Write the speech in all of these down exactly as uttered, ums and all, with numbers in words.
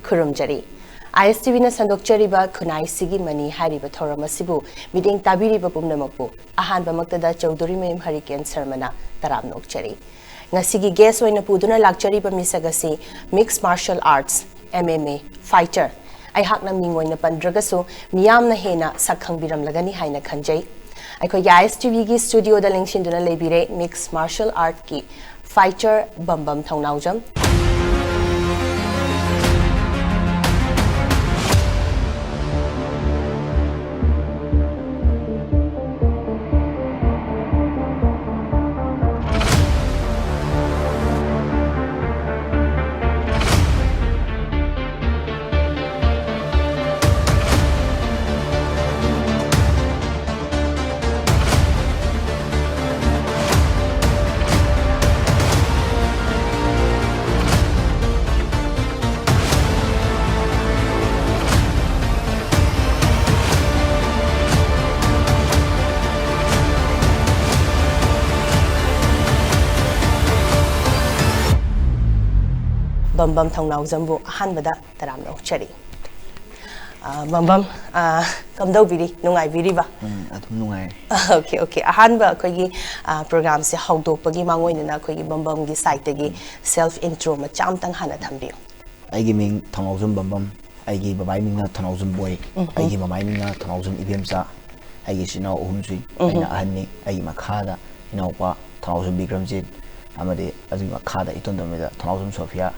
ꯈꯨꯔꯨꯝꯖꯔꯤ꯫ ꯑꯥꯏ ꯑꯦꯁ T ꯚꯤꯅ ꯁꯟꯗꯣꯛꯆꯔꯤꯕ ꯈꯨꯟꯅꯥꯏꯁꯤꯒꯤ money ꯍꯥꯏꯔꯤꯕ ꯊꯧꯔꯝ ꯑꯁꯤꯕꯨ ꯃꯤꯠꯌꯦꯡ ꯇꯥꯕꯤꯔꯤꯕ ꯄꯨꯝꯅꯃꯛꯄꯨ ꯑꯍꯥꯟꯕꯃꯛꯇꯗ ꯆꯧꯙꯨꯔꯤꯃꯌꯨꯝ ꯍꯔꯤꯀꯦꯟ ꯁꯔꯃꯅ ꯇꯔꯥꯝꯅ ꯑꯣꯛꯆꯔꯤ꯫ ꯉꯁꯤꯒꯤ ꯒꯦꯁ ꯑꯣꯏꯅ ꯄꯨꯗꯨꯅ ꯂꯥꯛꯆꯔꯤꯕ ꯃꯤꯁꯛ ꯑꯁꯤ mix martial arts, M M A, fighter, ꯑꯩꯍꯥꯛꯅ ꯃꯤꯡ ꯑꯣꯏꯅ ꯄꯟꯗ꯭ꯔꯒꯁꯨ ꯃꯤꯌꯥꯝꯅ ꯍꯦꯟꯅ ꯁꯛ ꯈꯪꯕꯤꯔꯝꯂꯒꯅꯤ ꯍꯥꯏꯅ ꯈꯟꯖꯩ꯫ ꯑꯩꯈꯣꯏꯒꯤ ꯑꯥꯏ ꯑꯦꯁ ꯇꯤ ꯚꯤꯒꯤ ꯁ꯭ꯇꯨꯗꯤꯑꯣꯗ ꯂꯦꯡꯁꯤꯟꯗꯨꯅ ꯂꯩꯕꯤꯔꯦ ꯃꯤꯛꯁ ꯃꯥꯔꯁꯦꯜ ꯑꯥꯔꯠꯀꯤ ꯐꯥꯏꯇꯔ ꯕꯝꯕꯝ ꯊꯧꯅꯥꯎꯖꯝ꯫ ꯕꯝꯕꯝ ꯊꯧꯅꯥꯎꯖꯝꯕꯨ ꯑꯍꯥꯟꯕꯗ ꯇꯔꯥꯝꯅ ꯑꯣꯛꯆꯔꯤ꯫ ꯑ, ꯕꯝꯕꯝ, ꯑ, ꯀꯝꯗꯧꯕꯤꯔꯤ? ꯅꯨꯡꯉꯥꯏꯕꯤꯔꯤꯕ? ꯎꯝ, ꯑꯗꯨꯝ ꯅꯨꯡꯉꯥꯏꯔꯤ꯫ Okay, okay. ꯑꯍꯥꯟꯕ ꯑꯩꯈꯣꯏꯒꯤ, ꯑ, ꯄ꯭ꯔꯣꯒ꯭ꯔꯥꯝꯁꯦ ꯍꯧꯗꯣꯛꯄꯒꯤ ꯃꯥꯡꯑꯣꯏꯅꯅ ꯑꯩꯈꯣꯏꯒꯤ ꯕꯝꯕꯝꯒꯤ ꯁꯥꯏꯠꯇꯒꯤ ꯁꯦꯜꯐ ꯏꯟꯇ꯭ꯔꯣ ꯃꯆꯥ ꯑꯃꯇꯪ ꯍꯥꯟꯅ ꯊꯝꯕꯤꯌꯨ꯫ ꯑꯩꯒꯤ ꯃꯤꯡ ꯊꯧꯅꯥꯎꯖꯝ ꯕꯝꯕꯝ, ꯑꯩꯒꯤ ꯕꯕꯥꯒꯤ ꯃꯤꯡꯅ ꯊꯧꯅꯥꯎꯖꯝ ꯕꯣꯏ, ꯎꯝ꯫ ꯑꯩꯒꯤ ꯃꯃꯥꯏ ꯃꯤꯡꯅ ꯊꯧꯅꯥꯎꯖꯝ ꯏꯕꯦꯝꯆꯥ, ꯑꯩꯒꯤ ꯏꯆꯤꯟ ꯏꯅꯥꯎ ꯑꯍꯨꯝ ꯁꯨꯏ꯫ ꯎꯝ꯫ ꯑꯩꯅ ꯑꯍꯟꯅꯤ, ꯑꯩꯒꯤ ꯃꯈꯥꯗ ꯏꯅꯥꯎꯄꯥ ꯊꯧꯅꯥꯎꯖꯝ ꯕꯤꯀ꯭ꯔꯝꯖꯤꯠ, ꯑꯃꯗꯤ ꯑꯗꯨꯒꯤ ꯃꯈꯥꯗ ꯏꯇꯣꯟ ꯇꯣꯟꯕꯗ ꯊꯧꯅꯥꯎꯖꯝ ꯁꯣꯐꯤꯌꯥ꯫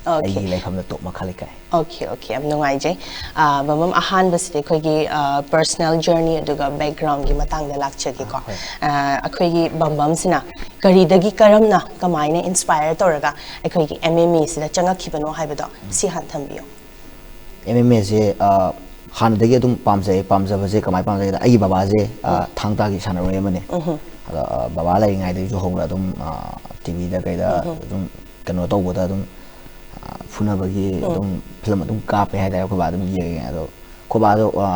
ꯑꯣꯀꯦ꯫ ꯑꯩꯒꯤ ꯂꯩꯐꯝꯗ ꯇꯣꯞ ꯃꯈꯥ ꯂꯩꯀꯥꯏ꯫ ꯑꯣꯀꯦ, ꯑꯣꯀꯦ, ꯌꯥꯝ ꯅꯨꯡꯉꯥꯏꯖꯩ꯫ ꯑ, ꯕꯝꯕꯝ, ꯑꯍꯥꯟꯕꯁꯤꯗꯤ ꯑꯩꯈꯣꯏꯒꯤ, ꯑ, ꯄꯔꯁꯅꯦꯜ ꯖꯔꯅꯤ ꯑꯗꯨꯒ ꯕꯦꯛꯒ꯭ꯔꯥꯎꯟꯒꯤ ꯃꯇꯥꯡꯗ ꯂꯥꯛꯆꯒꯦꯀꯣ꯫ ꯍꯣꯏ꯫ ꯑ, ꯑꯩꯈꯣꯏꯒꯤ ꯕꯝꯕꯝꯁꯤꯅ ꯀꯔꯤꯗꯒꯤ ꯀꯔꯝꯅ ꯀꯃꯥꯏꯅ ꯏꯟꯁꯄꯥꯌꯔ ꯇꯧꯔꯒ ꯑꯩꯈꯣꯏꯒꯤ ꯑꯦꯝ ꯑꯦꯝ ꯑꯦꯁꯤꯗ ꯆꯪꯉꯛꯈꯤꯕꯅꯣ ꯍꯥꯏꯕꯗꯣ ꯁꯤ ꯍꯥꯟꯅ ꯊꯝꯕꯤꯌꯨ꯫ ꯑꯦꯝ ꯑꯦꯝ ꯑꯦꯁꯦ, ꯑ, ꯍꯥꯟꯅꯗꯒꯤ ꯑꯗꯨꯝ ꯄꯥꯝꯖꯩ꯫ ꯄꯥꯝꯖꯕꯁꯦ ꯀꯃꯥꯏꯅ ꯄꯥꯝꯖꯒꯦꯗ, ꯑꯩꯒꯤ ꯕꯕꯥꯁꯦ, ꯑ, ꯎꯝ꯫ ꯊꯥꯡ ꯇꯥꯒꯤ ꯁꯥꯟꯅꯔꯣꯏ ꯑꯃꯅꯦ꯫ ꯎꯝꯍꯨꯝ꯫ ꯑꯗꯣ, ꯑ, ꯕꯕꯥ ꯂꯩꯔꯤꯉꯩꯗꯒꯤꯁꯨ ꯍꯧꯅ ꯑꯗꯨꯝ, ꯑ, ꯇꯤ ꯚꯤꯗ ꯀꯩꯗ ꯎꯝꯍꯨꯝ꯫ ꯑꯗꯨꯝ ꯀꯩꯅꯣ ꯇꯧꯕꯗ ꯑꯗꯨꯝ, ꯑ, ꯐꯨꯅꯕꯒꯤ ꯎꯝ꯫ ꯑꯗꯨꯝ ꯐꯤꯂꯝ ꯑꯗꯨꯝ ꯀꯥꯞꯄꯦ ꯍꯥꯏꯇꯥꯔꯦ꯫ ꯑꯩꯈꯣꯏ ꯕꯥ ꯑꯗꯨꯝ ꯌꯦꯡꯉꯦ꯫ ꯑꯗꯣ ꯑꯩꯈꯣꯏ ꯕꯥꯗꯣ, ꯑ,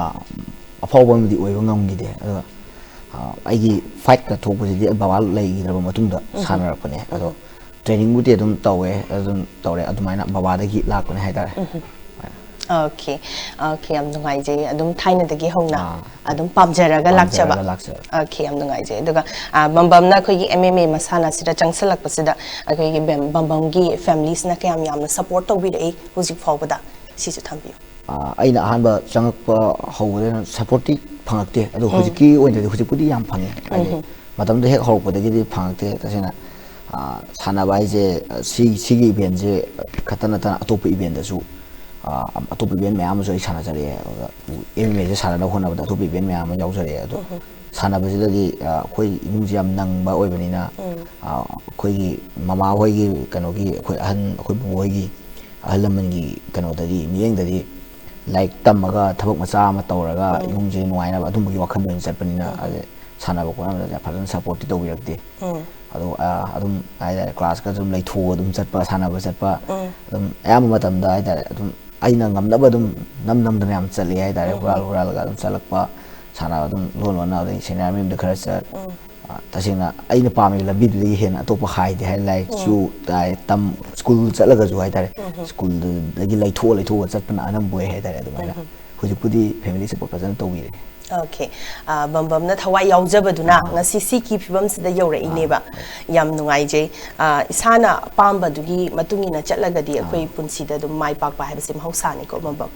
ꯑꯐꯥꯎꯕ ꯑꯃꯗꯤ ꯑꯣꯏꯕ ꯉꯝꯈꯤꯗꯦ꯫ ꯑꯗꯣ, ꯑ, ꯑꯩꯒꯤ ꯐꯥꯏꯠꯀ ꯊꯣꯛꯄꯁꯤꯗꯤ ꯑꯩ ꯕꯕꯥ ꯂꯩꯈꯤꯗ꯭ꯔꯕ ꯃꯇꯨꯡꯗ ꯎꯝ꯫ ꯁꯥꯟꯅꯔꯛꯄꯅꯦ꯫ ꯑꯗꯣ ꯎꯝ꯫ ꯇ꯭ꯔꯦꯅꯤꯡꯕꯨꯗꯤ ꯑꯗꯨꯝ ꯇꯧꯋꯦ, ꯑꯗꯨꯝ ꯇꯧꯔꯦ, ꯑꯗꯨꯃꯥꯏꯅ ꯕꯕꯥꯗꯒꯤ ꯂꯥꯛꯄꯅꯦ ꯍꯥꯏꯇꯥꯔꯦ꯫ ꯑꯣꯀꯦ, ꯑꯣꯀꯦ, ꯌꯥꯝ ꯅꯨꯡꯉꯥꯏꯖꯩ꯫ ꯑꯗꯨꯝ ꯊꯥꯏꯅꯗꯒꯤ ꯍꯧꯅ ꯑꯥ, ꯑꯗꯨꯝ ꯄꯥꯝꯖꯔꯒ ꯂꯥꯛꯆꯕ꯫ ꯄꯥꯝꯖꯔꯒ ꯂꯥꯛꯆꯕ꯫ ꯑꯣꯀꯦ, ꯌꯥꯝ ꯅꯨꯡꯉꯥꯏꯖꯩ꯫ ꯑꯗꯨꯒ ꯑ, ꯕꯝꯕꯝꯅ ꯑꯩꯈꯣꯏꯒꯤ ꯑꯦꯝ ꯑꯦꯝ ꯑꯦ ꯃꯁꯥꯟꯅꯁꯤꯗ ꯆꯪꯁꯤꯜꯂꯛꯄꯁꯤꯗ ꯑꯩꯈꯣꯏꯒꯤ ꯕꯦꯝ- ꯕꯝꯕꯝꯒꯤ ꯐꯦꯃꯤꯂꯤꯁꯤꯅ ꯀꯌꯥꯝ ꯌꯥꯝꯅ ꯁꯞꯄꯣꯔꯠ ꯇꯧꯕꯤꯔꯛꯏ ꯍꯧꯖꯤꯛ ꯐꯥꯎꯕꯗ, ꯁꯤꯁꯨ ꯊꯝꯕꯤꯌꯨ꯫ ꯑꯥ, ꯑꯩꯅ ꯑꯍꯥꯟꯕ ꯆꯪꯉꯛꯄ ꯍꯧꯕꯗ ꯁꯞꯄꯣꯔꯠꯇꯤ ꯐꯪꯉꯛꯇꯦ, ꯑꯗꯣ ꯍꯧꯖꯤꯛꯀꯤ ꯑꯣꯏꯅꯗꯤ ꯍꯧꯖꯤꯛꯄꯨꯗꯤ ꯌꯥꯝ ꯐꯪꯉꯦ꯫ ꯍꯥꯏꯗꯤ ꯃꯇꯝꯗꯨ ꯍꯦꯛ ꯍꯧꯔꯛꯄꯗꯒꯤꯗꯤ ꯐꯪꯉꯛꯇꯦ ꯇꯁꯦꯡꯅ꯫ ꯑꯥ, ꯁꯥꯟꯅꯕ ꯍꯥꯏꯁꯦ, ꯑ, ꯁꯤ ꯁꯤꯒꯤ ꯏꯚꯦꯟꯁꯦ ꯈꯛꯇ ꯅꯠꯇꯅ ꯑꯇꯣꯞꯄ ꯏꯚꯦꯟꯗꯁꯨ, ꯑꯥ, ꯑꯇꯣꯞꯄ ꯏꯚꯦꯟ ꯃꯌꯥꯝ ꯑꯃꯁꯨ ꯑꯩ ꯁꯥꯟꯅꯖꯔꯛꯑꯦ꯫ ꯑꯗꯨꯒ ꯑꯦꯝ ꯑꯦꯝ ꯑꯦꯁꯦ ꯁꯥꯟꯅꯅꯕ ꯍꯣꯠꯅꯕꯗ ꯑꯇꯣꯞꯄ ꯏꯚꯦꯟ ꯃꯌꯥꯝ ꯑꯃ ꯌꯥꯎꯖꯔꯛꯑꯦ꯫ ꯑꯗꯣ ꯁꯥꯟꯅꯕꯁꯤꯗꯗꯤ, ꯑꯥ, ꯑꯩꯈꯣꯏ ꯏꯃꯨꯡꯁꯦ ꯌꯥꯝ ꯅꯪꯕ ꯑꯣꯏꯕꯅꯤꯅ, ꯑꯥ, ꯑꯩꯈꯣꯏꯒꯤ ꯃꯃꯥ ꯍꯣꯏꯒꯤ ꯀꯩꯅꯣꯒꯤ, ꯑꯩꯈꯣꯏ ꯑꯍꯟ, ꯑꯩꯈꯣꯏ ꯄꯨꯄꯨ ꯍꯣꯏꯒꯤ ꯑꯍꯜ ꯂꯃꯟꯒꯤ ꯀꯩꯅꯣꯗꯗꯤ, ꯃꯤꯠꯌꯦꯡꯗꯗꯤ ꯂꯥꯏꯔꯤꯛ ꯇꯝꯃꯒ ꯊꯕꯛ ꯃꯆꯥ ꯑꯃ ꯇꯧꯔꯒ ꯏꯃꯨꯡꯁꯦ ꯅꯨꯡꯉꯥꯏꯅꯕ ꯑꯗꯨꯝꯕꯒꯤ ꯋꯥꯈꯜꯗ ꯑꯣꯏꯅ ꯆꯠꯄꯅꯤꯅ, ꯑꯗꯩ ꯁꯥꯟꯅꯕ ꯈꯣꯠꯅꯕꯗ ꯐꯖꯅ ꯁꯞꯄꯣꯔꯠꯇꯤ ꯇꯧꯕꯤꯔꯛꯇꯦ꯫ ꯑꯗꯣ, ꯑꯥ, ꯑꯗꯨꯝ ꯍꯥꯏꯇꯥꯔꯦ, ꯀ꯭ꯂꯥꯁꯀ ꯑꯗꯨꯝ ꯂꯩꯊꯣꯛꯑꯒ ꯑꯗꯨꯝ ꯆꯠꯄ, ꯁꯥꯟꯅꯕ ꯆꯠꯄ, ꯑꯗꯨꯝ ꯑꯌꯥꯝꯕ ꯃꯇꯝꯗ ꯍꯥꯏꯇꯥꯔꯦ, ꯑꯗꯨꯝ ꯑꯩꯅ ꯉꯝꯅꯕ ꯑꯗꯨꯝ ꯅꯝ ꯅꯝꯗꯅ ꯌꯥꯝ ꯆꯠꯂꯦ ꯍꯥꯏꯇꯥꯔꯦ꯫ ꯍꯨꯔꯥꯜ ꯍꯨꯔꯥꯜꯂꯒ ꯑꯗꯨꯝ ꯆꯠꯂꯛꯄ, ꯁꯥꯟꯅꯕ ꯑꯗꯨꯝ ꯂꯣꯟ ꯂꯣꯟꯅ, ꯑꯗꯩ ꯁꯦꯅꯤꯌꯔ ꯃꯌꯨꯝꯗ ꯈꯔ ꯆꯠ, ꯑ, ꯇꯁꯦꯡꯅ ꯑꯩꯅ ꯄꯥꯝꯃꯤꯕ ꯂꯝꯕꯤꯗꯨꯗꯒꯤ ꯍꯦꯟꯅ ꯑꯇꯣꯞꯄ ꯍꯥꯏꯗꯤ ꯍꯥꯏ, ꯂꯥꯏꯔꯤꯛꯁꯨ ꯇꯥꯏ, ꯇꯝ, ꯁ꯭ꯀꯨꯜ ꯆꯠꯂꯒꯁꯨ ꯍꯥꯏꯇꯥꯔꯦ, ꯁ꯭ꯀꯨꯜꯗꯨꯗꯒꯤ ꯂꯩꯊꯣꯛꯑ ꯂꯩꯊꯣꯛꯑ ꯆꯠꯄꯅ ꯑꯅꯝꯕ ꯑꯣꯏ ꯍꯥꯏꯇꯥꯔꯦ꯫ ꯑꯗꯨꯃꯥꯏꯅ ꯍꯧꯖꯤꯛꯄꯨꯗꯤ ꯐꯦꯃꯤꯂꯤ ꯁꯞꯄꯣꯔꯠ ꯐꯖꯅ ꯇꯧꯕꯤꯔꯦ꯫ ꯑꯣꯀꯦ, ꯑ, ꯕꯝꯕꯝꯅ ꯊꯋꯥꯏ ꯌꯥꯎꯖꯕꯗꯨꯅ ꯉꯁꯤ ꯁꯤꯒꯤ ꯐꯤꯕꯝꯁꯤꯗ ꯌꯧꯔꯛꯏꯅꯦꯕ꯫ ꯌꯥꯝ ꯅꯨꯡꯉꯥꯏꯖꯩ꯫ ꯑ, ꯏꯁꯥꯅ ꯑꯄꯥꯝꯕꯗꯨꯒꯤ ꯃꯇꯨꯡ ꯏꯟꯅ ꯆꯠꯂꯒꯗꯤ ꯑꯩꯈꯣꯏ ꯄꯨꯟꯁꯤꯗ ꯑꯗꯨꯝ ꯃꯥꯏ ꯄꯥꯛꯄ ꯍꯥꯏꯕꯁꯤ ꯃꯍꯧꯁꯥꯅꯤꯀꯣ, ꯕꯝꯕꯝ꯫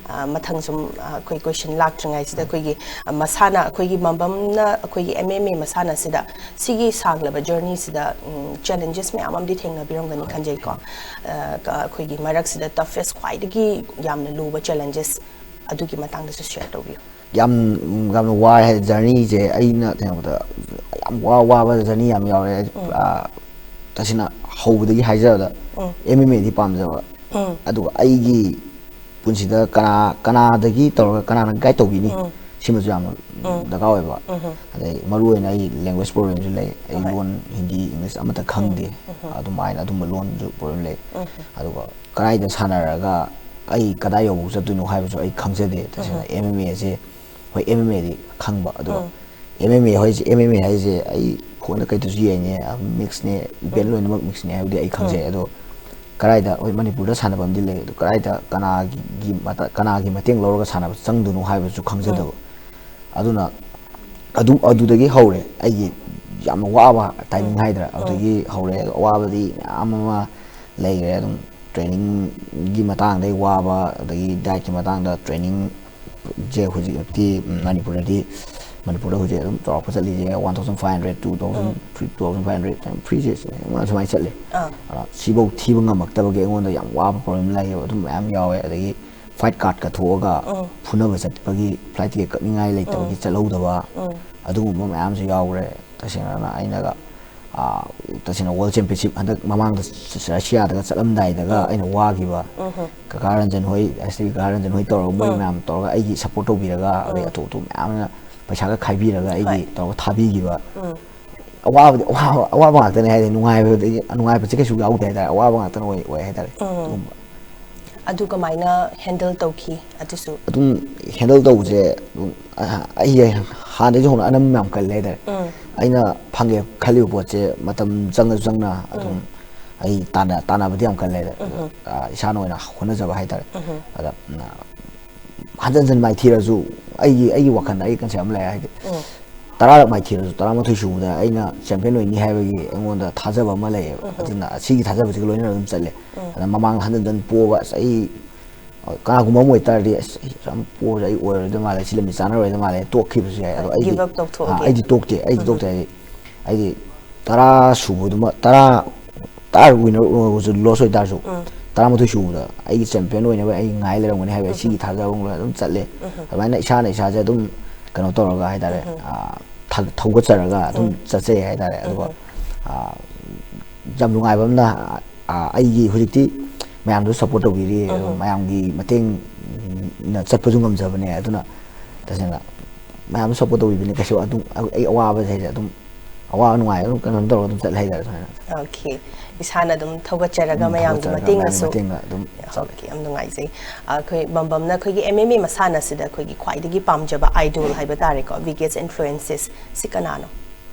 ꯑ, ꯃꯊꯪ ꯁꯨꯝ, ꯑ, ꯑꯩꯈꯣꯏ ꯀꯣꯏꯁꯟ ꯂꯥꯛꯇ꯭ꯔꯤꯉꯩꯁꯤꯗ ꯑꯩꯈꯣꯏꯒꯤ, ꯑ, ꯃꯁꯥꯅ ꯑꯩꯈꯣꯏꯒꯤ ꯕꯝꯕꯝꯅ ꯑꯩꯈꯣꯏꯒꯤ ꯑꯦꯝ ꯑꯦꯝ ꯑꯦ ꯃꯁꯥꯟꯅꯁꯤꯗ ꯁꯤꯒꯤ ꯁꯥꯡꯂꯕ ꯖꯔꯅꯤꯁꯤꯗ, ꯎꯝ, ꯆꯦꯂꯦꯟꯖꯦꯁ ꯃꯌꯥꯝ ꯑꯃꯗꯤ ꯊꯦꯡꯅꯕꯤꯔꯝꯒꯅꯤ ꯈꯟꯖꯩꯀꯣ꯫ ꯑ, ꯀ-, ꯑꯩꯈꯣꯏꯒꯤ ꯃꯔꯛꯁꯤꯗ ꯇꯐꯦꯁ ꯈ꯭ꯋꯥꯏꯗꯒꯤ ꯌꯥꯝꯅ ꯂꯨꯕ ꯆꯦꯂꯦꯟꯖꯦꯁ ꯑꯗꯨꯒꯤ ꯃꯇꯥꯡꯗꯁꯨ ꯁꯤꯌꯔ ꯇꯧꯕꯤꯌꯨ꯫ ꯌꯥꯝ, ꯌꯥꯝꯅ ꯋꯥꯏ ꯍꯥꯏ, ꯖꯔꯅꯤꯁꯦ ꯑꯩꯅ ꯊꯦꯡꯅꯕꯗ ꯌꯥꯝ ꯋꯥ-, ꯋꯥꯕ ꯖꯔꯅꯤ ꯌꯥꯝ ꯌꯥꯎꯔꯦ꯫ ꯑ, ꯇꯁꯦꯡꯅ ꯍꯧꯕꯗꯒꯤ ꯍꯥꯏꯖꯔꯕꯗ, ꯑꯦꯝ ꯑꯦꯝ ꯑꯦꯗꯤ ꯄꯥꯝꯖꯕ, ꯑꯗꯨꯒ ꯑꯩꯒꯤ ꯄꯨꯟꯁꯤꯗ ꯀꯅꯥ, ꯀꯅꯥꯗꯒꯤ ꯇꯧꯔꯒ ꯀꯅꯥꯅ ꯒꯥꯏꯗ ꯇꯧꯕꯤꯅꯤ, ꯁꯤꯃꯁꯨ ꯌꯥꯝꯅ ꯗꯔꯀꯥꯔ ꯑꯣꯏꯕ꯫ ꯑꯗꯩ ꯃꯔꯨ ꯑꯣꯏꯅ ꯑꯩ ꯂꯦꯡꯒ꯭ꯋꯦꯖ ꯄ꯭ꯔꯣꯕ꯭ꯂꯦꯝꯁꯨ ꯂꯩ, ꯑꯩ ꯂꯣꯟ ꯍꯤꯟꯗꯤ, ꯏꯪꯂꯤꯁ ꯑꯃꯠꯇ ꯈꯪꯗꯦ꯫ ꯑꯗꯨꯃꯥꯏꯅ ꯑꯗꯨꯝꯕ ꯂꯣꯟꯁꯨ ꯄ꯭ꯔꯣꯕ꯭ꯂꯦꯝ ꯂꯩ꯫ ꯑꯗꯨꯒ ꯀꯗꯥꯏꯗ ꯁꯥꯟꯅꯔꯒ ꯑꯩ ꯀꯗꯥꯏ ꯌꯧꯕ ꯆꯠꯇꯣꯏꯅꯣ ꯍꯥꯏꯕꯁꯨ ꯑꯩ ꯈꯪꯖꯗꯦ꯫ ꯇꯁꯦꯡꯅ ꯑꯦꯝ ꯑꯦꯝ ꯑꯦꯁꯦ, ꯍꯣꯏ, ꯑꯦꯝ ꯑꯦꯝ ꯑꯦꯗꯤ ꯈꯪꯕ, ꯑꯗꯨꯒ ꯑꯦꯝ ꯑꯦꯝ ꯑꯦ ꯍꯥꯏꯁꯦ, ꯑꯦꯝ ꯑꯦꯝ ꯑꯦ ꯍꯥꯏꯁꯦ ꯑꯩ ꯐꯣꯟꯗ ꯀꯩꯗꯁꯨ ꯌꯦꯡꯉꯦ, ꯃꯤꯛꯁꯅꯦ, ꯏꯚꯦꯟ ꯂꯣꯏꯅꯃꯛ ꯃꯤꯛꯁꯅꯦ ꯍꯥꯏꯕꯗꯤ ꯑꯩ ꯈꯪꯖꯩ꯫ ꯑꯗꯣ ꯀꯗꯥꯏꯗ, ꯍꯣꯏ, ꯃꯅꯤꯄꯨꯔꯗ ꯁꯥꯟꯅꯐꯝꯗꯤ ꯂꯩ, ꯑꯗꯣ ꯀꯗꯥꯏꯗ ꯀꯅꯥꯒꯤ, ꯀꯅꯥꯒꯤ ꯃꯇꯦꯡ ꯂꯧꯔꯒ ꯁꯥꯟꯅꯕ ꯆꯪꯗꯣꯏꯅꯣ ꯍꯥꯏꯕꯁꯨ ꯈꯪꯖꯗꯕ꯫ ꯑꯗꯨꯅ ꯑꯗꯨ, ꯑꯗꯨꯗꯒꯤ ꯍꯧꯔꯦ ꯑꯩꯒꯤ ꯌꯥꯝꯅ ꯋꯥꯕ ꯇꯥꯏꯃꯤꯡ ꯍꯥꯏꯗ꯭ꯔꯥ, ꯑꯗꯨꯗꯒꯤ ꯍꯧꯔꯦ꯫ ꯑꯋꯥꯕꯗꯤ ꯃꯌꯥꯝ ꯑꯃ ꯂꯩꯈ꯭ꯔꯦ꯫ ꯑꯗꯨꯝ ꯇ꯭ꯔꯦꯅꯤꯡꯒꯤ ꯃꯇꯥꯡꯗꯩ ꯋꯥꯕ, ꯑꯗꯒꯤ ꯗꯥꯏꯠꯀꯤ ꯃꯇꯥꯡꯗ, ꯇ꯭ꯔꯦꯅꯤꯡꯁꯦ ꯍꯧꯖꯤꯛꯇꯤ ꯃꯅꯤꯄꯨꯔꯗꯗꯤ, ꯃꯅꯤꯄꯨꯔꯗ ꯍꯧꯖꯤꯛ ꯑꯗꯨꯝ ꯆꯥꯎꯔꯥꯛꯄ ꯆꯠꯂꯤꯁꯦ one thousand five hundred, two thousand, three, two thousand five hundred, ꯐ꯭ꯔꯤꯁꯦ ꯁꯨꯃꯥꯏꯅ ꯆꯠꯂꯦ꯫ ꯑꯗ ꯁꯤꯐꯧ ꯊꯤꯕ ꯉꯝꯃꯛꯇꯕꯒꯤ ꯑꯩꯉꯣꯟꯗ ꯌꯥꯝ ꯋꯥꯕ ꯄ꯭ꯔꯣꯕ꯭ꯂꯦꯝ ꯂꯩꯌꯦꯕ, ꯑꯗꯨꯝ ꯃꯌꯥꯝ ꯌꯥꯎꯋꯦ꯫ ꯑꯗꯒꯤ ꯐꯥꯏꯠ ꯀꯥꯔꯠꯀ ꯊꯣꯛꯑꯒ ꯐꯨꯅꯕ ꯆꯠꯄꯒꯤ, ꯐ꯭ꯂꯥꯏꯠ ꯇꯤꯀꯦꯠ ꯀꯛꯅꯤꯡꯉꯥꯏ ꯂꯩꯇꯕꯒꯤ ꯆꯠꯍꯧꯗꯕ, ꯑꯗꯨꯒꯨꯝꯕ ꯃꯌꯥꯝꯁꯨ ꯌꯥꯎꯈ꯭ꯔꯦ꯫ ꯇꯁꯦꯡꯅ ꯑꯩꯅꯒ, ꯑꯥ, ꯇꯁꯦꯡꯅ ꯋꯥꯔꯜ ꯆꯦꯝꯄꯤꯌꯟꯁꯤꯞ ꯍꯟꯗꯛ ꯃꯃꯥꯡꯗ ꯔꯁꯤꯌꯥꯗꯒ ꯆꯠꯂꯝꯗꯥꯏꯗꯒ ꯑꯩꯅ ꯋꯥꯈꯤꯕ, ꯀꯀꯥ ꯔꯟꯖꯟ ꯍꯣꯏ, ꯑꯁꯤ ꯀꯀꯥ ꯔꯟꯖꯟ ꯍꯣꯏ ꯇꯧꯔꯒ, ꯃꯣꯏ ꯃꯌꯥꯝ ꯇꯧꯔꯒ ꯑꯩꯒꯤ ꯁꯞꯄꯣꯔꯠ ꯇꯧꯕꯤꯔꯒ, ꯑꯗꯩ ꯑꯇꯣꯞ ꯑꯇꯣꯞ ꯃꯌꯥꯝꯅ ꯄꯩꯁꯥꯒ ꯈꯥꯏꯕꯤꯔꯒ ꯑꯩꯒꯤ ꯇꯧꯔꯒ ꯊꯥꯕꯤꯈꯤꯕ꯫ ꯑꯋꯥꯕꯗꯤ ꯑꯋꯥꯕ, ꯑꯋꯥꯕ ꯉꯥꯛꯇꯅꯦ ꯍꯥꯏꯗꯤ, ꯅꯨꯡꯉꯥꯏꯕꯗꯤ, ꯅꯨꯡꯉꯥꯏꯕꯁꯦ ꯀꯩꯁꯨ ꯌꯥꯎꯗꯦ ꯍꯥꯏꯇꯥꯔꯦ, ꯑꯋꯥꯕ ꯉꯥꯛꯇꯅ ꯑꯣꯏ, ꯑꯣꯏ ꯍꯥꯏꯇꯥꯔꯦ꯫ ꯑꯗꯨꯒꯨꯝꯕ꯫ ꯑꯗꯨ ꯀꯃꯥꯏꯅ ꯍꯦꯟꯗꯜ ꯇꯧꯈꯤ ꯑꯗꯨꯁꯨ? ꯑꯗꯨꯝ ꯍꯦꯟꯗꯜ ꯇꯧꯕꯁꯦ ꯑꯗꯨꯝ, ꯑ, ꯑꯩꯁꯦ ꯍꯥꯟꯅꯗꯒꯤꯁꯨ ꯍꯧꯅ ꯑꯅꯝꯕ ꯌꯥꯝ ꯀꯜꯂꯦ ꯍꯥꯏꯇꯥꯔꯦ꯫ ꯑꯩꯅ ꯐꯪꯒꯦ ꯈꯜꯂꯤꯕ ꯄꯣꯠꯁꯦ ꯃꯇꯝ ꯆꯪꯉꯁꯨ ꯆꯪꯅ ꯑꯗꯨꯝ ꯑꯩ ꯇꯥꯟꯅ-, ꯇꯥꯟꯅꯕꯗꯤ ꯌꯥꯝ ꯀꯜꯂꯦ ꯍꯥꯏꯇꯥꯔꯦ꯫ ꯑꯗꯣ, ꯑ, ꯏꯁꯥꯅ ꯑꯣꯏꯅ ꯍꯣꯠꯅꯖꯕ ꯍꯥꯏꯇꯥꯔꯦ꯫ ꯑꯗ, ꯎꯝ, ꯍꯟꯖꯟ ꯍꯟꯖꯟ ꯃꯥꯏꯊꯤꯔꯁꯨ, ꯑꯩꯒꯤ, ꯑꯩꯒꯤ ꯋꯥꯈꯜꯗ ꯑꯩ ꯀꯟꯁꯦꯞ ꯑꯃ ꯂꯩ ꯍꯥꯏꯗꯤ, ꯇꯔꯥꯔꯛ ꯃꯥꯏꯊꯤꯔꯁꯨ ꯇꯔꯥꯃꯥꯊꯣꯏ ꯁꯨꯕꯗ ꯑꯩꯅ ꯆꯦꯝꯄꯤꯌꯟ ꯑꯣꯏꯅꯤ ꯍꯥꯏꯕꯒꯤ ꯑꯩꯉꯣꯟꯗ ꯊꯥꯖꯕ ꯑꯃ ꯂꯩꯌꯦꯕ꯫ ꯑꯗꯨꯅ ꯁꯤꯒꯤ ꯊꯥꯖꯕꯁꯤꯒ ꯂꯣꯏꯅꯅ ꯑꯗꯨꯝ ꯆꯠꯂꯦ꯫ ꯑꯗ ꯃꯃꯥꯡ ꯍꯟꯖꯟ ꯍꯟꯖꯟ ꯄꯣꯕ, ꯑꯁ, ꯑꯩ ꯀꯅꯥꯒꯨꯝꯕ ꯑꯃ ꯑꯣꯏꯇꯥꯔꯗꯤ, "ꯑꯁ, ꯑꯩ ꯌꯥꯝ ꯄꯣꯔꯦ, ꯑꯩ ꯑꯣꯏꯔꯔꯣꯏꯗꯧ ꯃꯥꯜꯂꯦ, ꯁꯤ ꯂꯝꯕꯤ ꯆꯥꯟꯅꯔꯣꯏꯗꯧ ꯃꯥꯜꯂꯦ", ꯇꯣꯛꯈꯤꯕꯁꯨ ꯌꯥꯏ꯫ ꯑꯗꯣ ꯑꯩꯗꯤ, Give up ꯇꯧꯊꯣꯛꯑꯒꯦ꯫ ꯑꯥ, ꯑꯩꯗꯤ ꯇꯣꯛꯇꯦ, ꯑꯩꯗꯤ ꯇꯣꯛꯇꯦ꯫ ꯑꯩꯗꯤ, ꯑꯩꯗꯤ ꯇꯔꯥ ꯁꯨꯕꯗꯨꯃ, ꯇꯔꯥ, ꯇꯔꯥ ꯋꯤꯟꯅꯔ ꯑꯣꯏꯔꯒꯁꯨ, ꯂꯣꯁ ꯑꯣꯏꯇꯥꯔꯁꯨ, ꯇꯔꯥꯃꯥꯊꯣꯏ ꯁꯨꯕꯗ ꯑꯩꯒꯤ ꯆꯦꯝꯄꯤꯌꯟ ꯑꯣꯏꯅꯕ ꯑꯩ ꯉꯥꯏ ꯂꯩꯔꯝꯒꯅꯤ ꯍꯥꯏꯕ ꯁꯤꯒꯤ ꯊꯥꯖꯕ ꯑꯃ ꯑꯗꯨꯝ ꯆꯠꯂꯦ꯫ ꯑꯗꯨꯃꯥꯏꯅ ꯏꯁꯥꯅ ꯏꯁꯥꯁꯦ ꯑꯗꯨꯝ ꯀꯩꯅꯣ ꯇꯧꯔꯒ ꯍꯥꯏꯇꯥꯔꯦ, ꯑꯥ, ꯊꯥ-, ꯊꯧꯒꯠꯆꯔꯒ ꯑꯗꯨꯝ ꯆꯠꯆꯩ ꯍꯥꯏꯇꯥꯔꯦ꯫ ꯑꯗꯨꯒ, ꯑꯥ, ꯌꯥꯝ ꯅꯨꯡꯉꯥꯏꯕ ꯑꯃꯅ, ꯑꯥ, ꯑꯩꯒꯤ ꯍꯧꯖꯤꯛꯇꯤ ꯃꯌꯥꯝꯗꯨ ꯁꯞꯄꯣꯔꯠ ꯇꯧꯕꯤꯔꯤ, ꯑꯗꯨꯝ ꯃꯌꯥꯝꯒꯤ ꯃꯇꯦꯡꯅ ꯆꯠꯄꯁꯨ ꯉꯝꯖꯕꯅꯦ꯫ ꯑꯗꯨꯅ ꯇꯁꯦꯡꯅ ꯃꯌꯥꯝꯗꯨ ꯁꯞꯄꯣꯔꯠ ꯇꯧꯕꯤꯕꯅꯤ, ꯀꯩꯁꯨ ꯑꯗꯨꯝ ꯑꯩ ꯑꯋꯥꯕꯁꯦ ꯍꯥꯏꯁꯦ ꯑꯗꯨꯝ ꯑꯋꯥ ꯅꯨꯡꯉꯥꯏ ꯑꯗꯨꯝ ꯀꯩꯅꯣ ꯇꯧꯔꯒ ꯑꯗꯨꯝ ꯆꯠ ꯍꯥꯏꯇꯥꯔꯦ ꯁꯨꯃꯥꯏꯅ꯫ ꯑꯣꯀꯦ, ꯏꯁꯥꯅ ꯑꯗꯨꯝ ꯊꯧꯒꯠꯆꯔꯒ ꯃꯌꯥꯝꯒꯤ ꯊꯧꯒꯠꯆꯔꯒ ꯃꯇꯦꯡꯅꯁꯨ꯫ ꯃꯇꯦꯡꯒ ꯑꯗꯨꯝ ꯆꯠꯂꯦ꯫ ꯑꯣꯀꯦ, ꯌꯥꯝ ꯅꯨꯡꯉꯥꯏꯖꯩ꯫ ꯑꯩꯈꯣꯏ ꯕꯝꯕꯝꯅ ꯑꯩꯈꯣꯏꯒꯤ ꯑꯦꯝ ꯑꯦꯝ ꯑꯦ ꯃꯁꯥꯟꯅꯁꯤꯗ ꯑꯩꯈꯣꯏꯒꯤ ꯈ꯭ꯋꯥꯏꯗꯒꯤ ꯄꯥꯝꯖꯕ ꯑꯥꯏꯗꯣꯜ ꯍꯥꯏꯕ ꯇꯥꯔꯦꯀꯣ, ꯕꯤꯒꯦꯁ ꯏꯟꯐ꯭ꯂꯨꯌꯦꯟꯁꯦꯁ ꯁꯤ ꯀꯅꯥꯅꯣ?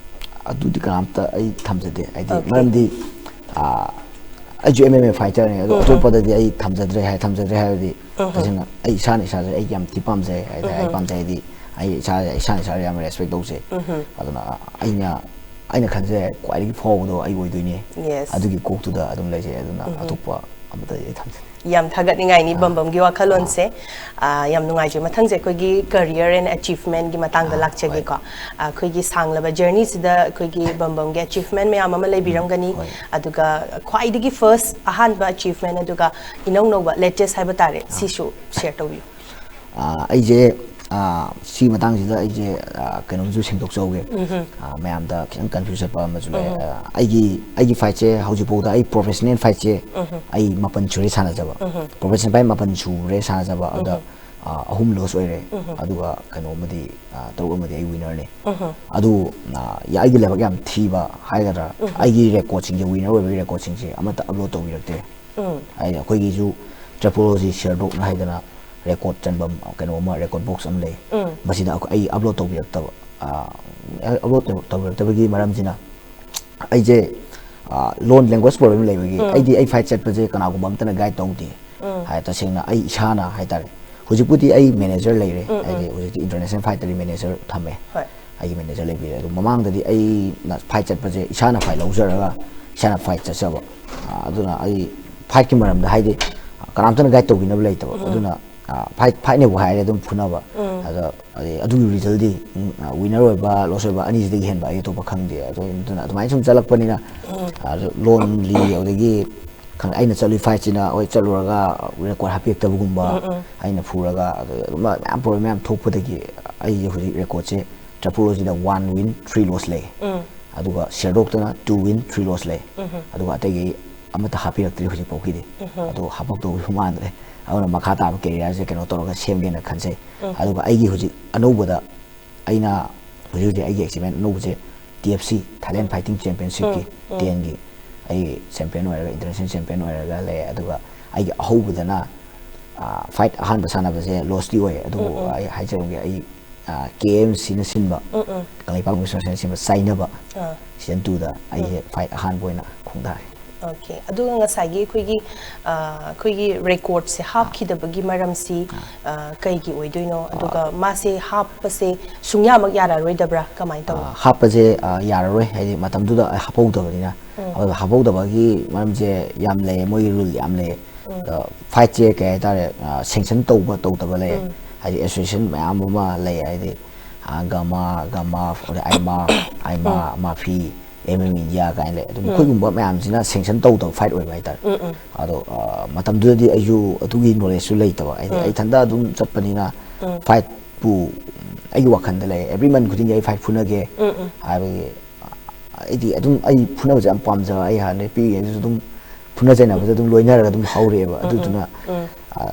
ꯑꯗꯨꯗꯤ ꯀꯅꯥꯝꯇ ꯑꯩ ꯊꯝꯖꯗꯦ ꯍꯥꯏꯗꯤ Okay. ꯃꯔꯝꯗꯤ ꯑꯥ, ꯑꯩꯁꯨ ꯑꯦꯝ ꯑꯦꯝ ꯑꯦ ꯐꯥꯏꯇꯔꯅꯤ ꯑꯗꯣ ꯑꯇꯣꯞꯄꯗꯗꯤ ꯑꯩ ꯊꯝꯖꯗ꯭ꯔꯦ ꯍꯥꯏ ꯊꯝꯖꯗ꯭ꯔꯦ ꯍꯥꯏꯕꯗꯤ ꯇꯁꯦꯡꯅ ꯑꯩ ꯏꯁꯥꯅ ꯏꯁꯥꯁꯦ ꯑꯩ ꯌꯥꯝ ꯊꯤ ꯄꯥꯝꯖꯩ ꯍꯥꯏꯗꯤ ꯑꯩ ꯄꯥꯝꯖꯩ ꯍꯥꯏꯗꯤ ꯑꯩ ꯏꯁꯥ ꯏꯁꯥꯅ ꯏꯁꯥꯁꯦ ꯌꯥꯝ ꯔꯦꯁꯄꯦꯛ ꯇꯧꯖꯩ꯫ ꯑꯗꯨꯅ ꯑꯩꯅ ꯑꯩꯅ ꯈꯟꯖꯩ ꯈ꯭ꯋꯥꯏꯗꯒꯤ ꯐꯥꯎꯕꯗꯣ ꯑꯩ ꯑꯣꯏꯗꯣꯏꯅꯦ꯫ Yes. ꯑꯗꯨꯒꯤ ꯀꯣꯛꯇꯨꯗ ꯑꯗꯨꯝ ꯂꯩꯖꯩ ꯑꯗꯨꯅ ꯑꯇꯣꯞꯄ ꯑꯃꯗꯗꯤ ꯑꯩ ꯊꯝꯖꯗꯦ꯫ ꯌꯥꯝ ꯊꯥꯒꯠꯅꯤꯡꯉꯥꯏꯅꯤ ꯕꯝꯕꯝꯒꯤ ꯋꯥꯈꯜꯂꯣꯟꯁꯦ꯫ ꯑꯥ, ꯌꯥꯝ ꯅꯨꯡꯉꯥꯏꯖꯩ꯫ ꯃꯊꯪꯁꯦ ꯑꯩꯈꯣꯏꯒꯤ career and achievement ꯀꯤ ꯃꯇꯥꯡꯗ ꯑꯥ, ꯂꯥꯛꯆꯒꯦꯀꯣ꯫ ꯑꯥ, ꯑꯩꯈꯣꯏꯒꯤ ꯁꯥꯡꯂꯕ ꯖꯔꯅꯤꯁꯤꯗ ꯑꯩꯈꯣꯏꯒꯤ ꯕꯝꯕꯝꯒꯤ ꯑꯦꯆꯤꯚꯃꯦꯟ ꯃꯌꯥꯝ ꯑꯃ ꯂꯩꯕꯤꯔꯝꯒꯅꯤ꯫ ꯍꯣꯏ꯫ ꯑꯗꯨꯒ ꯈ꯭ꯋꯥꯏꯗꯒꯤ ꯐꯥꯔꯁ ꯑꯍꯥꯟꯕ ꯑꯦꯆꯤꯚꯃꯦꯟ ꯑꯗꯨꯒ ꯏꯅꯧ ꯅꯧꯕ ꯂꯦꯇꯦꯁ ꯍꯥꯏꯕ ꯇꯥꯔꯦ, ꯁꯤꯁꯨ ꯁꯤꯌꯔ ꯇꯧꯕꯤꯌꯨ꯫ ꯑꯥ, ꯑꯩꯁꯦ ꯑꯥ, ꯁꯤ ꯃꯇꯥꯡꯁꯤꯗ ꯑꯩꯁꯦ ꯑꯥ, ꯀꯩꯅꯣꯝꯁꯨ ꯁꯦꯡꯗꯣꯛꯆꯍꯧꯒꯦ꯫ ꯑꯥ, ꯃꯌꯥꯝꯗ ꯈꯤꯇꯪ ꯀꯟꯐ꯭ꯌꯨꯁ ꯆꯠꯄ ꯑꯃꯁꯨ ꯂꯩ꯫ ꯑꯥ, ꯑꯩꯒꯤ ꯑꯩꯒꯤ ꯐꯥꯏꯠꯁꯦ ꯍꯧꯖꯤꯛꯐꯥꯎꯗ ꯑꯩ ꯄ꯭ꯔꯣꯐꯦꯁꯅꯦꯜ ꯐꯥꯏꯠꯁꯦ ꯑꯩ ꯃꯥꯄꯟ ꯁꯨꯔꯦ ꯁꯥꯟꯅꯖꯕ꯫ ꯄ꯭ꯔꯣꯐꯦꯁꯅꯦꯜ ꯐꯥꯏꯠ ꯃꯥꯄꯟ ꯁꯨꯔꯦ ꯁꯥꯟꯅꯖꯕ ꯑꯗꯨꯗ ꯑꯥ, ꯑꯍꯨꯝ ꯂꯣꯁ ꯑꯣꯏꯔꯦ꯫ ꯑꯗꯨꯒ ꯀꯩꯅꯣ ꯑꯃꯗꯤ ꯑꯥ, ꯇꯔꯨꯛ ꯑꯃꯗꯤ ꯑꯩ ꯋꯤꯅꯔꯅꯦ꯫ ꯑꯗꯨ ꯑꯥ, ꯌꯥ- ꯑꯩꯒꯤ ꯂꯥꯏꯕꯛ ꯌꯥꯝ ꯊꯤꯕ ꯍꯥꯏꯒꯗ꯭ꯔꯥ, ꯑꯩꯒꯤ ꯔꯦꯀꯣꯔꯠꯁꯤꯡꯁꯦ, ꯋꯤꯅꯔ ꯑꯣꯏꯕꯒꯤ ꯔꯦꯀꯣꯔꯠꯁꯤꯡꯁꯦ ꯑꯃꯠꯇ ꯑꯞꯂꯣꯗ ꯇꯧꯕꯤꯔꯛꯇꯦ꯫ ꯍꯥꯏꯗꯤ ꯑꯩꯈꯣꯏꯒꯤꯁꯨ ꯇ꯭ꯔꯦꯄꯣꯂꯣꯖꯤ ꯁꯤꯌꯔ ꯗꯣꯛꯅ ꯍꯥꯏꯗꯅ ꯔꯦꯀꯣꯔꯠ ꯆꯟꯐꯝ ꯀꯩꯅꯣ ꯑꯃ, ꯔꯦꯀꯣꯔꯠ ꯕꯣꯛꯁ ꯑꯃ ꯂꯩ꯫ ꯃꯁꯤꯗ ꯑꯩꯈꯣꯏ- ꯑꯩ ꯑꯞꯂꯣꯗ ꯇꯧꯕꯤꯔꯛꯇꯕ ꯑꯞꯂꯣꯗ ꯇꯧꯕꯤꯔꯛꯇꯕꯒꯤ ꯃꯔꯝꯁꯤꯅ ꯑꯩꯁꯦ ꯂꯣꯟ ꯂꯦꯡꯒ꯭ꯋꯦꯖ ꯄ꯭ꯔꯣꯕ꯭ꯂꯦꯝ ꯂꯩꯕꯒꯤ ꯑꯩꯗꯤ ꯑꯩ ꯐꯥꯏꯠ ꯆꯠꯄꯁꯦ ꯀꯅꯥꯒꯨꯝꯕ ꯑꯝꯇꯅ ꯒꯥꯏꯗ ꯇꯧꯗꯦ꯫ ꯍꯥꯏ ꯇꯁꯦꯡꯅ ꯑꯩ ꯏꯁꯥꯅ ꯍꯥꯏꯇꯥꯔꯦ꯫ ꯍꯧꯖꯤꯛꯄꯨꯗꯤ ꯑꯩ ꯃꯦꯅꯦꯖꯔ ꯂꯩꯔꯦ꯫ ꯍꯥꯏꯗꯤ ꯍꯧꯖꯤꯛꯇꯤ ꯏꯟꯇꯔꯅꯦꯁꯅꯦꯜ ꯐꯥꯏꯠꯇꯗꯤ ꯃꯦꯅꯦꯖꯔ ꯊꯝꯃꯦ꯫ ꯍꯣꯏ꯫ ꯑꯩꯒꯤ ꯃꯦꯅꯦꯖꯔ ꯂꯩꯕꯤꯔꯦ꯫ ꯑꯗꯣ ꯃꯃꯥꯡꯗꯗꯤ ꯑꯩꯅ ꯐꯥꯏꯠ ꯆꯠꯄꯁꯦ ꯏꯁꯥꯅ ꯐꯥꯏꯠ ꯂꯧꯖꯔꯒ ꯏꯁꯥꯅ ꯐꯥꯏꯠ ꯆꯠꯆꯕ꯫ ꯑꯥ, ꯑꯗꯨꯅ ꯑꯩ ꯐꯥꯏꯠꯀꯤ ꯃꯔꯝꯗ ꯍꯥꯏꯗꯤ ꯀꯅꯥꯝꯇꯅ ꯒꯥꯏꯗ ꯇꯧꯕꯤꯅꯕ ꯂꯩꯇꯕ꯫ ꯑꯗꯨꯅ ꯑꯥ, ꯐꯥꯏꯠ ꯐꯥꯏꯠꯅꯦꯕꯨ ꯍꯥꯏꯔꯦ ꯑꯗꯨꯝ ꯐꯨꯅꯕ꯫ ꯑꯗꯣ ꯑꯗꯩ ꯑꯗꯨꯒꯤ ꯔꯤꯖꯜꯗꯤ ꯋꯤꯅꯔ ꯑꯣꯏꯕ ꯂꯣꯁ ꯑꯣꯏꯕ ꯑꯅꯤꯁꯤꯗꯒꯤ ꯍꯦꯟꯕ ꯑꯩ ꯑꯇꯣꯞꯄ ꯈꯪꯗꯦ꯫ ꯑꯗꯣ ꯑꯗꯨꯅ ꯑꯗꯨꯃꯥꯏꯅ ꯁꯨꯝ ꯆꯠꯂꯛꯄꯅꯤꯅ ꯑꯗꯨ ꯂꯣꯟꯂꯤ ꯑꯗꯒꯤ ꯈꯪ- ꯑꯩꯅ ꯆꯠꯂꯨꯏ ꯐꯥꯏꯠꯁꯤꯅ ꯍꯣꯏ ꯆꯠꯂꯨꯔꯒ ꯔꯦꯀꯣꯔꯠ ꯍꯥꯞꯄꯤꯔꯛꯇꯕꯒꯨꯝꯕ ꯑꯩꯅ ꯐꯨꯔꯒ ꯑꯗꯨ ꯑꯗꯨꯝꯕ ꯃꯌꯥꯝ ꯄ꯭ꯔꯣꯕ꯭ꯂꯦꯝ ꯃꯌꯥꯝ ꯊꯣꯛꯄꯗꯒꯤ ꯑꯩꯁꯦ ꯍꯧꯖꯤꯛ ꯔꯦꯀꯣꯔꯠꯁꯦ ꯇ꯭ꯔꯦꯄꯣꯂꯣꯖꯤꯗ ꯋꯥꯟ ꯋꯤꯟ ꯊ꯭ꯔꯤ ꯂꯣꯁ ꯂꯩ꯫ ꯑꯗꯨꯒ ꯁꯤꯌꯔ ꯗꯣꯛꯇꯅ ꯇꯨ ꯋꯤꯟ ꯊ꯭ꯔꯤ ꯂꯣꯁ ꯂꯩ꯫ ꯑꯗꯨꯒ ꯑꯇꯩꯒꯤ ꯑꯃꯠꯇ ꯍꯥꯞꯄꯤꯔꯛꯇ꯭ꯔꯤ ꯍꯧꯖꯤꯛꯐꯥꯎꯒꯤꯗꯤ꯫ ꯑꯗꯣ ꯍꯥꯞꯄꯛꯇꯧꯕꯁꯨ ꯃꯥꯟꯗ꯭ꯔꯦ꯫ ꯑꯗꯨꯅ ꯃꯈꯥ ꯇꯥꯕ ꯀꯦꯔꯤꯌꯔꯁꯦ ꯀꯩꯅꯣ ꯇꯧꯔꯒ ꯁꯦꯝꯒꯦꯅ ꯈꯟꯖꯩ꯫ ꯑꯗꯨꯒ ꯑꯩꯒꯤ ꯍꯧꯖꯤꯛ ꯑꯅꯧꯕꯗ ꯑꯩꯅ ꯍꯧꯖꯤꯛ ꯍꯧꯖꯤꯛ ꯑꯩꯒꯤ ꯑꯦꯆꯤꯞꯃꯦꯟ ꯑꯅꯧꯕꯁꯦ T F C, Thailand fighting ꯆꯦꯝꯄꯤꯌꯟꯁꯤꯞꯀꯤ ꯇꯦꯟꯒꯤ ꯑꯩ ꯆꯦꯝꯄꯤꯌꯟ ꯑꯣꯏꯔꯒ, ꯏꯟꯇꯔꯅꯦꯁꯅꯦꯜ ꯆꯦꯝꯄꯤꯌꯟ ꯑꯣꯏꯔꯒ ꯂꯩ꯫ ꯑꯗꯨꯒ ꯑꯩꯒꯤ ꯑꯍꯧꯕꯗꯅ ꯐꯥꯏꯠ ꯑꯍꯥꯟꯕ ꯁꯥꯟꯅꯕꯁꯦ ꯂꯣꯁꯇꯤ ꯑꯣꯏ, ꯑꯗꯨꯕꯨ ꯑꯩ ꯍꯥꯏꯖꯔꯝꯒꯦ, ꯑꯩ ꯀꯦ ꯑꯦꯝ ꯁꯤꯅ ꯁꯤꯟꯕ, ꯀꯪꯂꯩꯄꯥꯛ ꯃꯤꯁ ꯁꯣꯁꯥꯏꯇꯤꯅ ꯁꯤꯟꯕ ꯆꯥꯏꯅꯕ, ꯁꯤꯖꯟ ꯇꯨꯗ ꯑꯩꯁꯦ ꯐꯥꯏꯠ ꯑꯍꯥꯟꯕ ꯑꯣꯏꯅ ꯈꯣꯡꯗꯥꯔꯦ꯫ ꯑꯣꯀꯦ, ꯑꯗꯨꯒ ꯉꯁꯥꯏꯒꯤ ꯑꯩꯈꯣꯏꯒꯤ ꯑ, ꯑꯩꯈꯣꯏꯒꯤ ꯔꯦꯀꯣꯔꯠꯁꯦ ꯍꯥꯞꯈꯤꯗꯕꯒꯤ ꯃꯔꯝꯁꯤ ꯑ, ꯀꯩꯒꯤ ꯑꯣꯏꯗꯣꯏꯅꯣ? ꯑꯗꯨꯒ ꯃꯥꯁꯦ ꯍꯥꯞꯄꯁꯦ ꯁꯨꯡꯌꯥꯃꯛ ꯌꯥꯔꯔꯣꯏꯗꯕ꯭ꯔꯥ? ꯀꯃꯥꯏꯅ ꯇꯧꯏ? ꯑ, ꯍꯥꯞꯄꯁꯦ ꯑ, ꯌꯥꯔꯔꯣꯏ, ꯍꯥꯏꯗꯤ ꯃꯇꯝꯗꯨꯗ ꯑꯩ ꯍꯥꯞꯍꯧꯗꯕꯅꯤꯅ꯫ ꯑꯗꯨꯒ ꯍꯥꯞꯍꯧꯗꯕꯒꯤ ꯃꯔꯝꯁꯦ ꯌꯥꯝ ꯂꯩꯌꯦ, ꯃꯣꯏꯒꯤ ꯔꯨꯜ ꯌꯥꯝ ꯂꯩꯌꯦ꯫ ꯑꯗ ꯐꯥꯏꯠꯁꯦ ꯀꯩ ꯍꯥꯏꯇꯥꯔꯦ, ꯁꯦꯡꯁꯟ ꯇꯧꯕ ꯇꯧꯗꯕ ꯂꯩꯌꯦ꯫ ꯍꯥꯏꯗꯤ ꯑꯦꯁꯣꯁꯤꯌꯦꯁꯟ ꯃꯌꯥꯝ ꯑꯃ ꯂꯩ, ꯍꯥꯏꯗꯤ ꯑ, ꯒꯃꯥ, ꯒꯃꯥ, ꯑꯗꯩ ꯑꯥꯏꯃꯥ, ꯑꯥꯏꯃꯥ, ꯃꯥꯐꯤ, ꯑꯦꯝ ꯑꯦꯝ ꯏꯟꯗꯤꯌꯥ ꯀꯥꯏꯅ ꯂꯩ꯫ ꯑꯗꯨꯝ ꯃꯈꯣꯏꯒꯨꯝꯕ ꯃꯌꯥꯝꯁꯤꯅ ꯁꯦꯡꯁꯟ ꯇꯧꯗꯕ ꯐꯥꯏꯠ ꯑꯣꯏꯕ ꯍꯥꯏꯇꯥꯔꯦ꯫ ꯑꯗꯣ ꯑ, ꯃꯇꯝꯗꯨꯗꯗꯤ ꯑꯩꯁꯨ ꯑꯗꯨꯒꯤ ꯅꯣꯂꯦꯖꯁꯨ ꯂꯩꯇꯕ, ꯍꯥꯏꯗꯤ ꯑꯩ ꯏꯊꯟꯇ ꯑꯗꯨꯝ ꯆꯠꯄꯅꯤꯅ ꯐꯥꯏꯠꯄꯨ ꯑꯩꯒꯤ ꯋꯥꯈꯜꯗ ꯂꯩ, ꯑꯦꯕ꯭ꯔꯤ ꯃꯟ ꯈꯨꯗꯤꯡꯒꯤ ꯑꯩ ꯐꯥꯏꯠ ꯐꯨꯅꯒꯦ ꯍꯥꯏꯕꯒꯤ, ꯑ, ꯑꯩꯗꯤ ꯑꯗꯨꯝ ꯑꯩ ꯐꯨꯅꯕꯁꯦ ꯌꯥꯝ ꯄꯥꯝꯖꯕ, ꯑꯩ ꯍꯥꯟꯅꯗꯩ ꯄꯤꯛꯏꯉꯩꯗꯁꯨ ꯑꯗꯨꯝ ꯐꯨꯅ ꯆꯩꯅꯕꯁꯦ ꯑꯗꯨꯝ ꯂꯣꯏꯅꯔꯒ ꯑꯗꯨꯝ ꯍꯧꯔꯛꯑꯦꯕ꯫ ꯑꯗꯨꯗꯨꯅ ꯑ,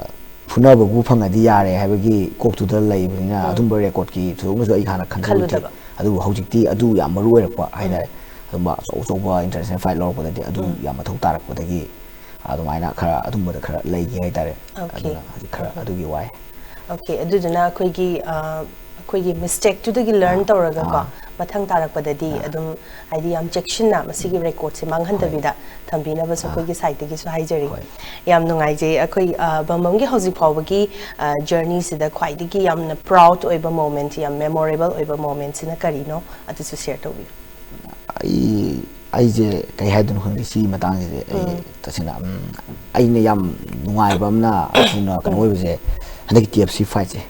ꯐꯨꯅꯕꯕꯨ ꯐꯪꯉꯗꯤ ꯌꯥꯔꯦ ꯍꯥꯏꯕꯒꯤ ꯀꯣꯛꯇꯨꯗ ꯂꯩꯕꯅꯤꯅ ꯑꯗꯨꯝꯕ ꯔꯦꯀꯣꯔꯠꯀꯤ ꯊꯣꯏꯗꯣꯛꯅꯁꯨ ꯑꯩ ꯍꯥꯟꯅ ꯈꯟꯖꯜꯂꯨꯗꯦ꯫ ꯈꯜꯂꯨꯗꯕ꯫ ꯑꯗꯨꯕꯨ ꯍꯧꯖꯤꯛꯇꯤ ꯑꯗꯨ ꯌꯥꯝ ꯃꯔꯨ ꯑꯣꯏꯔꯛꯄ ꯍꯥꯏꯇꯥꯔꯦ꯫ ꯑꯗꯨꯝꯕ ꯑꯆꯧ ꯑꯆꯧꯕ ꯏꯟꯇꯔꯅꯦꯁꯅꯦꯜ ꯐꯥꯏꯠ ꯂꯧꯔꯛꯄꯗꯗꯤ ꯑꯗꯨ ꯌꯥꯝ ꯃꯊꯧ ꯇꯥꯔꯛꯄꯗꯒꯤ ꯑꯗꯨꯃꯥꯏꯅ ꯈꯔ ꯑꯗꯨꯝꯕꯗ ꯈꯔ ꯂꯩꯈꯤ ꯍꯥꯏꯇꯥꯔꯦ꯫ ꯑꯣꯀꯦ꯫ ꯑꯗꯨꯅ ꯍꯧꯖꯤꯛ ꯈꯔ ꯑꯗꯨꯒꯤ ꯋꯥꯏ꯫ ꯑꯣꯀꯦ, ꯑꯗꯨꯗꯨꯅ ꯑꯩꯈꯣꯏꯒꯤ ꯑ, ꯑꯩꯈꯣꯏꯒꯤ ꯃꯤꯁꯇꯦꯛꯇꯨꯗꯒꯤ ꯂꯔꯟ ꯇꯧꯔꯒꯀꯣ ꯃꯊꯪ ꯇꯥꯔꯛꯄꯗꯗꯤ ꯑꯗꯨꯝ ꯍꯥꯏꯗꯤ ꯌꯥꯝ ꯆꯦꯛꯁꯤꯟꯅ ꯃꯁꯤꯒꯤ ꯔꯦꯀꯣꯔꯠꯁꯦ ꯃꯥꯡꯍꯟꯗꯕꯤꯗ ꯊꯝꯕꯤꯅꯕꯁꯨ ꯑꯩꯈꯣꯏꯒꯤ ꯁꯥꯏꯠꯇꯒꯤꯁꯨ ꯍꯥꯏꯖꯔꯤ꯫ ꯍꯣꯏ꯫ ꯌꯥꯝ ꯅꯨꯡꯉꯥꯏꯖꯩ꯫ ꯑꯩꯈꯣꯏ ꯑ, ꯕꯝꯕꯝꯒꯤ ꯍꯧꯖꯤꯛ ꯐꯥꯎꯕꯒꯤ ꯑ, ꯖꯔꯅꯤꯁꯤꯗ ꯈ꯭ꯋꯥꯏꯗꯒꯤ ꯌꯥꯝꯅ ꯄ꯭ꯔꯥꯎꯗ ꯑꯣꯏꯕ ꯃꯣꯃꯦꯟꯠ, ꯌꯥꯝ ꯃꯦꯃꯣꯔꯦꯕꯜ ꯑꯣꯏꯕ ꯃꯣꯃꯦꯟꯠꯁꯤꯅ ꯀꯔꯤꯅꯣ? ꯑꯗꯨꯁꯨ ꯁꯤꯌꯔ ꯇꯧꯕꯤꯌꯨ꯫ ꯑꯩ ꯑꯩꯁꯦ ꯀꯩ ꯍꯥꯏꯗꯣꯏꯅꯣ ꯈꯪꯗꯦ ꯁꯤꯒꯤ ꯃꯇꯥꯡꯁꯤꯗꯤ꯫ ꯑꯩ ꯇꯁꯦꯡꯅ, ꯎꯝ, ꯑꯩꯅ ꯌꯥꯝ ꯅꯨꯡꯉꯥꯏꯕ ꯑꯃꯅ ꯊꯨꯅ ꯀꯩꯅꯣ ꯑꯣꯏꯕꯁꯦ, ꯍꯟꯗꯛꯀꯤ ꯇꯤ ꯑꯦꯐ ꯁꯤ ꯐꯥꯏꯠꯁꯦ,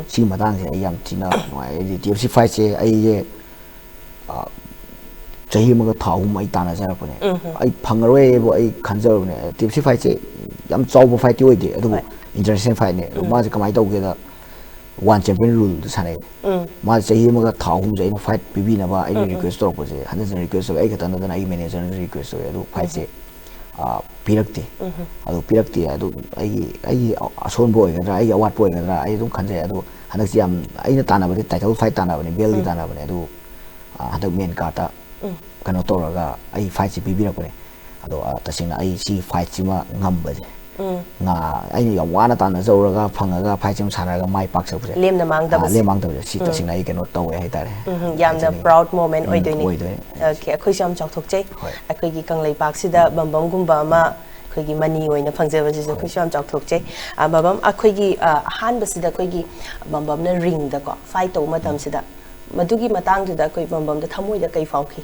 ꯁꯤꯒꯤ ꯃꯇꯥꯡꯁꯦ ꯑꯩ ꯌꯥꯝ ꯊꯤꯅ ꯅꯨꯡꯉꯥꯏ꯫ ꯍꯥꯏꯗꯤ ꯇꯤ ꯑꯦꯐ ꯁꯤ ꯐꯥꯏꯠꯁꯦ ꯑꯩꯁꯦ ꯑ, ꯆꯍꯤ ꯑꯃꯒ ꯊꯥ ꯑꯍꯨꯝ ꯑꯩ ꯇꯥꯟꯅꯖꯔꯛꯄꯅꯦ꯫ ꯑꯩ ꯐꯪꯉꯔꯣꯏꯕꯨ ꯑꯩ ꯈꯟꯖꯔꯨꯕꯅꯦ꯫ ꯇꯤ ꯑꯦꯐ ꯁꯤ ꯐꯥꯏꯠꯁꯦ ꯌꯥꯝ ꯆꯥꯎꯕ ꯐꯥꯏꯠꯇꯤ ꯑꯣꯏꯗꯦ, ꯑꯗꯨꯕꯨ ꯍꯣꯏ꯫ ꯏꯟꯇꯔꯅꯦꯁꯅꯦꯜ ꯐꯥꯏꯠꯅꯦ꯫ ꯑꯗꯣ ꯃꯥꯁꯦ ꯀꯃꯥꯏꯅ ꯇꯧꯒꯦꯗ, ꯋꯥꯟ ꯆꯦꯝꯄꯤꯌꯟ ꯔꯨꯜꯗ ꯁꯥꯟꯅꯩ꯫ ꯃꯥꯁꯦ ꯆꯍꯤ ꯑꯃꯒ ꯊꯥ ꯑꯍꯨꯝꯁꯦ ꯑꯩꯅ ꯐꯥꯏꯠ ꯄꯤꯕꯤꯅꯕ ꯑꯩꯅ ꯔꯤꯀ꯭ꯋꯦꯁ ꯇꯧꯔꯛꯄꯁꯦ ꯍꯟꯖꯟ ꯍꯟꯖꯟ ꯔꯤꯀ꯭ꯋꯦꯁ ꯇꯧꯋꯦ꯫ ꯑꯩ ꯈꯛꯇ ꯅꯠꯇꯅ ꯑꯩꯒꯤ ꯃꯦꯅꯦꯖꯔꯅꯁꯨ ꯔꯤꯀ꯭ꯋꯦꯁ ꯇꯧꯋꯦ꯫ ꯑꯗꯨ ꯐꯥꯏꯠꯁꯦ ꯑ, ꯄꯤꯔꯛꯇꯦ꯫ ꯑꯗꯨ ꯄꯤꯔꯛꯇꯦ꯫ ꯑꯗꯨ ꯑꯩꯒꯤ, ꯑꯩꯒꯤ ꯑꯁꯣꯟꯕ ꯑꯣꯏꯒꯗ꯭ꯔꯥ, ꯑꯩꯒꯤ ꯑꯋꯥꯠꯄ ꯑꯣꯏꯒꯗ꯭ꯔꯥ, ꯑꯩ ꯑꯗꯨꯝ ꯈꯟꯖꯩ꯫ ꯑꯗꯨ ꯍꯟꯗꯛꯁꯦ ꯌꯥꯝ, ꯑꯩꯅ ꯇꯥꯟꯅꯕꯗꯤ ꯇꯥꯏꯇꯜ ꯐꯥꯏꯠ ꯇꯥꯟꯅꯕꯅꯦ, ꯕꯦꯜꯒꯤ ꯇꯥꯟꯅꯕꯅꯦ꯫ ꯑꯗꯨ, ꯍꯟꯗꯛ ꯃꯦꯟ ꯀꯥꯔꯠꯇ ꯀꯩꯅꯣ ꯇꯧꯔꯒ ꯑꯩ ꯐꯥꯏꯠꯁꯦ ꯄꯤꯕꯤꯔꯛꯄꯅꯦ꯫ ꯑꯗꯣ ꯇꯁꯦꯡꯅ ꯑꯩ ꯁꯤ ꯐꯥꯏꯠꯁꯤꯃ ꯉꯝꯕꯁꯦ, ꯉꯥ ꯑꯩꯅ ꯌꯥꯝ ꯋꯥꯅ ꯇꯥꯟꯅꯖꯧꯔꯒ ꯐꯪꯉꯒ ꯐꯥꯏꯠꯁꯤꯃ ꯁꯥꯟꯅꯔꯒ ꯃꯥꯏ ꯄꯥꯛꯆꯕꯁꯦ, ꯂꯦꯝꯅ ꯃꯥꯡꯗꯕꯁꯦ꯫ ꯂꯦꯝ ꯃꯥꯡꯗꯕꯁꯦ, ꯁꯤ ꯇꯁꯦꯡꯅ ꯑꯩ ꯀꯩꯅꯣ ꯇꯧꯋꯦ ꯍꯥꯏꯇꯥꯔꯦ꯫ ꯎꯝ, ꯌꯥꯝꯅ proud moment ꯑꯣꯏꯗꯣꯏꯅꯤ꯫ ꯑꯣꯏꯗꯣꯏꯅꯤ꯫ Okay, ꯑꯩꯈꯣꯏꯁꯨ ꯌꯥꯝ ꯆꯥꯎꯊꯣꯛꯆꯩ꯫ ꯍꯣꯏ꯫ ꯑꯩꯈꯣꯏꯒꯤ ꯀꯪꯂꯩꯄꯥꯛꯁꯤꯗ ꯕꯝꯕꯝꯒꯨꯝꯕ ꯑꯃ ꯑꯩꯈꯣꯏꯒꯤ ꯃꯅꯤ ꯑꯣꯏꯅ ꯐꯪꯖꯕꯁꯤꯁꯨ ꯑꯩꯈꯣꯏꯁꯨ ꯌꯥꯝ ꯆꯥꯎꯊꯣꯛꯆꯩ꯫ ꯑ, ꯕꯝꯕꯝ, ꯑꯩꯈꯣꯏꯒꯤ, ꯑ, ꯑꯍꯥꯟꯕꯁꯤꯗ ꯑꯩꯈꯣꯏꯒꯤ ꯕꯝꯕꯝꯅ ꯔꯤꯡꯗꯀꯣ ꯐꯥꯏꯠ ꯇꯧꯕ ꯃꯇꯝꯁꯤꯗ, ꯃꯗꯨꯒꯤ ꯃꯇꯥꯡꯗꯨꯗ ꯑꯩꯈꯣꯏ ꯕꯝꯕꯝꯗ ꯊꯃꯣꯏꯗ ꯀꯩ ꯐꯥꯎꯈꯤ?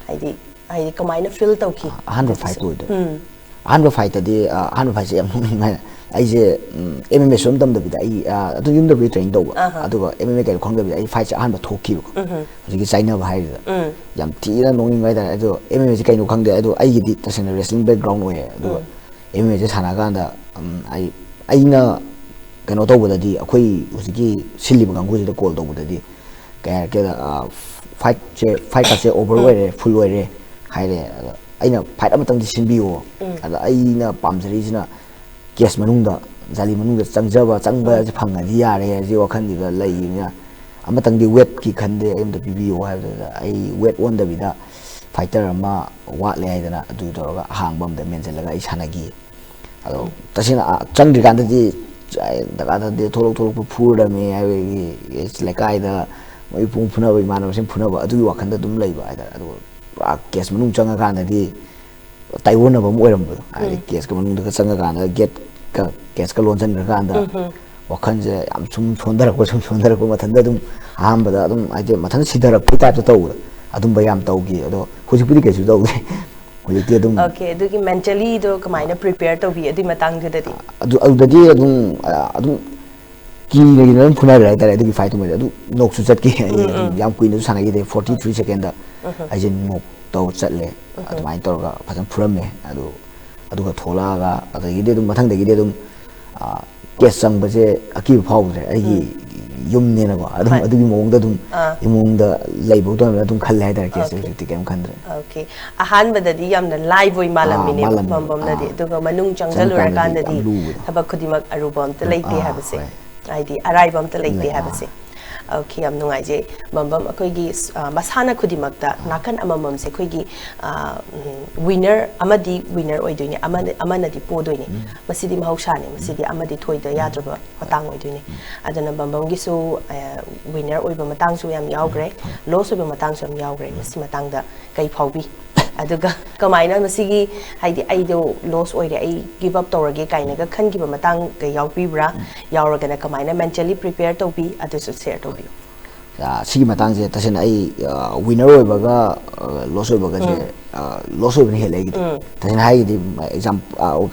ꯍꯥꯏꯗꯤ, ꯍꯥꯏꯗꯤ ꯀꯃꯥꯏꯅ ꯐꯤꯜ ꯇꯧꯈꯤ? ꯑꯍꯥꯟꯕ ꯐꯥꯏꯠꯇꯣ ꯑꯣꯏꯗꯣꯏꯅꯦ꯫ ꯑꯍꯥꯟꯕ ꯐꯥꯏꯠꯇꯗꯤ, ꯑ, ꯑꯍꯥꯟꯕ ꯐꯥꯏꯠꯁꯦ ꯌꯥꯝ ꯅꯣꯛꯅꯤꯡꯉꯥꯏ, ꯑꯩꯁꯦ, ꯎꯝ, M M A ꯁꯨꯝ ꯇꯝꯗꯕꯤꯗ ꯑꯩ, ꯑ, ꯑꯗꯨꯝ ꯌꯨꯝꯗꯕꯨꯗꯤ ꯇ꯭ꯔꯦꯅꯤꯡ ꯇꯧꯕ, ꯑꯗꯨꯒ M M A ꯀꯩꯅꯣ ꯈꯪꯗꯕꯤꯗ ꯑꯩ ꯐꯥꯏꯠꯁꯦ ꯑꯍꯥꯟꯕ ꯊꯣꯛꯈꯤꯕꯀꯣ꯫ ꯍꯧꯖꯤꯛꯀꯤ ꯆꯥꯏꯅꯕ ꯍꯥꯏꯔꯤꯗ ꯌꯥꯝ ꯊꯤꯅ ꯅꯣꯛꯅꯤꯡꯕ ꯍꯥꯏꯇꯥꯔꯦ꯫ ꯑꯗꯣ M M A ꯁꯦ ꯀꯩꯅꯣ ꯈꯪꯗꯦ, ꯑꯗꯣ ꯑꯩꯒꯤꯗꯤ ꯇꯁꯦꯡꯅ wrestling background ꯑꯣꯏꯌꯦ꯫ ꯑꯗꯨꯒ M M A ꯁꯦ ꯁꯥꯟꯅꯔꯀꯥꯟꯗ, ꯎꯝ, ꯑꯩ, ꯑꯩꯅ ꯀꯩꯅꯣ ꯇꯧꯕꯗꯗꯤ, ꯑꯩꯈꯣꯏ ꯍꯧꯖꯤꯛꯀꯤ ꯁꯤꯜꯂꯤꯕ ꯀꯥꯡꯕꯨꯁꯤꯗ ꯀꯣꯜ ꯇꯧꯕꯗꯗꯤ ꯀꯩ ꯍꯥꯏꯔꯛꯀꯦꯗ, ꯑ, ꯐꯥꯏꯠꯁꯦ, ꯐꯥꯏꯠ ꯀꯥꯔꯠꯁꯦ ꯑꯣꯚꯔ ꯑꯣꯏꯔꯦ, ꯐꯨꯜ ꯑꯣꯏꯔꯦ ꯍꯥꯏꯔꯦ꯫ ꯑꯗ ꯑꯩꯅ ꯐꯥꯏꯠ ꯑꯃꯇꯪꯗꯤ ꯁꯤꯟꯕꯤꯌꯣ꯫ ꯑꯗ ꯑꯩꯅ ꯄꯥꯝꯖꯔꯤꯁꯤꯅ ꯀꯦꯁ ꯃꯅꯨꯡꯗ, ꯖꯥꯂꯤ ꯃꯅꯨꯡꯗ ꯆꯪꯖꯕ, ꯆꯪꯕꯁꯦ ꯐꯪꯉꯗꯤ ꯌꯥꯔꯦ ꯍꯥꯏꯕꯒꯤ ꯋꯥꯈꯜꯗꯨꯗ ꯂꯩꯕꯅꯤꯅ, ꯑꯃꯇꯪꯗꯤ ꯋꯦꯠꯀꯤ ꯈꯟꯗꯦ, ꯑꯩ ꯑꯝꯇ ꯄꯤꯕꯤꯌꯣ ꯍꯥꯏꯕꯗꯨꯗ, ꯑꯩ ꯋꯦꯠ ꯑꯣꯟꯗꯕꯤꯗ ꯐꯥꯏꯇꯔ ꯑꯃ ꯋꯥꯠꯂꯦ ꯍꯥꯏꯗꯅ ꯑꯗꯨ ꯇꯧꯔꯒ ꯑꯍꯥꯡꯕ ꯑꯝꯗ ꯃꯦꯟꯁꯤꯜꯂꯒ ꯑꯩ ꯁꯥꯟꯅꯈꯤ꯫ ꯑꯗꯣ ꯇꯁꯦꯡꯅ, ꯑ, ꯆꯪꯗ꯭ꯔꯤꯀꯥꯟꯗꯗꯤ, ꯑ, ꯗꯔꯀꯥꯔ ꯇꯥꯗꯦ, ꯊꯣꯛꯂꯛ ꯊꯣꯛꯂꯛꯄ ꯐꯨꯔꯗꯕꯅꯤ ꯍꯥꯏꯕꯒꯤ, ꯑꯦ, ꯂꯩꯀꯥꯏꯗ ꯃꯣꯏ ꯄꯨꯡ ꯐꯨꯅꯕ, ꯏꯃꯥꯟꯅꯕꯁꯤꯡ ꯐꯨꯅꯕ, ꯑꯗꯨꯒꯤ ꯋꯥꯈꯜꯗ ꯑꯗꯨꯝ ꯂꯩꯕ ꯍꯥꯏꯇꯥꯔꯦ꯫ ꯑꯗꯨꯒ ꯄꯨꯔꯥ ꯀꯦꯁ ꯃꯅꯨꯡ ꯆꯪꯉꯀꯥꯟꯗꯗꯤ ꯇꯥꯏꯑꯣꯟꯅꯕ ꯑꯃ ꯑꯣꯏꯔꯝꯕꯗꯣ, ꯍꯥꯏꯗꯤ ꯀꯦꯁꯀ ꯃꯅꯨꯡꯗꯒ ꯆꯪꯉꯀꯥꯟꯗ, ꯒꯦꯠꯀ, ꯀꯦꯁꯀ ꯂꯣꯟꯁꯤꯟꯈ꯭ꯔꯀꯥꯟꯗ ꯋꯥꯈꯜꯁꯦ ꯌꯥꯝ ꯁꯨꯝ ꯁꯣꯟꯊꯔꯛꯄ, ꯁꯨꯝ ꯁꯣꯟꯊꯔꯛꯄ, ꯃꯊꯟꯇ ꯑꯗꯨꯝ ꯑꯍꯥꯟꯕꯗ ꯑꯗꯨꯝ, ꯍꯥꯏꯗꯤ, ꯃꯊꯟꯇ ꯁꯤꯊꯔꯛꯄꯒꯤ ꯇꯥꯏꯞꯇ ꯇꯧꯕꯗꯣ, ꯑꯗꯨꯝꯕ ꯌꯥꯝ ꯇꯧꯈꯤ꯫ ꯑꯗꯣ ꯍꯧꯖꯤꯛꯄꯨꯗꯤ ꯀꯩꯁꯨ ꯇꯧꯗꯦ꯫ ꯍꯧꯖꯤꯛꯇꯤ ꯑꯗꯨꯝ Okay, ꯑꯗꯨꯒꯤ mentally ꯗꯣ ꯀꯃꯥꯏꯅ prepare ꯇꯧꯕꯤ ꯑꯗꯨꯒꯤ ꯃꯇꯥꯡꯗꯨꯗꯗꯤ? ꯑꯗꯨ, ꯑꯗꯨꯗꯗꯤ ꯑꯗꯨꯝ, ꯑ, ꯑꯗꯨꯝ ꯀꯤꯅ ꯀꯤꯅ ꯑꯗꯨꯝ ꯐꯨꯅꯈ꯭ꯔꯦ ꯍꯥꯏꯇꯥꯔꯦ꯫ ꯑꯗꯨꯒꯤ ꯐꯥꯏꯠꯇꯨꯃꯗꯤ ꯑꯗꯨ ꯅꯣꯛꯁꯨ ꯆꯠꯈꯤ꯫ ꯑꯩ ꯑꯗꯨꯝ ꯌꯥꯝ ꯀꯨꯏꯅꯁꯨ ꯁꯥꯟꯅꯈꯤꯗꯦ, forty three second ꯑꯩꯁꯦ ꯅꯣꯛ ꯇꯧꯔ ꯆꯠꯂꯦ꯫ ꯑꯗꯨꯃꯥꯏꯅ ꯇꯧꯔꯒ ꯐꯖꯅ ꯐꯨꯔꯝꯃꯦ꯫ ꯑꯗꯨ, ꯑꯗꯨꯒ ꯊꯣꯛꯂꯛꯑꯒ ꯑꯗꯒꯤꯗꯤ ꯑꯗꯨꯝ ꯃꯊꯪꯗꯒꯤꯗꯤ ꯑꯗꯨꯝ, ꯑ, ꯀꯦꯁ ꯆꯪꯕꯁꯦ ꯑꯀꯤꯕ ꯐꯥꯎꯗ꯭ꯔꯦ꯫ ꯑꯩꯒꯤ ꯌꯨꯝꯅꯦꯅꯀꯣ, ꯑꯗꯨꯝ ꯍꯣꯏ꯫ ꯑꯗꯨꯒꯤ ꯃꯑꯣꯡꯗ ꯑꯗꯨꯝ, ꯑꯥ꯫ ꯏꯃꯨꯡꯗ ꯂꯩꯕ ꯇꯧꯔꯝꯃꯤꯅ ꯑꯗꯨꯝ ꯈꯜꯂꯦ ꯍꯥꯏꯇꯥꯔꯦ꯫ ꯀꯦꯁꯁꯦ Okay. ꯍꯧꯖꯤꯛꯇꯤ ꯀꯩꯝ ꯈꯟꯗ꯭ꯔꯦ꯫ Okay, ꯑꯍꯥꯟꯕꯗꯗꯤ ꯌꯥꯝꯅ live ꯑꯣꯏ ꯃꯥꯜꯂꯝꯃꯤꯅꯦꯕ, ꯑꯥ, ꯃꯥꯜꯂꯝꯃꯦ꯫ ꯕꯝꯕꯝꯅꯗꯤ꯫ ꯑꯥ꯫ ꯑꯗꯨꯒ ꯃꯅꯨꯡ ꯆꯪꯉꯀꯥꯟꯗꯗꯤ ꯆꯪꯁꯤꯜꯂꯨꯔꯀꯥꯟꯗꯗꯤ ꯌꯥꯝ ꯂꯨꯕꯗꯣ꯫ ꯊꯕꯛ ꯈꯨꯗꯤꯡꯃꯛ ꯑꯔꯨꯕ ꯑꯝꯇ ꯂꯩꯇꯦ ꯑꯥ, ꯍꯥꯏꯕꯁꯦ, ꯍꯣꯏ꯫ ꯍꯥꯏꯗꯤ ꯑꯔꯥꯏꯕ ꯑꯝꯇ ꯂꯩꯇꯦ ꯂꯩ-, ꯑꯥ꯫ ꯍꯥꯏꯕꯁꯦ꯫ ꯑꯣꯀꯦ, ꯌꯥꯝ ꯅꯨꯡꯉꯥꯏꯖꯩ꯫ ꯕꯝꯕꯝ, ꯑꯩꯈꯣꯏꯒꯤ ꯑ, ꯃꯁꯥꯟꯅ ꯈꯨꯗꯤꯡꯃꯛꯇ ꯅꯥꯀꯟ ꯑꯃꯃꯝꯁꯦ ꯑꯩꯈꯣꯏꯒꯤ ꯋꯤꯅꯔ ꯑꯃꯗꯤ ꯋꯤꯅꯔ ꯑꯣꯏꯗꯣꯏꯅꯤ, ꯑꯃꯅ ꯑꯃꯅꯗꯤ ꯄꯣꯗꯣꯏꯅꯤ꯫ ꯃꯁꯤꯗꯤ ꯃꯍꯧꯁꯥꯅꯤ, ꯃꯁꯤꯗꯤ ꯑꯃꯗꯤ ꯊꯣꯏꯗ ꯌꯥꯗ꯭ꯔꯕ ꯃꯇꯥꯡ ꯑꯣꯏꯗꯣꯏꯅꯤ꯫ ꯑꯗꯨꯅ ꯕꯝꯕꯝꯒꯤꯁꯨ ꯋꯤꯅꯔ ꯑꯣꯏꯕ ꯃꯇꯥꯡꯁꯨ ꯌꯥꯝ ꯌꯥꯎꯈ꯭ꯔꯦ, ꯂꯣꯁ ꯑꯣꯏꯕ ꯃꯇꯥꯡꯁꯨ ꯌꯥꯝ ꯌꯥꯎꯈ꯭ꯔꯦ꯫ ꯃꯁꯤ ꯃꯇꯥꯡꯗ ꯀꯩ ꯐꯥꯎꯕꯤ? ꯑꯗꯨꯒ ꯀꯃꯥꯏꯅ ꯃꯁꯤꯒꯤ, ꯍꯥꯏꯗꯤ, "ꯑꯩꯗꯣ ꯂꯣꯁ ꯑꯣꯏꯔꯦ, ꯑꯩ ꯒꯤꯞ ꯑꯞ ꯇꯧꯔꯒꯦ" ꯀꯥꯏꯅꯒ ꯈꯟꯈꯤꯕ ꯃꯇꯥꯡꯒ ꯌꯥꯎꯕꯤꯕ꯭ꯔꯥ? ꯌꯥꯎꯔꯒꯅ ꯀꯃꯥꯏꯅ ꯃꯦꯟꯇꯦꯜꯂꯤ ꯄ꯭ꯔꯤꯄꯦꯌꯔ ꯇꯧꯕꯤ? ꯑꯗꯨꯁꯨ ꯁꯦꯌꯔ ꯇꯧꯕꯤꯌꯨ꯫ ꯑ, ꯁꯤꯒꯤ ꯃꯇꯥꯡꯁꯦ ꯇꯁꯦꯡꯅ ꯑꯩ ꯋꯤꯅꯔ ꯑꯣꯏꯕꯒ ꯂꯣꯁ ꯑꯣꯏꯕꯒꯁꯦ, ꯂꯣꯁ ꯑꯣꯏꯕꯅ ꯍꯦꯜꯂꯦ ꯑꯩꯒꯤꯗꯤ꯫ ꯇꯁꯦꯡꯅ ꯍꯥꯏꯔꯒꯗꯤ ꯑꯦꯛꯖꯥꯝ,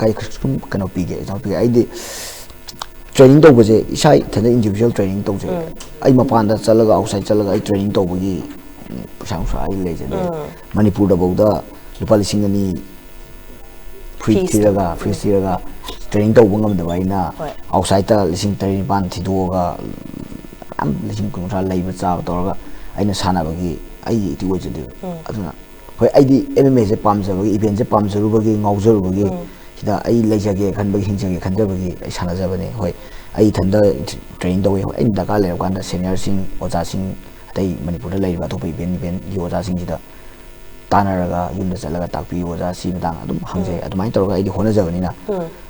ꯀꯩ ꯁꯨꯝ ꯀꯩꯅꯣ ꯄꯤꯒꯦ, ꯑꯦꯛꯖꯥꯝ ꯄꯤꯒꯦ꯫ ꯑꯩꯗꯤ ꯇ꯭ꯔꯦꯅꯤꯡ ꯇꯧꯕꯁꯦ ꯏꯁꯥ ꯏꯊꯟꯗ ꯏꯟꯗꯤꯕꯤꯖꯨꯋꯦꯜ ꯇ꯭ꯔꯦꯅꯤꯡ ꯇꯧꯖꯩ꯫ ꯑꯩ ꯃꯄꯥꯟꯗ ꯆꯠꯂꯒ, ꯑꯥꯎꯠꯁꯥꯏꯠ ꯆꯠꯂꯒ ꯑꯩ ꯇ꯭ꯔꯦꯅꯤꯡ ꯇꯧꯕꯒꯤ ꯄꯩꯁꯥ ꯅꯨꯡꯁꯥ ꯑꯩ ꯂꯩꯖꯗꯦ꯫ ꯃꯅꯤꯄꯨꯔꯗꯐꯥꯎꯗ ꯂꯨꯄꯥ ꯂꯤꯁꯤꯡ ꯑꯅꯤ ꯐ꯭ꯔꯤ ꯊꯤꯔꯒ, ꯐ꯭ꯔꯤ ꯊꯤꯔꯒ ꯇ꯭ꯔꯦꯅꯤꯡ ꯇꯧꯕ ꯉꯝꯗꯕ ꯑꯩꯅ ꯑꯥꯎꯠꯁꯥꯏꯠꯇ ꯂꯤꯁꯤꯡ ꯇꯔꯦꯠ ꯅꯤꯄꯥꯟ ꯊꯤꯗꯣꯛꯑꯒ ꯃꯌꯥꯝ ꯂꯤꯁꯤꯡ ꯀꯨꯟꯊ꯭ꯔꯥ ꯂꯩꯕ ꯆꯥꯕ ꯇꯧꯔꯒ ꯑꯩꯅ ꯁꯥꯟꯅꯕꯒꯤ ꯑꯩꯒꯤ ꯏꯊꯤꯛ ꯑꯣꯏꯖꯗꯦꯕ꯫ ꯑꯗꯨꯅ ꯍꯣꯏ, ꯑꯩꯗꯤ ꯑꯦꯝ ꯑꯦꯝ ꯑꯦꯁꯦ ꯄꯥꯝꯖꯕꯒꯤ, ꯏꯚꯦꯟꯁꯦ ꯄꯥꯝꯖꯔꯨꯕꯒꯤ, ꯉꯥꯎꯖꯔꯨꯕꯒꯤ, ꯁꯤꯗ ꯑꯩ ꯂꯩꯖꯒꯦ ꯈꯟꯕꯒꯤ, ꯍꯤꯡꯖꯒꯦ ꯈꯟꯖꯕꯒꯤ ꯑꯩ ꯁꯥꯟꯅꯖꯕꯅꯦ꯫ ꯍꯣꯏ, ꯑꯩ ꯏꯊꯟꯗ ꯇ꯭ꯔꯦꯅꯤꯡ ꯇꯧꯋꯤ꯫ ꯍꯣꯏ, ꯑꯩꯅ ꯗꯔꯀꯥꯔ ꯂꯩꯔꯀꯥꯟꯗ ꯁꯦꯅꯤꯌꯔꯁꯤꯡ, ꯑꯣꯖꯥꯁꯤꯡ, ꯑꯇꯩ ꯃꯅꯤꯄꯨꯔꯗ ꯂꯩꯔꯤꯕ ꯑꯇꯣꯞꯄ ꯏꯚꯦꯟ, ꯏꯚꯦꯟꯒꯤ ꯑꯣꯖꯥꯁꯤꯡꯁꯤꯗ ꯇꯥꯟꯅꯔꯒ, ꯌꯨꯝꯗ ꯆꯠꯂꯒ ꯇꯥꯛꯄꯤꯌꯨ ꯑꯣꯖꯥ, ꯁꯤ ꯃꯇꯥꯡ ꯑꯗꯨꯝ ꯍꯪꯖꯩ꯫ ꯑꯗꯨꯃꯥꯏꯅ ꯇꯧꯔꯒ ꯑꯩꯗꯤ ꯍꯣꯠꯅꯖꯕꯅꯤꯅ꯫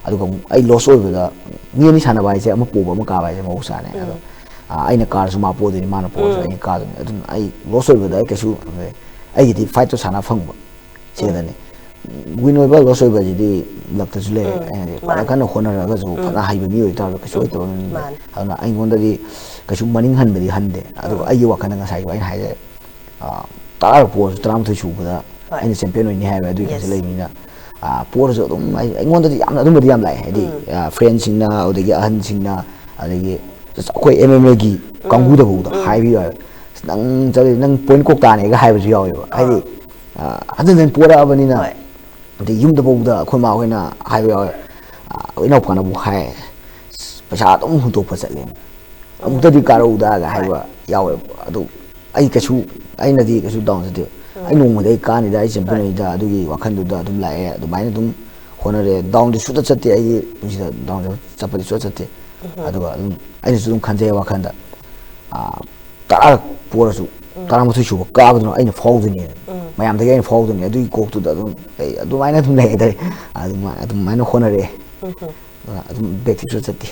ꯑꯗꯨꯒ ꯑꯃꯨꯛ ꯑꯩ ꯂꯣꯁ ꯑꯣꯏꯕꯗ, ꯃꯤ ꯑꯅꯤ ꯁꯥꯟꯅꯕ ꯍꯥꯏꯁꯦ ꯑꯃ ꯄꯣꯕ ꯑꯃ ꯀꯥꯕ ꯍꯥꯏꯁꯦ ꯃꯍꯧꯁꯥꯅꯦ꯫ ꯑꯗꯣ ꯑꯩꯅ ꯀꯥꯔꯁꯨ ꯃꯥ ꯄꯣꯗꯣꯏꯅꯤ, ꯃꯥꯅ ꯄꯣꯔꯁꯨ ꯑꯩꯅ ꯀꯥꯗꯣꯏꯅꯤ꯫ ꯑꯗꯨꯅ ꯑꯩ ꯂꯣꯁ ꯑꯣꯏꯕꯗ ꯑꯩ ꯀꯩꯁꯨ, ꯑꯩꯒꯤꯗꯤ ꯐꯥꯏꯠꯇꯣ ꯁꯥꯟꯅ ꯐꯪꯕ ꯁꯤꯗꯅꯤ꯫ ꯋꯤꯟ ꯑꯣꯏꯕ ꯂꯣꯁ ꯑꯣꯏꯕꯁꯤꯗꯤ ꯂꯛꯇꯁꯨ ꯂꯩꯔꯦ꯫ ꯑꯩꯅꯗꯤ ꯐꯖꯅ ꯀꯟꯅ ꯍꯣꯠꯅꯔꯒꯁꯨ, ꯐꯖꯅ ꯍꯩꯕ ꯃꯤ ꯑꯣꯏꯇꯥꯔꯁꯨ ꯀꯩꯁꯨ ꯑꯣꯏꯇꯕ ꯃꯤꯅꯦ꯫ ꯑꯗꯨꯅ ꯑꯩꯉꯣꯟꯗꯗꯤ ꯀꯩꯁꯨ ꯃꯅꯤꯡ ꯍꯟꯕꯗꯤ ꯍꯟꯗꯦ꯫ ꯑꯗꯨꯒ ꯑꯩꯒꯤ ꯋꯥꯈꯜꯗ ꯉꯁꯥꯏꯒꯤ ꯑꯩꯅ ꯍꯥꯏꯖꯩ, ꯇꯔꯥ ꯄꯣꯔꯁꯨ ꯇꯔꯥꯃꯥꯊꯣꯏ ꯁꯨꯕꯗ ꯑꯩꯅ ꯆꯦꯝꯄꯤꯌꯟ ꯑꯣꯏꯅꯤ ꯍꯥꯏꯕ ꯑꯗꯨꯒꯤ ꯈꯟꯁꯦ ꯂꯩꯕꯅꯤꯅ, ꯄꯣꯔꯁꯨ ꯑꯗꯨꯝ ꯑꯩ, ꯑꯩꯉꯣꯟꯗꯗꯤ ꯌꯥꯝꯅ ꯑꯗꯨꯝꯕꯗꯤ ꯌꯥꯝ ꯂꯥꯛꯑꯦ꯫ ꯍꯥꯏꯗꯤ, ꯐ꯭ꯔꯦꯟꯁꯤꯡꯅ, ꯑꯗꯒꯤ ꯑꯍꯟꯁꯤꯡꯅ, ꯑꯗꯒꯤ ꯑꯩꯈꯣꯏ ꯑꯦꯝ ꯑꯦꯝ ꯑꯦꯒꯤ ꯀꯥꯡꯕꯨꯗꯐꯥꯎꯗ ꯍꯥꯏꯕ ꯌꯥꯎꯋꯦ꯫ "ꯑꯁ, ꯅꯪ ꯆꯠꯂꯤ, ꯅꯪ ꯄꯣꯏꯟ ꯀꯣꯛ ꯇꯥꯅꯦꯒ" ꯍꯥꯏꯕꯁꯨ ꯌꯥꯎꯋꯦꯕ꯫ ꯍꯥꯏꯗꯤ, ꯍꯟꯖꯤꯟ ꯍꯟꯖꯤꯟ ꯄꯣꯔꯛꯑꯕꯅꯤꯅ꯫ ꯑꯗꯩ ꯌꯨꯝꯗꯐꯥꯎꯗ ꯑꯩꯈꯣꯏ ꯃꯥ ꯍꯣꯏꯅ ꯍꯥꯏꯕ ꯌꯥꯎꯋꯦ, ꯑꯩꯈꯣꯏ ꯏꯅꯥꯎꯄꯥꯅꯕꯨ ꯍꯥꯏ, "ꯑꯁ, ꯄꯩꯁꯥ ꯑꯗꯨꯝ ꯍꯨꯟꯗꯣꯛꯄ ꯆꯠꯂꯦ, ꯑꯃꯨꯛꯇꯗꯤ ꯀꯥꯔꯛꯎꯗꯥꯒ" ꯍꯥꯏꯕ ꯌꯥꯎꯋꯦꯕ꯫ ꯑꯗꯨ ꯑꯩ ꯀꯩꯁꯨ, ꯑꯩꯅꯗꯤ ꯀꯩꯁꯨ ꯗꯥꯎꯟ ꯆꯠꯇꯦ꯫ ꯑꯩ ꯅꯣꯡꯃꯗꯤ ꯑꯩ ꯀꯥꯅꯤꯗ, ꯑꯩ ꯆꯦꯝꯄꯤꯌꯟ ꯑꯣꯏꯅꯤꯗ, ꯑꯗꯨꯒꯤ ꯋꯥꯈꯜꯗꯨꯗ ꯑꯗꯨꯝ ꯂꯥꯛꯑꯦ꯫ ꯑꯗꯨꯃꯥꯏꯅ ꯑꯗꯨꯝ ꯍꯣꯠꯅꯔꯦ꯫ ꯗꯥꯎꯟꯗꯤ ꯁꯨꯡꯆꯠ ꯆꯠꯇꯦ ꯑꯩꯒꯤ ꯄꯨꯟꯁꯤꯗ, ꯗꯥꯎꯟ ꯆꯠꯄꯗꯤ ꯁꯨꯡꯆꯠ ꯆꯠꯇꯦ꯫ ꯑꯗꯨꯒ ꯑꯗꯨꯝ ꯑꯩꯅꯁꯨ ꯑꯗꯨꯝ ꯈꯟꯖꯩ ꯋꯥꯈꯜꯗ, ꯇꯔꯥꯔꯛ ꯄꯣꯔꯁꯨ ꯇꯔꯥꯃꯥꯊꯣꯏ ꯁꯨꯕ ꯀꯥꯕꯗꯨꯅ ꯑꯩꯅ ꯐꯥꯎꯗꯣꯏꯅꯦ, ꯃꯌꯥꯝꯗꯒꯤ ꯑꯩꯅ ꯐꯥꯎꯗꯣꯏꯅꯦ, ꯑꯗꯨꯒꯤ ꯀꯣꯛꯇꯨꯗ ꯑꯗꯨꯝ ꯂꯩ, ꯑꯗꯨꯃꯥꯏꯅ ꯑꯗꯨꯝ ꯂꯩ ꯍꯥꯏꯇꯥꯔꯦ꯫ ꯑꯗꯨꯃꯥꯏꯅ ꯗꯨꯃꯥꯏꯅ ꯍꯣꯠꯅꯔꯛꯑꯦ꯫ ꯑꯗꯨꯅ ꯑꯗꯨꯝ back to ꯁꯨꯡꯆꯠ ꯆꯠꯇꯦ꯫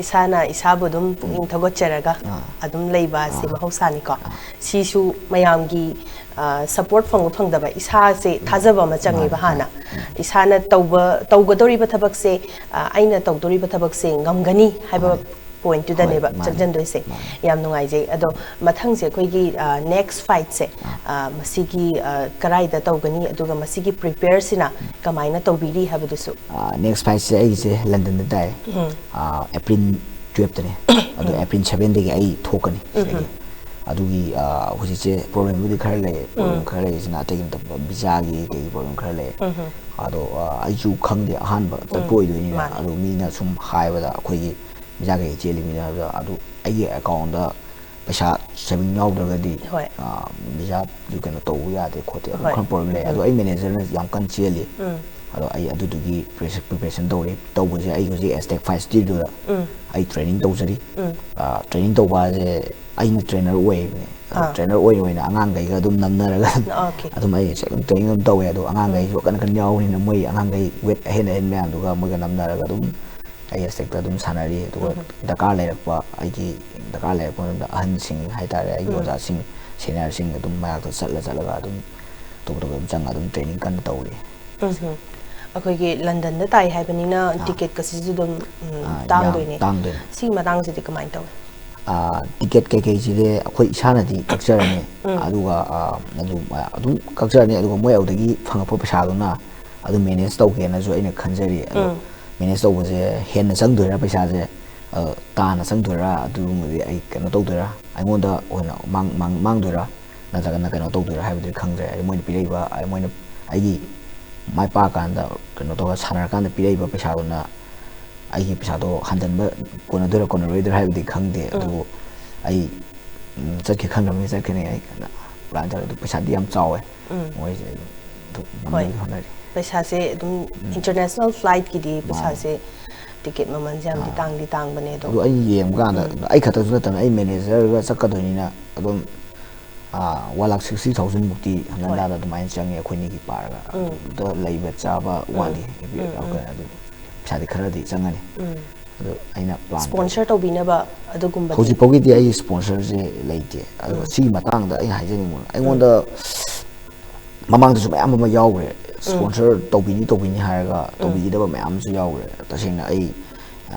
ꯏꯁꯥꯅ ꯏꯁꯥꯕꯨ ꯑꯗꯨꯝ ꯄꯨꯛꯅꯤꯡ ꯊꯧꯒꯠꯆꯔꯒ ꯑꯗꯨꯝ ꯂꯩꯕ ꯑꯁꯤ ꯃꯍꯧꯁꯥꯅꯤꯀꯣ꯫ ꯁꯤꯁꯨ ꯃꯌꯥꯝꯒꯤ support ꯐꯪꯕ ꯐꯪꯗꯕ, ꯏꯁꯥꯁꯦ ꯊꯥꯖꯕ ꯑꯃ ꯆꯪꯉꯦꯕ ꯍꯥꯟꯅ꯫ ꯏꯁꯥꯅ ꯇꯧꯕ, ꯇꯧꯒꯗꯧꯔꯤꯕ ꯊꯕꯛꯁꯦ, ꯑꯩꯅ ꯇꯧꯗꯧꯔꯤꯕ ꯊꯕꯛꯁꯦ ꯉꯝꯒꯅꯤ ꯍꯥꯏꯕ point ꯇꯨꯗꯅꯦꯕ ꯆꯪꯁꯤꯟꯗꯣꯏꯁꯦ꯫ ꯌꯥꯝ ꯅꯨꯡꯉꯥꯏꯖꯩ꯫ ꯑꯗꯣ ꯃꯊꯪꯁꯦ ꯑꯩꯈꯣꯏꯒꯤ next fight ꯁꯦ, ꯃꯁꯤꯒꯤ ꯀꯔꯥꯏꯗ ꯇꯧꯒꯅꯤ, ꯑꯗꯨꯒ ꯃꯁꯤꯒꯤ prepare ꯁꯤꯅ ꯀꯃꯥꯏꯅ ꯇꯧꯕꯤꯔꯤ ꯍꯥꯏꯕꯗꯨꯁꯨ꯫ Next fight ꯁꯦ ꯑꯩꯒꯤꯁꯦ London ꯗ ꯇꯥꯏ꯫ April twelve ꯇꯅꯦ꯫ ꯑꯗꯣ April seven ꯗꯒꯤ ꯑꯩ ꯊꯣꯛꯀꯅꯤ ꯁꯤꯗꯒꯤ꯫ ꯑꯗꯨꯒꯤ ꯍꯧꯖꯤꯛꯁꯦ problem ꯕꯨꯗꯤ ꯈꯔ ꯂꯩ꯫ Problem ꯈꯔ ꯂꯩꯔꯤꯁꯤꯅ ꯑꯇꯩꯒꯤ ꯅꯠꯇꯕ, visa ꯒꯤ ꯀꯩꯒꯤ problem ꯈꯔ ꯂꯩ꯫ ꯑꯗꯣ ꯑꯩꯁꯨ ꯈꯪꯗꯦ, ꯑꯍꯥꯟꯕ ꯆꯠꯄ ꯑꯣꯏꯗꯣꯏꯅꯤꯅ꯫ ꯑꯗꯣ ꯃꯤꯅ ꯁꯨꯝ ꯍꯥꯏꯕꯗ ꯑꯩꯈꯣꯏꯒꯤ visa ꯀꯩꯀꯩ ꯆꯦꯜꯂꯤ ꯃꯤꯅ ꯍꯥꯏꯕꯗ, ꯑꯗꯨ ꯑꯩꯒꯤ account ꯗ ꯄꯩꯁꯥ saving ꯌꯥꯎꯗ꯭ꯔꯒꯗꯤ visa ꯗꯨ ꯀꯩꯅꯣ ꯇꯧꯕ ꯌꯥꯗꯦ ꯈꯣꯠꯇꯦ, ꯑꯗꯨ ꯈꯔ problem ꯂꯩ꯫ ꯑꯗꯣ ꯑꯩ manager ꯅ ꯌꯥꯝ ꯀꯟꯅ ꯆꯦꯜꯂꯤ꯫ ꯑꯗꯣ ꯑꯩ ꯑꯗꯨꯗꯨꯒꯤ preparation ꯇꯧꯔꯤ꯫ ꯇꯧꯕꯁꯦ ꯑꯩ ꯍꯧꯖꯤꯛ Aztec Five Studio ꯗ ꯑꯩ training ꯇꯧꯖꯔꯤ꯫ Training ꯇꯧꯕ ꯍꯥꯏꯁꯦ ꯑꯩꯅ trainer ꯑꯣꯏꯕꯅꯦ꯫ ꯑꯗꯣ trainer ꯑꯣꯏꯅ ꯑꯣꯏꯅ ꯑꯉꯥꯡꯈꯩꯒ ꯑꯗꯨꯝ ꯅꯝꯅꯔꯒ ꯑꯗꯨꯝ ꯑꯩ ꯑꯗꯨꯝ training ꯑꯗꯨꯝ ꯇꯧꯋꯦ꯫ ꯑꯗꯣ ꯑꯉꯥꯡꯈꯩꯁꯨ ꯑꯀꯟ ꯑꯀꯟ ꯌꯥꯎꯕꯅꯤꯅ ꯃꯣꯏ ꯑꯉꯥꯡꯈꯩ weight ꯑꯍꯦꯟ ꯑꯍꯦꯟ ꯃꯌꯥꯝꯗꯨꯒ ꯃꯣꯏꯒ ꯅꯝꯅꯔꯒ ꯑꯗꯨꯝ ꯑꯩ Aztec ꯇ ꯑꯗꯨꯝ ꯁꯥꯟꯅꯔꯤ꯫ ꯑꯗꯨꯒ ꯗꯔꯀꯥꯔ ꯂꯩꯔꯛꯄ, ꯑꯩꯒꯤ ꯗꯔꯀꯥꯔ ꯂꯩꯔꯛꯄ ꯃꯇꯝꯗ ꯑꯍꯟꯁꯤꯡ ꯍꯥꯏꯇꯥꯔꯦ, ꯑꯩꯒꯤ ꯑꯣꯖꯥꯁꯤꯡ, senior ꯁꯤꯡ ꯑꯗꯨꯝ ꯃꯅꯥꯛꯇ ꯆꯠꯂ ꯆꯠꯂꯒ ꯑꯗꯨꯝ ꯑꯇꯣꯞ ꯑꯇꯣꯞꯄ ꯑꯗꯨꯝ ꯆꯪꯉ ꯑꯗꯨꯝ training ꯀꯟꯅ ꯇꯧꯔꯤ꯫ ꯑꯩꯈꯣꯏꯒꯤ London ꯗ ꯇꯥꯏ ꯍꯥꯏꯕꯅꯤꯅ ticket ꯀꯁꯤꯁꯨ ꯑꯗꯨꯝ ꯇꯥꯡꯗꯣꯏꯅꯦ꯫ ꯇꯥꯡꯗꯣꯏꯅꯦ꯫ ꯁꯤꯒꯤ ꯃꯇꯥꯡꯁꯤꯗꯤ ꯀꯃꯥꯏꯅ ꯇꯧꯏ? Ticket ꯀꯩꯀꯩꯁꯤꯗꯤ ꯑꯩꯈꯣꯏ ꯏꯁꯥꯅꯗꯤ ꯀꯛꯆꯔꯅꯤ꯫ ꯑꯗꯨꯒ ꯑꯗꯨꯝ ꯑꯗꯨꯝ ꯀꯛꯆꯔꯅꯤ꯫ ꯑꯗꯨꯒ ꯃꯣꯏ ꯑꯗꯨꯗꯒꯤ ꯐꯪꯉꯛꯄ ꯄꯩꯁꯥꯗꯨꯅ ꯑꯗꯨꯝ manage ꯇꯧꯒꯦꯅꯁꯨ ꯑꯩꯅ ꯈꯟꯖꯔꯤ꯫ ꯑꯗꯣ manage ꯇꯧꯕꯁꯦ ꯍꯦꯟꯅ ꯆꯪꯗꯣꯏꯔꯥ ꯄꯩꯁꯥꯁꯦ, ꯇꯥꯅ ꯆꯪꯗꯣꯏꯔꯥ, ꯑꯗꯨꯒꯨꯝꯕꯗꯤ ꯑꯩ ꯀꯩꯅꯣ ꯇꯧꯗꯣꯏꯔꯥ, ꯑꯩꯉꯣꯟꯗ ꯑꯣꯏꯅ ꯃꯥꯡ-, ꯃꯥꯡ-, ꯃꯥꯡꯗꯣꯏꯔꯥ ꯅꯠꯇ꯭ꯔꯒꯅ ꯀꯩꯅꯣ ꯇꯧꯗꯣꯏꯔꯥ ꯍꯥꯏꯕꯗꯨꯗꯤ ꯈꯪꯗ꯭ꯔꯦ꯫ ꯑꯩ ꯃꯣꯏꯅ ꯄꯤꯔꯛꯏꯕ, ꯑꯩ ꯃꯣꯏꯅ ꯑꯩꯒꯤ ꯃꯥꯏ ꯄꯥꯛꯑꯀꯥꯟꯗ ꯀꯩꯅꯣ ꯇꯧꯔ ꯁꯥꯟꯅꯔꯀꯥꯟꯗ ꯄꯤꯔꯛꯏꯕ ꯄꯩꯁꯥꯗꯨꯅ ꯑꯩꯒꯤ ꯄꯩꯁꯥꯗꯣ ꯍꯟꯖꯤꯟꯕ ꯀꯣꯟꯅꯗꯣꯏꯔꯥ ꯀꯣꯟꯅꯔꯣꯏꯗꯣꯏꯔꯥ ꯍꯥꯏꯕꯗꯤ ꯈꯪꯗꯦ꯫ ꯑꯗꯨꯕꯨ ꯑꯩ ꯆꯠꯀꯦ ꯈꯟꯈ꯭ꯔꯕꯅꯤ, ꯆꯠꯀꯅꯤ꯫ ꯑꯩ plan ꯇꯧꯔꯦ꯫ ꯑꯗꯨ ꯄꯩꯁꯥꯗꯤ ꯌꯥꯝ ꯆꯥꯎꯋꯦ ꯃꯣꯏꯁꯦ꯫ ꯑꯗꯨ ꯉꯝꯅꯕꯗꯤ ꯍꯣꯠꯅꯔꯤ꯫ ꯄꯩꯁꯥꯁꯦ ꯑꯗꯨꯝ international flight ꯀꯤꯗꯤ ꯄꯩꯁꯥꯁꯦ ꯇꯤꯀꯦꯠ ꯃꯃꯜꯁꯦ ꯌꯥꯝꯗꯤ ꯇꯥꯡꯗꯤ ꯇꯥꯡꯕꯅꯦ ꯑꯗꯣ꯫ ꯑꯗꯣ ꯑꯩ ꯌꯦꯡꯕ ꯀꯥꯟꯗ ꯑꯩ ꯈꯛꯇꯁꯨ ꯅꯠꯇꯕꯅ ꯑꯩ ꯃꯦꯅꯦꯖꯔꯒ ꯆꯠꯀꯗꯣꯏꯅꯤꯅ ꯑꯗꯨꯝ ꯋꯥꯟ ꯂꯥꯛ ꯁꯤꯛꯁꯇꯤ ꯊꯥꯎꯖꯟꯃꯨꯛꯇꯤ ꯍꯟꯒꯟꯗꯥꯗ ꯑꯗꯨꯃꯥꯏꯅ ꯆꯪꯉꯦ ꯑꯩꯈꯣꯏꯅꯤꯒꯤ ꯄꯥꯔꯒ꯫ ꯑꯗꯨꯗ ꯂꯩꯕ ꯆꯥꯕ ꯋꯥꯗꯤ ꯑꯗꯨꯝ ꯄꯩꯁꯥꯗꯤ ꯈꯔꯗꯤ ꯆꯪꯉꯅꯤ꯫ ꯑꯗꯣ ꯑꯩꯅ ꯄ꯭ꯂꯥꯟ ꯁ꯭ꯄꯣꯟꯁꯔ ꯇꯧꯕꯤꯅꯕ ꯑꯗꯨꯒꯨꯝꯕꯗꯤ ꯍꯧꯖꯤꯛꯐꯥꯎꯒꯤꯗꯤ ꯑꯩ ꯁ꯭ꯄꯣꯟꯁꯔꯁꯦ ꯂꯩꯇꯦ꯫ ꯑꯗꯣ ꯁꯤꯒꯤ ꯃꯇꯥꯡꯗ ꯑꯩꯅ ꯍꯥꯏꯖꯅꯤꯡꯕ ꯑꯩꯉꯣꯟꯗ ꯃꯃꯥꯡꯗꯁꯨ ꯃꯌꯥꯝ ꯑꯃ ꯌꯥꯎꯈ꯭ꯔꯦ꯫ ꯁ꯭ꯄꯣꯟꯁꯔ ꯇꯧꯕꯤꯅꯤ ꯇꯧꯕꯤꯅꯤ ꯍꯥꯏꯔꯒ ꯇꯧꯕꯤꯈꯤꯗꯕ ꯃꯌꯥꯝ ꯑꯃꯁꯨ ꯌꯥꯎꯈ꯭ꯔꯦ꯫ ꯇꯁꯦꯡꯅ ꯑꯩ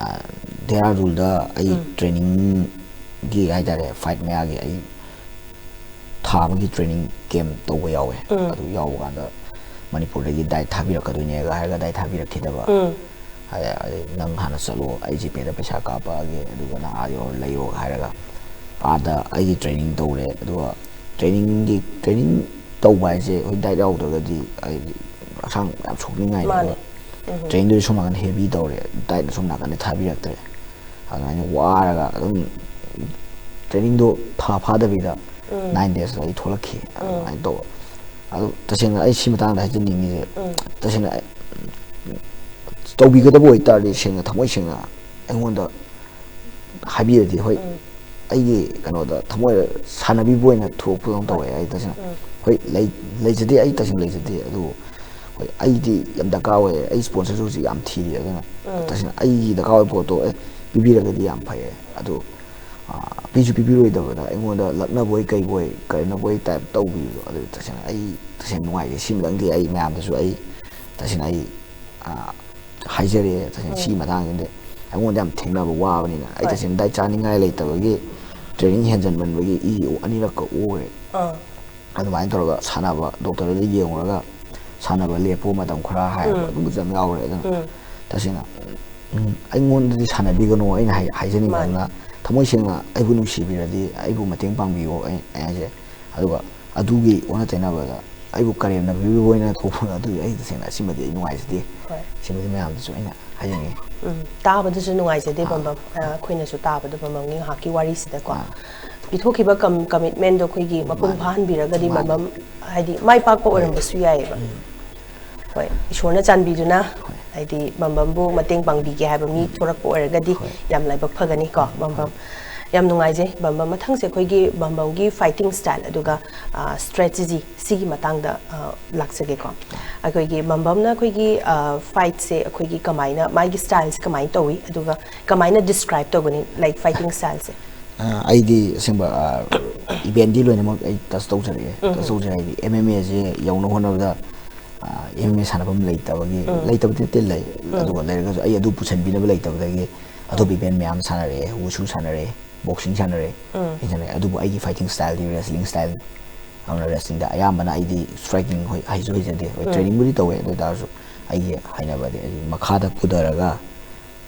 ꯗꯦꯍꯔꯥꯗꯨꯟꯗ ꯑꯩ ꯇ꯭ꯔꯦꯅꯤꯡꯒꯤ ꯍꯥꯏꯇꯥꯔꯦ, ꯐꯥꯏꯠ ꯃꯌꯥꯒꯤ ꯑꯩ ꯊꯥ ꯑꯃꯒꯤ ꯇ꯭ꯔꯦꯅꯤꯡ ꯀꯦꯝ ꯇꯧꯕ ꯌꯥꯎꯋꯦ꯫ ꯑꯗꯨ ꯌꯥꯎꯕ ꯀꯥꯟꯗ ꯃꯅꯤꯄꯨꯔꯗꯒꯤ ꯗꯥꯏꯠ ꯊꯥꯕꯤꯔꯛꯀꯗꯣꯏꯅꯦꯒ ꯍꯥꯏꯔꯒ ꯗꯥꯏꯠ ꯊꯥꯕꯤꯔꯛꯈꯤꯗꯕ꯫ ꯑꯗꯩ ꯅꯪ ꯍꯥꯟꯅ ꯆꯠꯂꯣ, ꯑꯩ ꯖꯤꯄꯦꯗ ꯄꯩꯁꯥ ꯀꯥꯞꯄꯛꯑꯒꯦ, ꯑꯗꯨꯒ ꯅꯪ ꯑꯥ ꯌꯧꯔ ꯂꯩꯔꯣꯒ ꯍꯥꯏꯔꯒ ꯑꯥꯗ ꯑꯩꯒꯤ ꯇ꯭ꯔꯦꯅꯤꯡ ꯇꯧꯔꯦ꯫ ꯑꯗꯨꯒ ꯇ꯭ꯔꯦꯅꯤꯡꯒꯤ ꯇ꯭ꯔꯦꯅꯤꯡ ꯇꯧꯕ ꯍꯥꯏꯁꯦ ꯑꯩꯈꯣꯏ ꯗꯥꯏꯠ ꯌꯥꯎꯗ꯭ꯔꯒꯗꯤ ꯍꯥꯏꯗꯤ ꯍꯛꯆꯥꯡ ꯌꯥꯝ ꯁꯣꯛꯅꯤꯡꯉꯥꯏꯅꯦꯕ꯫ ꯃꯥꯅꯦ꯫ ꯇ꯭ꯔꯦꯅꯤꯡꯗꯨꯗꯤ ꯁꯣꯝ ꯅꯥꯀꯟ ꯍꯦꯚꯤ ꯇꯧꯔꯦ, ꯗꯥꯏꯠꯅ ꯁꯣꯝ ꯅꯥꯀꯟꯗ ꯊꯥꯕꯤꯔꯛꯇ꯭ꯔꯦ꯫ ꯑꯗꯨꯃꯥꯏꯅ ꯋꯥꯔꯒ ꯑꯗꯨꯝ ꯇ꯭ꯔꯦꯅꯤꯡꯗꯣ ꯊꯥ ꯐꯥꯗꯕꯤꯗ ꯅꯥꯏꯟ ꯗꯦꯖꯇ ꯑꯩ ꯊꯣꯛꯂꯛꯈꯤ꯫ ꯑꯗꯨꯃꯥꯏꯅ ꯇꯧꯕ꯫ ꯑꯗꯨ ꯇꯁꯦꯡꯅ ꯑꯩ ꯁꯤ ꯃꯇꯥꯡꯗ ꯍꯥꯏꯖꯅꯤꯡꯉꯤꯁꯦ, ꯇꯁꯦꯡꯅ ꯑꯩ ꯇꯧꯕꯤꯒꯗꯕ ꯑꯣꯏꯇꯥꯔꯗꯤ ꯁꯦꯡꯅ, ꯊꯃꯣꯏ ꯁꯦꯡꯅ ꯑꯩꯉꯣꯟꯗ ꯍꯥꯏꯕꯤꯔꯗꯤ, ꯍꯣꯏ, ꯑꯩꯒꯤ ꯀꯩꯅꯣꯗ ꯊꯃꯣꯏꯗ ꯁꯥꯟꯅꯕꯤꯕ ꯑꯣꯏꯅ ꯊꯣꯛꯄꯗꯧꯅ ꯇꯧꯋꯦ꯫ ꯑꯩ ꯇꯁꯦꯡꯅ, ꯍꯣꯏ, ꯂꯩ-, ꯂꯩꯖꯗꯦ, ꯑꯩ ꯇꯁꯦꯡꯅ ꯂꯩꯖꯗꯦ꯫ ꯑꯗꯨꯕꯨ ꯍꯣꯏ, ꯑꯩꯗꯤ ꯌꯥꯝ ꯗꯔꯀꯥꯔ ꯑꯣꯏꯌꯦ꯫ ꯑꯩ ꯁ꯭ꯄꯣꯟꯁꯔꯁꯨ ꯍꯧꯖꯤꯛ ꯌꯥꯝ ꯊꯤꯔꯤ꯫ ꯑꯗꯨꯅ ꯇꯁꯦꯡꯅ ꯑꯩꯒꯤ ꯗꯔꯀꯥꯔ ꯑꯣꯏꯕ ꯄꯣꯠꯇꯣ, ꯑꯦ, ꯄꯤꯕꯤꯔꯒꯗꯤ ꯌꯥꯝ ꯐꯩꯌꯦ꯫ ꯑꯗꯣ ꯄꯤꯁꯨ ꯄꯤꯕꯤꯔꯣꯏꯗꯕꯗ ꯑꯩꯉꯣꯟꯗ ꯂꯛꯅꯕꯣꯏ ꯀꯩꯕꯣꯏ ꯀꯔꯤꯅꯕꯣꯏ ꯇꯥꯏꯞ ꯇꯧꯕꯤꯕꯗꯣ, ꯑꯗꯨ ꯇꯁꯦꯡꯅ ꯑꯩ ꯇꯁꯦꯡꯅ ꯅꯨꯡꯉꯥꯏꯇꯦ꯫ ꯁꯤꯃꯇꯪꯗꯤ ꯑꯩ ꯃꯌꯥꯝꯗꯁꯨ ꯑꯩ ꯇꯁꯦꯡꯅ ꯑꯩ ꯍꯥꯏꯖꯔꯛꯑꯦ꯫ ꯇꯁꯦꯡꯅ ꯁꯤꯒꯤ ꯃꯇꯥꯡꯁꯤꯗꯤ ꯑꯩꯉꯣꯟꯗ ꯌꯥꯝ ꯊꯦꯡꯅꯕ ꯋꯥꯕꯅꯤꯅ, ꯑꯩ ꯇꯁꯦꯡꯅ ꯗꯥꯏꯠ ꯆꯥꯅꯤꯡꯉꯥꯏ ꯂꯩꯇꯕꯒꯤ ꯇ꯭ꯔꯦꯅꯤꯡ ꯍꯦꯟꯖꯟꯃꯟꯕꯒꯤ ꯏ ꯑꯅꯤꯔꯛꯀ ꯑꯣꯔꯦ꯫ ꯑꯗꯨꯃꯥꯏꯅ ꯇꯧꯔꯒ ꯁꯥꯟꯅꯕ, ꯗꯣꯛꯇꯔꯗ ꯌꯦꯡꯉꯨꯔꯒ ꯁꯥꯟꯅꯕ ꯂꯦꯞꯄꯣ ꯃꯇꯝ ꯈꯔ ꯍꯥꯏꯕ ꯑꯗꯨꯝꯕꯁꯨ ꯌꯥꯝ ꯌꯥꯎꯔꯦ꯫ ꯑꯗꯨꯅ ꯇꯁꯦꯡꯅ ꯑꯩꯉꯣꯟꯗꯗꯤ ꯁꯥꯟꯅꯕꯤꯒꯅꯣ꯫ ꯑꯩꯅ ꯍꯥꯏꯖꯅꯤꯡꯕ ꯑꯃꯅ, ꯊꯃꯣꯏ ꯁꯦꯡꯅ ꯑꯩꯕꯨ ꯅꯨꯡꯁꯤꯕꯤꯔꯗꯤ ꯑꯩꯕꯨ ꯃꯇꯦꯡ ꯄꯥꯡꯕꯤꯌꯣ꯫ ꯑꯩ ꯍꯥꯏꯁꯦ꯫ ꯑꯗꯨꯒ ꯑꯗꯨꯒꯤ ꯑꯣꯟꯅ ꯇꯩꯅꯕꯗ ꯑꯩꯕꯨ ꯀꯔꯦꯝꯅꯕꯤꯕ ꯑꯣꯏꯅ ꯊꯣꯛꯄ, ꯑꯗꯨꯗꯤ ꯑꯩ ꯇꯁꯦꯡꯅ ꯑꯁꯤꯃꯗꯤ ꯑꯩ ꯅꯨꯡꯉꯥꯏꯖꯗꯦ꯫ ꯁꯤꯃꯗꯤ ꯃꯌꯥꯝꯗꯁꯨ ꯑꯩꯅ ꯍꯥꯏꯖꯅꯤꯡꯉꯤ꯫ ꯎꯝ, ꯇꯥꯕꯗꯁꯨ ꯅꯨꯡꯉꯥꯏꯖꯗꯦ ꯕꯝꯕꯝ꯫ ꯑ, ꯑꯩꯈꯣꯏꯅꯁꯨ ꯇꯥꯕꯗꯣ ꯕꯝꯕꯝꯒꯤ ꯉꯥꯏꯍꯥꯛꯀꯤ ꯋꯥꯔꯤꯁꯤꯗꯀꯣ꯫ ꯄꯤꯊꯣꯛꯈꯤꯕ ꯀꯝ-, ꯀꯃꯤꯠꯃꯦꯟꯗꯣ ꯑꯩꯈꯣꯏꯒꯤ ꯃꯄꯨꯡ ꯐꯥꯍꯟꯕꯤꯔꯒꯗꯤ ꯕꯝꯕꯝ ꯍꯥꯏꯗꯤ ꯃꯥꯏ ꯄꯥꯛꯄ ꯑꯣꯏꯔꯝꯕꯁꯨ ꯌꯥꯏꯑꯕ꯫ ꯍꯣꯏ, ꯏꯁꯣꯔꯅ ꯆꯥꯟꯕꯤꯗꯨꯅ ꯍꯥꯏꯗꯤ ꯕꯝꯕꯝꯕꯨ ꯃꯇꯦꯡ ꯄꯥꯡꯕꯤꯒꯦ ꯍꯥꯏꯕ ꯃꯤ ꯊꯣꯔꯛꯄ ꯑꯣꯏꯔꯒꯗꯤ ꯌꯥꯝ ꯂꯥꯏꯕꯛ ꯐꯒꯅꯤꯀꯣ ꯕꯝꯕꯝ꯫ ꯌꯥꯝ ꯅꯨꯡꯉꯥꯏꯖꯩ ꯕꯝꯕꯝ꯫ ꯃꯊꯪꯁꯦ ꯑꯩꯈꯣꯏꯒꯤ ꯕꯝꯕꯝꯒꯤ fighting style ꯑꯗꯨꯒ strategy ꯁꯤꯒꯤ ꯃꯇꯥꯡꯗ ꯂꯥꯛꯆꯒꯦꯀꯣ꯫ ꯑꯩꯈꯣꯏꯒꯤ ꯕꯝꯕꯝꯅ ꯑꯩꯈꯣꯏꯒꯤ ꯐꯥꯏꯠꯁꯦ ꯑꯩꯈꯣꯏꯒꯤ ꯀꯃꯥꯏꯅ, ꯃꯥꯒꯤ styleꯁꯦ ꯀꯃꯥꯏꯅ ꯇꯧꯏ, ꯑꯗꯨꯒ ꯀꯃꯥꯏꯅ describe ꯇꯧꯒꯅꯤ, like, fighting styleꯁꯦ? ꯑꯩꯗꯤ ꯑꯁꯦꯡꯕ ꯏꯚꯦꯟꯗꯤ ꯂꯣꯏꯅꯃꯛ ꯑꯩ ꯇꯁ ꯇꯧꯖꯔꯛꯑꯦ꯫ ꯇꯁ ꯇꯧꯖꯔꯛꯑꯦ ꯍꯥꯏꯗꯤ ꯑꯦꯝ ꯑꯦꯝ ꯑꯦꯁꯦ ꯌꯧꯅ ꯍꯣꯠꯅꯕꯗ ꯑꯦꯝ ꯑꯦꯝ ꯑꯦ ꯁꯥꯟꯅꯐꯝ ꯂꯩꯇꯕꯒꯤ, ꯂꯩꯇꯕꯗꯤ ꯅꯠꯇꯦ, ꯂꯩ꯫ ꯑꯗꯨꯒ ꯂꯩꯔꯒꯁꯨ ꯑꯩ ꯑꯗꯨ ꯄꯨꯁꯟꯕꯤꯅꯕ ꯂꯩꯇꯕꯗꯒꯤ ꯑꯇꯣꯞꯄ ꯏꯚꯦꯟ ꯃꯌꯥꯝ ꯁꯥꯟꯅꯔꯛꯑꯦ, ꯋꯨꯁꯨ ꯁꯥꯟꯅꯔꯛꯑꯦ, ꯕꯣꯛꯁꯤꯡ ꯁꯥꯟꯅꯔꯛꯑꯦ꯫ ꯑꯩ ꯁꯥꯟꯅꯔꯛꯑꯦ꯫ ꯑꯗꯨꯕꯨ ꯑꯩꯒꯤ fighting styleꯗꯤ wrestling style꯫ ꯑꯗꯨꯅ wrestlingꯗ ꯑꯌꯥꯝꯕꯅ ꯑꯩꯗꯤ striking ꯍꯣꯏ ꯍꯩꯁꯨ ꯍꯩꯖꯗꯦ꯫ ꯍꯣꯏ, trainingꯕꯨꯗꯤ ꯇꯧꯋꯦ, ꯑꯗꯨ ꯑꯣꯏꯇꯥꯔꯁꯨ ꯑꯩꯒꯤ ꯍꯩꯅꯕꯗꯤ ꯑꯩꯗꯤ ꯃꯈꯥꯗ ꯄꯨꯊꯔꯒ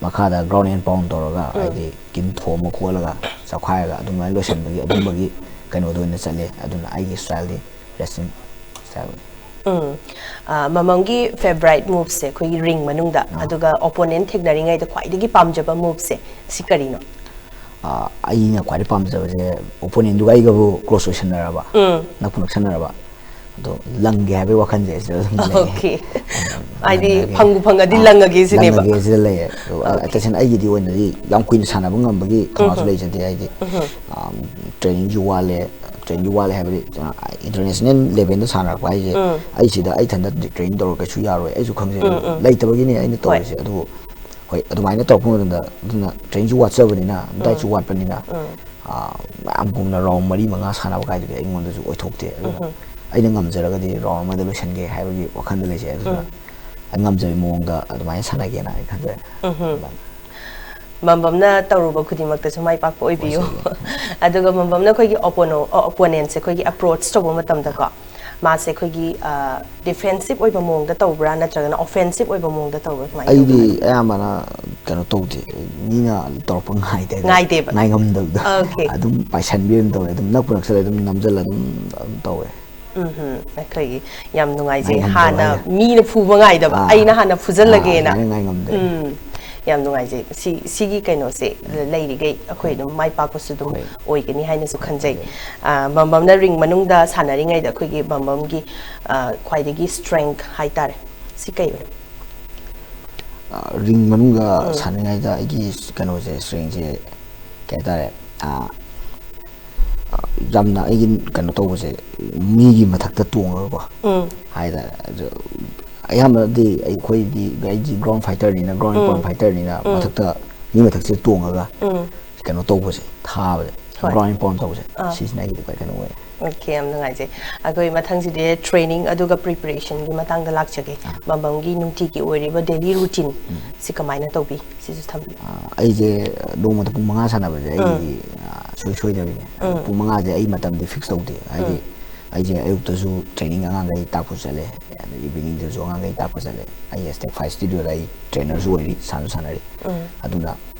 ꯃꯈꯥꯗ ground and pound ꯇꯧꯔꯒ ꯍꯥꯏꯗꯤ ꯀꯤꯟ ꯊꯣꯝꯃ ꯈꯣꯠꯂꯒ ꯆꯞꯈꯥꯏꯔꯒ ꯑꯗꯨꯃꯥꯏꯅ ꯂꯣꯏꯁꯤꯟꯕꯒꯤ ꯑꯗꯨꯝꯕꯒꯤ ꯀꯩꯅꯣꯗ ꯑꯣꯏꯅ ꯆꯠꯂꯦ꯫ ꯑꯗꯨꯅ ꯑꯩꯒꯤ styleꯗꯤ wrestling style꯫ ꯎꯝ꯫ ꯑ, ꯃꯃꯝꯒꯤ favourite moveꯁꯦ ꯑꯩꯈꯣꯏꯒꯤ ring ꯃꯅꯨꯡꯗ, ꯑꯗꯨꯒ opponent ꯊꯦꯡꯅꯔꯤꯉꯩꯗ ꯈ꯭ꯋꯥꯏꯗꯒꯤ ꯄꯥꯝꯖꯕ moveꯁꯦ ꯁꯤ ꯀꯔꯤꯅꯣ? ꯑ, ꯑꯩꯅ ꯈ꯭ꯋꯥꯏꯗꯩ ꯄꯥꯝꯖꯕꯁꯦ opponentꯗꯨꯒ ꯑꯩꯒꯕꯨ close ꯑꯣꯏꯁꯟꯅꯔꯕ, ꯅꯛꯄꯨ ꯅꯛꯁꯟꯅꯔꯕ, ꯑꯗꯣ ꯂꯪꯒꯦ ꯍꯥꯏꯕꯒꯤ ꯋꯥꯈꯜꯁꯦ ꯑꯩ ꯁꯤꯗ ꯑꯗꯨꯝ ꯂꯩꯌꯦ꯫ Okay꯫ ꯍꯥꯏꯗꯤ ꯐꯪꯕꯨ ꯐꯪꯉꯗꯤ ꯂꯪꯉꯒꯦ ꯁꯤꯅꯦꯕ꯫ ꯂꯪꯉꯒꯦ ꯁꯤꯗ ꯂꯩꯌꯦ꯫ ꯑꯗꯣ ꯑ, ꯇꯁꯦꯡꯅ ꯑꯩꯒꯤꯗꯤ ꯑꯣꯏꯅꯗꯤ ꯌꯥꯝ ꯀꯨꯏꯅ ꯁꯥꯟꯅꯕ ꯉꯝꯕꯒꯤ ꯊꯧꯅꯥꯁꯨ ꯂꯩꯖꯗꯦ꯫ ꯍꯥꯏꯗꯤ ꯑ, trainingꯁꯨ ꯋꯥꯠꯂꯦ꯫ Trainingꯁꯨ ꯋꯥꯠꯂꯦ ꯍꯥꯏꯕꯗꯤ ꯑ, international levelꯗ ꯁꯥꯟꯅꯔꯛꯄ ꯍꯥꯏꯁꯦ ꯑꯩ ꯁꯤꯗ ꯑꯩ ꯏꯊꯟꯗ training ꯇꯧꯔꯒ ꯀꯩꯁꯨ ꯌꯥꯔꯣꯏ꯫ ꯑꯩꯁꯨ ꯈꯪꯖꯩ꯫ ꯂꯩꯇꯕꯒꯤꯅꯦ ꯑꯩꯅ ꯇꯧꯔꯤꯁꯦ꯫ ꯑꯗꯨꯕꯨ ꯍꯣꯏ, ꯑꯗꯨꯃꯥꯏꯅ ꯇꯧꯔꯛꯄ ꯃꯇꯝꯗ ꯑꯗꯨꯅ trainingꯁꯨ ꯋꯥꯠꯆꯕꯅꯤꯅ, dietꯁꯨ ꯋꯥꯠꯄꯅꯤꯅ, ꯑ, ꯃꯌꯥꯝꯒꯨꯝꯅ round ꯃꯔꯤ ꯃꯉꯥ ꯁꯥꯟꯅꯕ ꯀꯥꯏꯗꯨꯗꯤ ꯑꯩꯉꯣꯟꯗꯁꯨ ꯑꯣꯏꯊꯣꯛꯇꯦ꯫ ꯑꯗꯨꯅ ꯑꯩꯅ ꯉꯝꯖꯔꯒꯗꯤ round ꯑꯃꯗ ꯂꯣꯏꯁꯟꯒꯦ ꯍꯥꯏꯕꯒꯤ ꯋꯥꯈꯜꯗ ꯂꯩꯖꯩ꯫ ꯑꯗꯨꯅ ꯑꯩ ꯉꯝꯖꯕꯒꯤ ꯃꯑꯣꯡꯗ ꯑꯗꯨꯃꯥꯏꯅ ꯁꯥꯟꯅꯒꯦꯅ ꯑꯩ ꯈꯟꯖꯩ꯫ ꯑꯗꯨꯃꯥꯏꯅ꯫ ꯕꯝꯕꯝꯅ ꯇꯧꯔꯨꯕ ꯈꯨꯗꯤꯡꯃꯛꯇꯁꯨ ꯃꯥꯏ ꯄꯥꯛꯄ ꯑꯣꯏꯕꯤꯌꯨ꯫ ꯑꯗꯨꯒ ꯕꯝꯕꯝꯅ ꯑꯩꯈꯣꯏꯒꯤ oppono-, ꯑ, opponentꯁꯦ ꯑꯩꯈꯣꯏꯒꯤ approach ꯇꯧꯕ ꯃꯇꯝꯗꯀꯣ, ꯃꯥꯁꯦ ꯑꯩꯈꯣꯏꯒꯤ, ꯑ, defensive ꯑꯣꯏꯕ ꯃꯑꯣꯡꯗ ꯇꯧꯕ꯭ꯔꯥ ꯅꯠꯇ꯭ꯔꯒꯅ offensive ꯑꯣꯏꯕ ꯃꯑꯣꯡꯗ ꯇꯧꯕ꯭ꯔꯥ? ꯀꯃꯥꯏꯅ ꯇꯧꯒꯦ? ꯑꯩꯗꯤ ꯑꯌꯥꯝꯕꯅ ꯀꯩꯅꯣ ꯇꯧꯗꯦ, ꯃꯤꯅ ꯇꯧꯔꯛꯄ ꯉꯥꯏꯗꯦ꯫ ꯉꯥꯏꯗꯦꯕ? ꯉꯥꯏꯉꯝꯗꯕꯗꯣ꯫ Okay꯫ ꯑꯗꯨꯝ ꯄꯥꯏꯁꯟꯕꯤ ꯑꯗꯨꯝ ꯇꯧꯋꯦ, ꯑꯗꯨꯝ ꯅꯛꯄꯨ ꯅꯛꯁꯜꯂꯦ ꯑꯗꯨꯝ ꯅꯝꯁꯤꯜꯂ ꯑꯗꯨꯝ, ꯑꯗꯨꯝ ꯇꯧꯋꯦ꯫ ꯎꯝ, ꯑꯩꯈꯣꯏꯒꯤ ꯌꯥꯝ ꯅꯨꯡꯉꯥꯏꯖꯩ꯫ ꯉꯥꯏꯉꯝꯗꯕ ꯍꯥꯟꯅ ꯍꯥꯏꯗꯣ꯫ ꯃꯤꯅ ꯐꯨꯕ ꯉꯥꯏꯗꯕ, ꯑꯥ, ꯑꯩꯅ ꯍꯥꯟꯅ ꯑꯥ, ꯐꯨꯖꯜꯂꯒꯦꯅ꯫ ꯑꯗꯨꯃꯥꯏꯅ ꯉꯥꯏꯉꯝꯗꯦ꯫ ꯎꯝ, ꯌꯥꯝ ꯅꯨꯡꯉꯥꯏꯖꯩ꯫ ꯁꯤ, ꯁꯤꯒꯤ ꯀꯩꯅꯣꯁꯦ ꯂꯩꯔꯤꯈꯩ ꯑꯩꯈꯣꯏ ꯑꯗꯨꯝ ꯃꯥꯏ ꯄꯥꯛꯄꯁꯨ ꯑꯗꯨꯝ ꯍꯣꯏ꯫ ꯑꯣꯏꯒꯅꯤ ꯍꯥꯏꯅꯁꯨ ꯈꯟꯖꯩ꯫ ꯑꯗꯨ ꯑ, ꯕꯝꯕꯝꯅ ring ꯃꯅꯨꯡꯗ ꯁꯥꯟꯅꯔꯤꯉꯩꯗ ꯑꯩꯈꯣꯏꯒꯤ ꯕꯝꯕꯝꯒꯤ, ꯑ, ꯈ꯭ꯋꯥꯏꯗꯒꯤ strength ꯍꯥꯏꯇꯥꯔꯦ, ꯁꯤ ꯀꯩ ꯑꯣꯏ? ꯔꯤꯡ ꯃꯅꯨꯡꯗ ꯁꯥꯟꯅꯔꯤꯉꯩꯗ ꯑꯩꯒꯤ ꯀꯩꯅꯣꯁꯦ, ꯁ꯭ꯇ꯭ꯔꯦꯡꯁꯦ, ꯀꯩ ꯍꯥꯏꯇꯥꯔꯦ, ꯑꯥ, ꯑꯥ, ꯌꯥꯝꯅ ꯑꯩꯒꯤ ꯀꯩꯅꯣ ꯇꯧꯕꯁꯦ, ꯃꯤꯒꯤ ꯃꯊꯛꯇ ꯇꯣꯡꯉꯒꯀꯣ, ꯎꯝ꯫ ꯍꯥꯏꯇꯥꯔꯦ, ꯑꯗꯨ ꯑꯌꯥꯝꯕꯗꯤ ꯑꯩꯈꯣꯏꯗꯤ, ꯑꯩꯗꯤ ꯒ꯭ꯔꯥꯎꯟ ꯐꯥꯏꯇꯔꯅꯤꯅ, ꯒ꯭ꯔꯥꯎꯟ ꯎꯝ꯫ ꯄꯥꯎꯟ ꯐꯥꯏꯇꯔꯅꯤꯅ, ꯎꯝ꯫ ꯃꯊꯛꯇ, ꯃꯤ ꯃꯊꯛꯁꯤꯗ ꯇꯣꯡꯉꯒ ꯎꯝ꯫ ꯀꯩꯅꯣ ꯇꯧꯕꯁꯦ, ꯊꯥꯕꯁꯦ, ꯍꯣꯏ꯫ ꯒ꯭ꯔꯥꯎꯟ ꯄꯥꯎꯟ ꯇꯧꯕꯁꯦ, ꯑꯥ꯫ ꯁꯤꯁꯤꯅ ꯑꯩꯒꯤꯗꯤ ꯈ꯭ꯋꯥꯏ ꯀꯩꯅꯣ ꯑꯣꯏꯌꯦ꯫ ꯑꯣꯀꯦ, ꯌꯥꯝ ꯅꯨꯡꯉꯥꯏꯖꯩ꯫ ꯑꯩꯈꯣꯏ ꯃꯊꯪꯁꯤꯗꯤ ꯇ꯭ꯔꯦꯅꯤꯡ ꯑꯗꯨꯒ ꯄ꯭ꯔꯤꯄꯦꯔꯦꯁꯟꯒꯤ ꯃꯇꯥꯡꯗ ꯂꯥꯛꯆꯒꯦ꯫ ꯑꯥ꯫ ꯕꯝꯕꯝꯒꯤ ꯅꯨꯡꯇꯤꯒꯤ ꯑꯣꯏꯔꯤꯕ ꯗꯦꯂꯤ ꯔꯨꯇꯤꯟ ꯎꯝ꯫ ꯁꯤ ꯀꯃꯥꯏꯅ ꯇꯧꯕꯤ? ꯁꯤꯁꯨ ꯊꯝꯕꯤꯌꯨ꯫ ꯑꯥ, ꯑꯩꯁꯦ ꯅꯣꯡꯃꯗ ꯄꯨꯡ ꯃꯉꯥ ꯁꯥꯟꯅꯕꯁꯦ ꯎꯝ꯫ ꯑꯩꯒꯤ, ꯑꯥ, ꯁꯨꯡꯁꯣꯏ ꯁꯣꯏꯗꯕꯤꯅꯦ꯫ ꯑꯗꯣ ꯎꯝ꯫ ꯄꯨꯡ ꯃꯉꯥꯁꯦ ꯑꯩ ꯃꯇꯝꯗꯤ ꯐꯤꯛꯁ ꯇꯧꯗꯦ꯫ ꯍꯥꯏꯗꯤ ꯎꯝ꯫ ꯑꯩꯁꯦ ꯑꯌꯨꯛꯇꯁꯨ ꯇ꯭ꯔꯦꯅꯤꯡ ꯑꯉꯥꯡꯈꯩ ꯇꯥꯛꯄ ꯆꯠꯂꯦ, ꯑꯗꯩ ꯏꯚꯤꯅꯤꯡꯗꯁꯨ ꯑꯉꯥꯡꯈꯩ ꯇꯥꯛꯄ ꯆꯠꯂꯦ꯫ ꯑꯩ ꯑꯦꯁꯇꯦꯛ ꯐꯥꯏꯚ ꯁ꯭ꯇꯨꯗꯤꯑꯣꯗ ꯑꯩ ꯇ꯭ꯔꯦꯅꯔꯁꯨ ꯑꯣꯏꯔꯤ, ꯁꯥꯟꯁꯨ ꯁꯥꯟꯅꯔꯤ꯫ ꯎꯝ꯫ ꯑꯗꯨꯅ,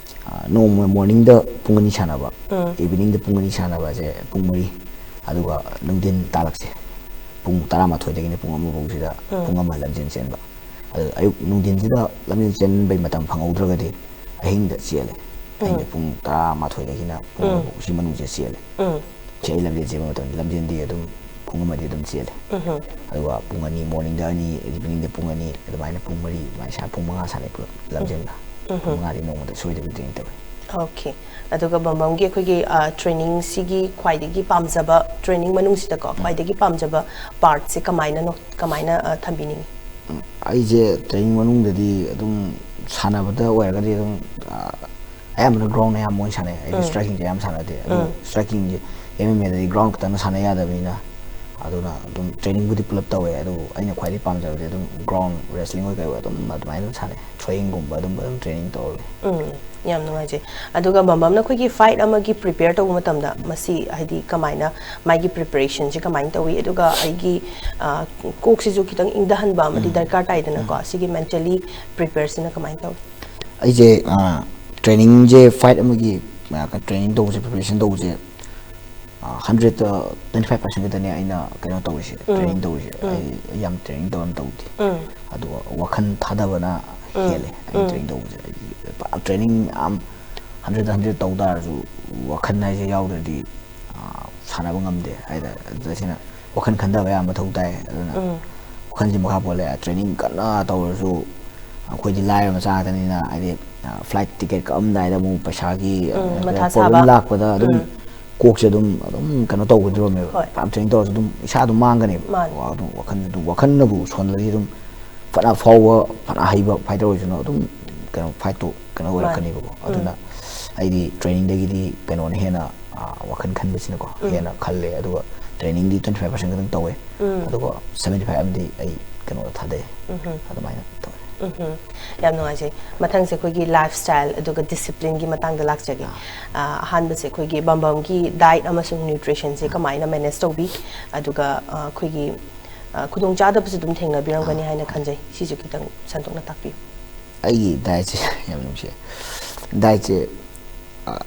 ꯑꯥ, ꯅꯣꯡꯃ ꯃꯣꯔꯅꯤꯡꯗ ꯄꯨꯡ ꯑꯅꯤ ꯁꯥꯟꯅꯕ, ꯎꯝ꯫ ꯏꯚꯤꯅꯤꯡꯗ ꯄꯨꯡ ꯑꯅꯤ ꯁꯥꯟꯅꯕꯁꯦ ꯄꯨꯡ ꯃꯔꯤ, ꯑꯗꯨꯒ ꯅꯨꯡꯊꯤꯟ ꯇꯥꯂꯛꯁꯦ ꯄꯨꯡ ꯇꯔꯥꯃꯥꯊꯣꯏꯗꯒꯤꯅ ꯄꯨꯡ ꯑꯃ ꯐꯥꯎꯁꯤꯗ ꯎꯝ꯫ ꯄꯨꯡ ꯑꯃ ꯂꯝꯖꯦꯟ ꯆꯦꯟꯕ꯫ ꯑꯗꯨ ꯑꯌꯨꯛ ꯅꯨꯡꯊꯤꯟꯁꯤꯗ ꯂꯝꯖꯦꯟ ꯆꯦꯟꯕꯩ ꯃꯇꯝ ꯐꯪꯍꯧꯗ꯭ꯔꯒꯗꯤ ꯑꯍꯤꯡꯗ ꯆꯦꯜꯂꯦ꯫ ꯑꯍꯤꯡꯗ ꯎꯝ꯫ ꯄꯨꯡ ꯇꯔꯥꯃꯥꯊꯣꯏꯗꯒꯤꯅ ꯄꯨꯡ ꯎꯝ꯫ ꯑꯃ ꯐꯥꯎ ꯁꯤ ꯃꯅꯨꯡꯁꯤꯗ ꯆꯦꯜꯂꯦ꯫ ꯎꯝ꯫ ꯁꯤ ꯑꯩ ꯂꯝꯖꯦꯟ ꯆꯦꯟꯕ ꯃꯇꯝꯗ ꯂꯝꯖꯦꯟꯗꯤ ꯑꯗꯨꯝ ꯄꯨꯡ ꯑꯃꯗꯤ ꯑꯗꯨꯝ ꯆꯦꯜꯂꯦ꯫ ꯎꯝꯍꯨꯝ꯫ ꯑꯗꯨꯒ ꯄꯨꯡ ꯑꯅꯤ, ꯃꯣꯔꯅꯤꯡꯗ ꯑꯅꯤ, ꯏꯚꯤꯅꯤꯡꯗ ꯄꯨꯡ ꯑꯅꯤ, ꯑꯗꯨꯃꯥꯏꯅ ꯄꯨꯡ ꯃꯔꯤ, ꯑꯗꯨꯃꯥꯏꯅ ꯁꯥ-, ꯄꯨꯡ ꯃꯉꯥ ꯁꯥꯟꯅꯩ ꯄꯨꯂꯞ ꯂꯝꯖꯦꯜꯗ꯫ ꯎꯝꯍꯨꯝ꯫ ꯄꯨꯡ ꯃꯉꯥꯗꯤ ꯅꯣꯡꯃꯗ ꯁꯣꯏꯗꯕꯤ ꯇ꯭ꯔꯦꯅꯤꯡ ꯇꯧꯋꯦ꯫ ꯑꯣꯀꯦ꯫ ꯑꯗꯨꯒ ꯕꯝꯕꯝꯒꯤ ꯑꯩꯈꯣꯏꯒꯤ, ꯑ, ꯇ꯭ꯔꯦꯅꯤꯡꯁꯤꯒꯤ ꯈ꯭ꯋꯥꯏꯗꯒꯤ ꯄꯥꯝꯖꯕ, ꯇ꯭ꯔꯦꯅꯤꯡ ꯃꯅꯨꯡꯁꯤꯗꯀꯣ, ꯎꯝ꯫ ꯈ꯭ꯋꯥꯏꯗꯒꯤ ꯄꯥꯝꯖꯕ ꯄꯥꯔꯠꯁꯦ ꯀꯃꯥꯏꯅꯅꯣ, ꯀꯃꯥꯏꯅ, ꯑ, ꯊꯝꯕꯤꯅꯤꯡꯉꯤ? ꯎꯝ, ꯑꯩꯁꯦ ꯇ꯭ꯔꯦꯅꯤꯡ ꯃꯅꯨꯡꯗꯗꯤ ꯑꯗꯨꯝ ꯁꯥꯟꯅꯕꯗ ꯑꯣꯏꯔꯒꯗꯤ ꯑꯗꯨꯝ, ꯑ, ꯑꯌꯥꯝꯕꯅ ꯒ꯭ꯔꯥꯎꯟ ꯑꯌꯥꯝꯕ ꯑꯣꯏꯅ ꯁꯥꯟꯅꯩ꯫ ꯑꯩꯗꯤ ꯎꯝ꯫ ꯁ꯭ꯇ꯭ꯔꯥꯏꯀꯤꯡꯁꯦ ꯑꯌꯥꯝꯕ ꯁꯥꯟꯅꯗꯦ꯫ ꯑꯗꯨ ꯎꯝ꯫ ꯁ꯭ꯇ꯭ꯔꯥꯏꯀꯤꯡꯁꯦ ꯑꯦꯝ ꯑꯦꯝ ꯑꯦꯗꯗꯤ ꯒ꯭ꯔꯥꯎꯟ ꯈꯛꯇꯪꯅ ꯁꯥꯟꯅ ꯌꯥꯗꯕꯅꯤꯅ, ꯑꯗꯨꯅ ꯑꯗꯨꯝ ꯇ꯭ꯔꯦꯅꯤꯡꯕꯨꯗꯤ ꯄꯨꯂꯞ ꯇꯧꯋꯦ꯫ ꯑꯗꯨꯕꯨ ꯑꯩꯅ ꯈ꯭ꯋꯥꯏꯗꯒꯤ ꯄꯥꯝꯖꯕꯗꯤ ꯑꯗꯨꯝ ꯒ꯭ꯔꯥꯎꯟ ꯔꯦꯁꯂꯤꯡ ꯑꯣꯏ ꯀꯩ ꯑꯣꯏ ꯑꯗꯨꯝ ꯑꯗꯨꯃꯥꯏꯅ ꯑꯗꯨꯝ ꯁꯥꯟꯅꯩ꯫ ꯊ꯭ꯔꯣꯌꯤꯡꯒꯨꯝꯕ ꯑꯗꯨꯝꯕ ꯑꯗꯨꯝ ꯇ꯭ꯔꯦꯅꯤꯡ ꯇꯧꯔ ꯂꯩ꯫ ꯎꯝ, ꯌꯥꯝ ꯅꯨꯡꯉꯥꯏꯖꯩ꯫ ꯑꯗꯨꯒ ꯕꯝꯕꯝꯅ ꯑꯩꯈꯣꯏꯒꯤ ꯐꯥꯏꯠ ꯑꯃꯒꯤ ꯄ꯭ꯔꯤꯄꯦꯌꯔ ꯇꯧꯕ ꯃꯇꯝꯗ ꯃꯁꯤ ꯍꯥꯏꯗꯤ ꯀꯃꯥꯏꯅ ꯃꯥꯒꯤ ꯄ꯭ꯔꯤꯄꯦꯔꯦꯁꯟꯁꯦ ꯀꯃꯥꯏꯅ ꯇꯧꯏ? ꯑꯗꯨꯒ ꯑꯩꯒꯤ, ꯑ, ꯀꯣꯛꯁꯤꯁꯨ ꯈꯤꯇꯪ ꯏꯪꯊꯍꯟꯕ ꯑꯃꯗꯤ ꯎꯝ꯫ ꯗꯔꯀꯥꯔ ꯇꯥꯏꯗꯅꯀꯣ꯫ ꯎꯝ꯫ ꯁꯤꯒꯤ ꯃꯦꯟꯇꯦꯜꯂꯤ ꯄ꯭ꯔꯤꯄꯦꯌꯔꯁꯤꯅ ꯀꯃꯥꯏꯅ ꯇꯧꯏ? ꯑꯩꯁꯦ, ꯑ, ꯇ꯭ꯔꯦꯅꯤꯡꯁꯦ ꯐꯥꯏꯠ ꯑꯃꯒꯤ, ꯑ, ꯇ꯭ꯔꯦꯅꯤꯡ ꯇꯧꯕꯁꯦ, ꯄ꯭ꯔꯤꯄꯦꯔꯦꯁꯟ ꯇꯧꯕꯁꯦ, ꯑ, ꯍꯟꯗ꯭ꯔꯦꯠꯇ ꯇ꯭ꯋꯦꯟꯇꯤ ꯐꯥꯏꯚ ꯄꯥꯔꯁꯦꯟ ꯈꯛꯇꯅꯦ ꯑꯩꯅ ꯀꯩꯅꯣ ꯇꯧꯔꯤꯁꯦ, ꯎꯝ꯫ ꯇ꯭ꯔꯦꯅꯤꯡ ꯇꯧꯔꯤꯁꯦ꯫ ꯎꯝ꯫ ꯑꯩ, ꯑꯩ ꯌꯥꯝ ꯇ꯭ꯔꯦꯅꯤꯡ ꯇꯧꯔ ꯇꯧꯗꯦ꯫ ꯎꯝ꯫ ꯑꯗꯨꯒ ꯋꯥꯈꯜ ꯊꯥꯗꯕꯅ ꯎꯝ꯫ ꯍꯦꯜꯂꯦ ꯑꯩꯅ ꯎꯝ꯫ ꯇ꯭ꯔꯦꯅꯤꯡ ꯇꯧꯕꯁꯦ꯫ ꯑꯩꯗꯤ ꯄꯨꯔꯥ ꯇ꯭ꯔꯦꯅꯤꯡ ꯌꯥꯝ ꯍꯟꯗ꯭ꯔꯦꯠꯇ ꯍꯟꯗ꯭ꯔꯦꯠ ꯇꯧ ꯇꯥꯔꯁꯨ ꯋꯥꯈꯜ ꯍꯥꯏꯁꯦ ꯌꯥꯎꯗ꯭ꯔꯗꯤ, ꯑ, ꯁꯥꯟꯅꯕ ꯉꯝꯗꯦ ꯍꯥꯏꯇꯥꯔꯦ꯫ ꯑꯗꯨꯗ ꯁꯤꯅ ꯋꯥꯈꯜ ꯈꯟꯊꯕ ꯌꯥꯝ ꯃꯊꯧ ꯇꯥꯏ꯫ ꯑꯗꯨꯅ ꯎꯝ꯫ ꯋꯥꯈꯜꯁꯦ ꯃꯈꯥ ꯄꯣꯜꯂꯦ꯫ ꯇ꯭ꯔꯦꯅꯤꯡ ꯀꯟꯅ ꯇꯧꯔꯁꯨ ꯑꯩꯈꯣꯏꯗꯤ ꯂꯥꯏꯔꯕ ꯃꯆꯥ ꯉꯥꯛꯇꯅꯤꯅ, ꯍꯥꯏꯗꯤ, ꯐ꯭ꯂꯥꯏꯠ ꯇꯤꯀꯦꯠ ꯀꯛꯑꯝꯗꯥꯏꯗ ꯑꯃꯨꯛ ꯄꯩꯁꯥꯒꯤ ꯎꯝ, ꯃꯊꯥ ꯄ꯭ꯔꯣꯕ꯭ꯂꯦꯝ ꯁꯥꯕ꯫ ꯂꯥꯛꯄꯗ ꯑꯗꯨꯝ ꯎꯝ꯫ ꯀꯣꯛꯁꯦ ꯑꯗꯨꯝ ꯑꯗꯨꯝ ꯀꯩꯅꯣ ꯇꯧꯒꯗ꯭ꯔꯣꯃꯦꯕ꯫ ꯍꯣꯏ꯫ ꯐꯅꯌꯥꯝ ꯇ꯭ꯔꯦꯅꯤꯡ ꯇꯧꯔꯁꯨ ꯑꯗꯨꯝ ꯏꯁꯥ ꯑꯗꯨꯝ ꯃꯥꯡꯒꯅꯦꯕ꯫ ꯃꯥꯅꯦ꯫ ꯋꯥ-, ꯑꯗꯨꯝ ꯋꯥꯈꯜ ꯑꯗꯨꯝ ꯋꯥꯈꯜꯅꯕꯨ ꯁꯣꯟꯂꯗꯤ ꯑꯗꯨꯝ ꯐꯅ ꯐꯥꯎꯕ, ꯐꯅ ꯍꯩꯕ ꯐꯥꯏꯇꯔ ꯑꯣꯏꯁꯅꯨ, ꯑꯗꯨꯝ ꯀꯩꯅꯣ ꯐꯥꯏꯠꯇꯣ ꯀꯩꯅꯣ ꯃꯥꯅꯦ꯫ ꯑꯣꯏꯔꯛꯀꯅꯦꯕꯀꯣ꯫ ꯎꯝ꯫ ꯑꯗꯨꯅ ꯑꯩꯗꯤ ꯇ꯭ꯔꯦꯅꯤꯡꯗꯒꯤꯗꯤ ꯀꯩꯅꯣꯅ ꯍꯦꯟꯅ, ꯑ, ꯋꯥꯈꯜ ꯈꯟꯕꯁꯤꯅꯀꯣ ꯎꯝ꯫ ꯍꯦꯟꯅ ꯈꯜꯂꯦ꯫ ꯑꯗꯨꯒ ꯇ꯭ꯔꯦꯅꯤꯡꯗꯤ twenty five percent ꯈꯛꯇꯪ ꯇꯧꯋꯦ꯫ ꯎꯝ꯫ ꯑꯗꯨꯒ seventy five ꯑꯃꯗꯤ ꯑꯩ ꯀꯩꯅꯣꯗ ꯊꯥꯗꯩ꯫ ꯎꯝꯍꯨꯝ꯫ ꯑꯗꯨꯃꯥꯏꯅ ꯇꯧꯋꯦ꯫ ꯎꯝꯍꯨꯝ꯫ ꯌꯥꯝ ꯅꯨꯡꯉꯥꯏꯖꯩ꯫ ꯃꯊꯪꯁꯦ ꯑꯩꯈꯣꯏꯒꯤ ꯂꯥꯏꯐ ꯁ꯭ꯇꯥꯏꯜ ꯑꯗꯨꯒ ꯗꯤꯁꯤꯄ꯭ꯂꯤꯟꯒꯤ ꯃꯇꯥꯡꯗ ꯂꯥꯛꯆꯒꯦ꯫ ꯑ, ꯑꯍꯥꯟꯕꯁꯦ ꯑꯩꯈꯣꯏꯒꯤ ꯕꯝꯕꯝꯒꯤ ꯗꯥꯏꯠ ꯑꯃꯁꯨꯡ ꯅ꯭ꯌꯨꯇ꯭ꯔꯤꯁꯟꯁꯦ ꯀꯃꯥꯏꯅ ꯃꯦꯅꯦꯖ ꯇꯧꯕꯤ? ꯑꯗꯨꯒ, ꯑ, ꯑꯩꯈꯣꯏꯒꯤ, ꯑ, ꯈꯨꯗꯣꯡꯆꯥꯗꯕꯁꯨ ꯑꯗꯨꯝ ꯊꯦꯡꯅꯕꯤꯔꯝꯒꯅꯤ ꯍꯥꯏꯅ ꯈꯟꯖꯩ꯫ ꯁꯤꯁꯨ ꯈꯤꯇꯪ ꯁꯟꯗꯣꯛꯅ ꯇꯥꯛꯄꯤꯌꯨ꯫ ꯑꯩꯒꯤ ꯗꯥꯏꯠꯁꯦ ꯌꯥꯝ ꯅꯨꯡꯁꯤꯌꯦ꯫ ꯗꯥꯏꯠꯁꯦ, ꯑ,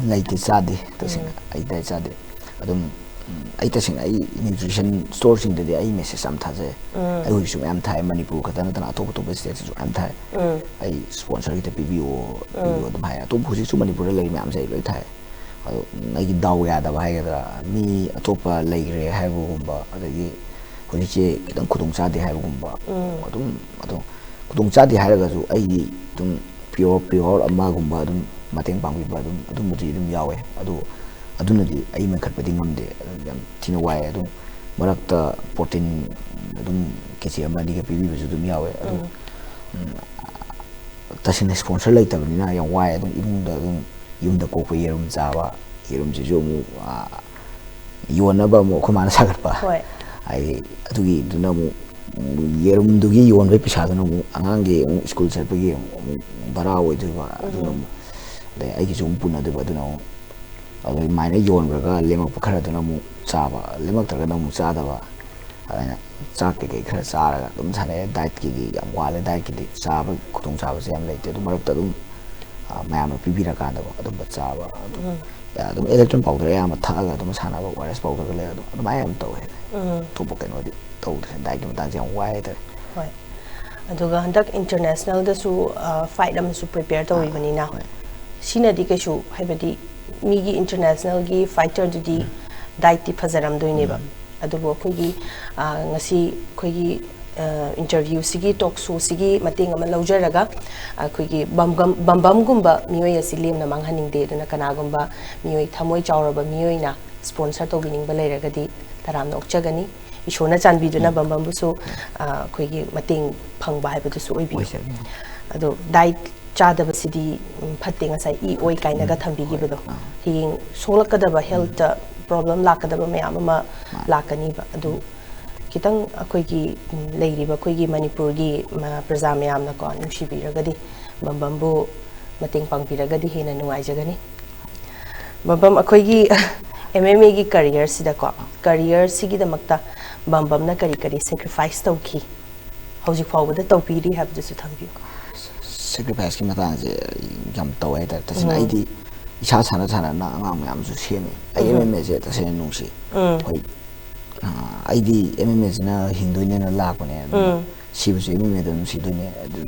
ꯂꯩꯇꯦ, ꯆꯥꯗꯦ꯫ ꯇꯁꯦꯡꯅ ꯑꯩ ꯗꯥꯏꯠ ꯆꯥꯗꯦ꯫ ꯑꯗꯨꯝ, ꯎꯝ, ꯑꯩ ꯇꯁꯦꯡꯅ ꯑꯩ ꯅ꯭ꯌꯨꯇ꯭ꯔꯤꯁꯟ ꯁ꯭ꯇꯣꯔꯁꯤꯡꯗꯗꯤ ꯑꯩ ꯃꯦꯁꯦꯖ ꯌꯥꯝ ꯊꯥꯖꯩ꯫ ꯑꯩ ꯍꯧꯖꯤꯛꯁꯨ ꯃꯌꯥꯝ ꯊꯥꯏ, ꯃꯅꯤꯄꯨꯔ ꯈꯛꯇ ꯅꯠꯇꯅ ꯑꯇꯣꯞ ꯑꯇꯣꯞꯄ ꯁ꯭ꯇꯦꯠꯇꯁꯨ ꯃꯌꯥꯝ ꯊꯥꯏ꯫ ꯎꯝ꯫ ꯑꯩ ꯁ꯭ꯄꯣꯟꯁꯔ ꯈꯤꯇ ꯄꯤꯕꯤꯌꯣ, ꯄꯤꯕꯤꯌꯣ ꯑꯗꯨꯝ ꯍꯥꯏ꯫ ꯑꯇꯣꯞꯄ ꯍꯧꯖꯤꯛꯁꯨ ꯃꯅꯤꯄꯨꯔꯗ ꯂꯩꯔꯤ ꯃꯌꯥꯝꯁꯦ ꯑꯩ ꯂꯣꯏ ꯊꯥꯏ꯫ ꯑꯗꯣ, ꯎꯝ, ꯑꯩꯒꯤ ꯗꯥꯎ ꯌꯥꯗꯕ ꯍꯥꯏꯒꯗ꯭ꯔꯥ, ꯃꯤ ꯑꯇꯣꯞꯄ ꯂꯩꯈ꯭ꯔꯦ ꯍꯥꯏꯕꯒꯨꯝꯕ, ꯑꯗꯒꯤ ꯍꯧꯖꯤꯛꯁꯦ ꯈꯤꯇꯪ ꯈꯨꯗꯣꯡ ꯆꯥꯗꯦ ꯍꯥꯏꯕꯒꯨꯝꯕ, ꯎꯝ꯫ ꯑꯗꯨꯝ, ꯑꯗꯨꯝ ꯈꯨꯗꯣꯡ ꯆꯥꯗꯦ ꯍꯥꯏꯔꯒꯁꯨ ꯑꯩꯗꯤ ꯑꯗꯨꯝ ꯄꯤꯌꯣꯔ, ꯄꯤꯌꯣꯔ ꯑꯃꯒꯨꯝꯕ ꯑꯗꯨꯝ ꯃꯇꯦꯡ ꯄꯥꯡꯕꯤꯕ ꯑꯗꯨꯝ ꯑꯗꯨꯝꯕꯗꯤ ꯑꯗꯨꯝ ꯌꯥꯎꯋꯦ꯫ ꯑꯗꯨ, ꯑꯗꯨꯅꯗꯤ ꯑꯩ ꯃꯦꯟꯈꯠꯄꯗꯤ ꯉꯝꯗꯦ꯫ ꯑꯗꯨ ꯌꯥꯝ ꯊꯤꯅ ꯋꯥꯏ꯫ ꯑꯗꯨꯝ ꯃꯔꯛꯇ ꯄ꯭ꯔꯣꯇꯤꯟ ꯑꯗꯨꯝ ꯀꯦ ꯖꯤ ꯑꯃ ꯑꯅꯤꯒ ꯄꯤꯕꯤꯕꯁꯨ ꯑꯗꯨꯝ ꯌꯥꯎꯋꯦ꯫ ꯑꯗꯨ, ꯎꯝ꯫ ꯎꯝ, ꯇꯁꯦꯡꯅ ꯁ꯭ꯄꯣꯟꯁꯔ ꯂꯩꯇꯕꯅꯤꯅ ꯌꯥꯝ ꯋꯥꯏ꯫ ꯑꯗꯨꯝ ꯏꯃꯨꯡꯗ ꯑꯗꯨꯝ ꯌꯨꯝꯗ ꯀꯣꯛꯄ ꯌꯦꯔꯨꯝ ꯆꯥꯕ, ꯌꯦꯔꯨꯝꯁꯤꯁꯨ ꯑꯃꯨꯛ, ꯑ, ꯌꯣꯟꯅꯕ ꯑꯃꯨꯛ ꯑꯩꯈꯣꯏ ꯃꯥꯅ ꯁꯥꯒꯠꯄ꯫ ꯍꯣꯏ꯫ ꯍꯥꯏꯗꯤ ꯑꯗꯨꯒꯤꯗꯨꯅ ꯑꯃꯨꯛ ꯌꯦꯔꯨꯝꯗꯨꯒꯤ ꯌꯣꯟꯕꯒꯤ ꯄꯩꯁꯥꯗꯨꯅ ꯑꯃꯨꯛ ꯑꯉꯥꯡꯒꯤ ꯑꯃꯨꯛ ꯁ꯭ꯀꯨꯜ ꯆꯠꯄꯒꯤ ꯑꯃꯨꯛ, ꯑꯃꯨꯛ ꯚꯔꯥ ꯑꯣꯏꯗꯣꯏꯕ꯫ ꯑꯗꯨꯅ ꯑꯃꯨꯛ, ꯑꯗꯩ ꯑꯩꯒꯤꯁꯨ ꯑꯃꯨꯛ ꯄꯨꯅꯗꯣꯏꯕ꯫ ꯑꯗꯨꯅ ꯑꯃꯨꯛ ꯑꯗꯨꯃꯥꯏꯅ ꯌꯣꯟꯈ꯭ꯔꯒ ꯂꯦꯝꯃꯛꯄ ꯈꯔꯗꯨꯅ ꯑꯃꯨꯛ ꯆꯥꯕ, ꯂꯦꯝꯃꯛꯇ꯭ꯔꯒꯅ ꯑꯃꯨꯛ ꯆꯥꯗꯕ꯫ ꯑꯗꯨꯃꯥꯏꯅ ꯆꯥꯛ ꯀꯩꯀꯩ ꯈꯔ ꯆꯥꯔꯒ ꯑꯗꯨꯝ ꯁꯥꯟꯅꯩ꯫ ꯗꯥꯏꯠꯀꯤꯗꯤ ꯌꯥꯝ ꯋꯥꯠꯂꯦ꯫ ꯗꯥꯏꯠꯀꯤꯗꯤ ꯆꯥꯕ ꯈꯨꯗꯣꯡꯆꯥꯕꯁꯦ ꯌꯥꯝ ꯂꯩꯇꯦ꯫ ꯑꯗꯨ ꯃꯔꯛꯇ ꯑꯗꯨꯝ, ꯑ, ꯃꯌꯥꯝꯅ ꯄꯤꯕꯤꯔꯀꯥꯟꯗꯀꯣ ꯑꯗꯨꯝꯕ ꯆꯥꯕ꯫ ꯑꯗꯨꯝ, ꯑꯗꯨꯝ ꯑꯦꯂꯦꯛꯇ꯭ꯔꯣꯟ ꯄꯥꯎꯗꯔ ꯑꯌꯥꯝꯕ ꯊꯛꯑꯒ ꯑꯗꯨꯝ ꯁꯥꯟꯅꯕ, ꯑꯣ ꯑꯥꯔ ꯑꯦꯁ ꯄꯥꯎꯗꯔꯒ ꯂꯩ꯫ ꯑꯗꯨꯝ ꯑꯗꯨꯃꯥꯏꯅ ꯌꯥꯝ ꯇꯧꯋꯦ꯫ ꯎꯝ꯫ ꯑꯇꯣꯞꯄ ꯀꯩꯅꯣꯗꯤ ꯇꯧꯗ꯭ꯔꯦ꯫ ꯗꯥꯏꯠꯀꯤ ꯃꯇꯥꯡꯁꯦ ꯌꯥꯝ ꯋꯥꯏ ꯍꯥꯏꯇꯥꯔꯦ꯫ ꯍꯣꯏ꯫ ꯑꯗꯨꯒ ꯍꯟꯗꯛ ꯏꯟꯇꯔꯅꯦꯁꯅꯦꯜꯗꯁꯨ, ꯑ, ꯐꯥꯏꯠ ꯑꯃꯁꯨ ꯄ꯭ꯔꯤꯄꯦꯌꯔ ꯇꯧꯔꯤꯕꯅꯤꯅ, ꯍꯣꯏ꯫ ꯁꯤꯅꯗꯤ ꯀꯩꯁꯨ, ꯍꯥꯏꯕꯗꯤ ꯃꯤꯒꯤ ꯏꯟꯇꯔꯅꯦꯁꯅꯦꯜꯒꯤ ꯐꯥꯏꯇꯔꯗꯨꯗꯤ ꯗꯥꯏꯠꯇꯤ ꯐꯖꯔꯝꯗꯣꯏꯅꯦꯕ꯫ ꯑꯗꯨꯕꯨ ꯑꯩꯈꯣꯏꯒꯤ, ꯑ, ꯉꯁꯤ ꯑꯩꯈꯣꯏꯒꯤ ꯏꯟꯇꯔꯚ꯭ꯌꯨꯁꯤꯒꯤ, ꯇꯣꯛ ꯁꯣꯁꯤꯒꯤ ꯃꯇꯦꯡ ꯑꯃ ꯂꯧꯖꯔꯒ, ꯑꯩꯈꯣꯏꯒꯤ ꯕꯝꯕꯝ ꯕꯝꯕꯝꯒꯨꯝꯕ ꯃꯤꯑꯣꯏ ꯑꯁꯤ ꯂꯦꯝꯅ ꯃꯥꯡꯍꯟꯅꯤꯡꯗꯦ꯫ ꯑꯗꯨꯅ ꯀꯅꯥꯒꯨꯝꯕ ꯃꯤꯑꯣꯏ ꯊꯃꯣꯏ ꯆꯥꯎꯔꯕ ꯃꯤꯑꯣꯏꯅ ꯁ꯭ꯄꯣꯟꯁꯔ ꯇꯧꯕꯤꯅꯤꯡꯕ ꯂꯩꯔꯒꯗꯤ ꯇꯔꯥꯝꯅ ꯑꯣꯛꯆꯒꯅꯤ꯫ ꯏꯁꯣꯔꯅ ꯆꯥꯟꯕꯤꯗꯨꯅ ꯕꯝꯕꯝꯕꯨꯁꯨ, ꯑ, ꯑꯩꯈꯣꯏꯒꯤ ꯃꯇꯦꯡ ꯐꯪꯕ ꯍꯥꯏꯕꯗꯨꯁꯨ ꯑꯣꯏꯕꯤꯌꯨ꯫ ꯑꯣꯏꯖꯒꯅꯤ꯫ ꯑꯗꯣ ꯗꯥꯏꯠ ꯆꯥꯗꯕꯁꯤꯗꯤ, ꯎꯝ, ꯐꯠꯇꯦ, ꯉꯁꯥꯏ ꯏ ꯑꯣꯏ ꯀꯥꯏꯅꯒ ꯊꯝꯕꯤꯈꯤꯕꯗꯣ꯫ ꯑꯥ꯫ ꯍꯌꯦꯡ ꯁꯣꯛꯂꯛꯀꯗꯕ, ꯍꯦꯜꯠꯇ ꯄ꯭ꯔꯣꯕ꯭ꯂꯦꯝ ꯂꯥꯛꯀꯗꯕ ꯃꯌꯥꯝ ꯑꯃ ꯂꯥꯛꯀꯅꯤꯕ꯫ ꯑꯗꯨ ꯈꯤꯇꯪ ꯑꯩꯈꯣꯏꯒꯤ, ꯎꯝ, ꯂꯩꯔꯤꯕ ꯑꯩꯈꯣꯏꯒꯤ ꯃꯅꯤꯄꯨꯔꯒꯤ, ꯃ, ꯄ꯭ꯔꯖꯥ ꯃꯌꯥꯝꯅꯀꯣ, ꯅꯨꯡꯁꯤꯕꯤꯔꯒꯗꯤ, ꯕꯝꯕꯝꯕꯨ ꯃꯇꯦꯡ ꯄꯥꯡꯕꯤꯔꯒꯗꯤ ꯍꯦꯟꯅ ꯅꯨꯡꯉꯥꯏꯖꯒꯅꯤ꯫ ꯕꯝꯕꯝ, ꯑꯩꯈꯣꯏꯒꯤ ꯑꯦꯝ ꯑꯦꯝ ꯑꯦꯒꯤ ꯀꯔꯤꯌꯔꯁꯤꯗꯀꯣ, ꯀꯔꯤꯌꯔꯁꯤꯒꯤꯗꯃꯛꯇ ꯕꯝꯕꯝꯅ ꯀꯔꯤ ꯀꯔꯤ ꯁꯦꯀ꯭ꯔꯤꯐꯥꯏꯁ ꯇꯧꯈꯤ, ꯍꯧꯖꯤꯛ ꯐꯥꯎꯕꯗ ꯇꯧꯕꯤꯔꯤ ꯍꯥꯏꯕꯗꯨꯁꯨ ꯊꯝꯕꯤꯌꯨ꯫ ꯁꯦꯀ꯭ꯔꯤꯐꯥꯏꯁꯀꯤ ꯃꯇꯥꯡꯁꯦ ꯌꯥꯝ ꯇꯧꯋꯦ ꯍꯥꯏꯇꯥꯔꯦ꯫ ꯇꯁꯦꯡꯅ ꯎꯝ꯫ ꯑꯩꯗꯤ ꯏꯁꯥ ꯁꯥꯟꯅ ꯁꯥꯟꯅꯅ ꯑꯉꯥꯡ ꯃꯌꯥꯝꯁꯨ ꯁꯦꯝꯃꯤ꯫ ꯑꯩ ꯎꯝ꯫ ꯑꯦꯝ ꯑꯦꯝ ꯑꯦꯁꯦ ꯇꯁꯦꯡꯅ ꯅꯨꯡꯁꯤ꯫ ꯎꯝ꯫ ꯍꯣꯏ, ꯑ, ꯑꯩꯗꯤ ꯑꯦꯝ ꯑꯦꯝ ꯑꯦꯁꯤꯅ ꯍꯤꯡꯗꯣꯏꯅꯦꯅ ꯂꯥꯛꯄꯅꯦ꯫ ꯑꯗꯨꯅ ꯎꯝ꯫ ꯁꯤꯕꯁꯨ ꯑꯦꯝ ꯑꯦꯝ ꯑꯦꯗ ꯑꯗꯨꯝ ꯁꯤꯗꯣꯏꯅꯦ꯫ ꯑꯗꯨ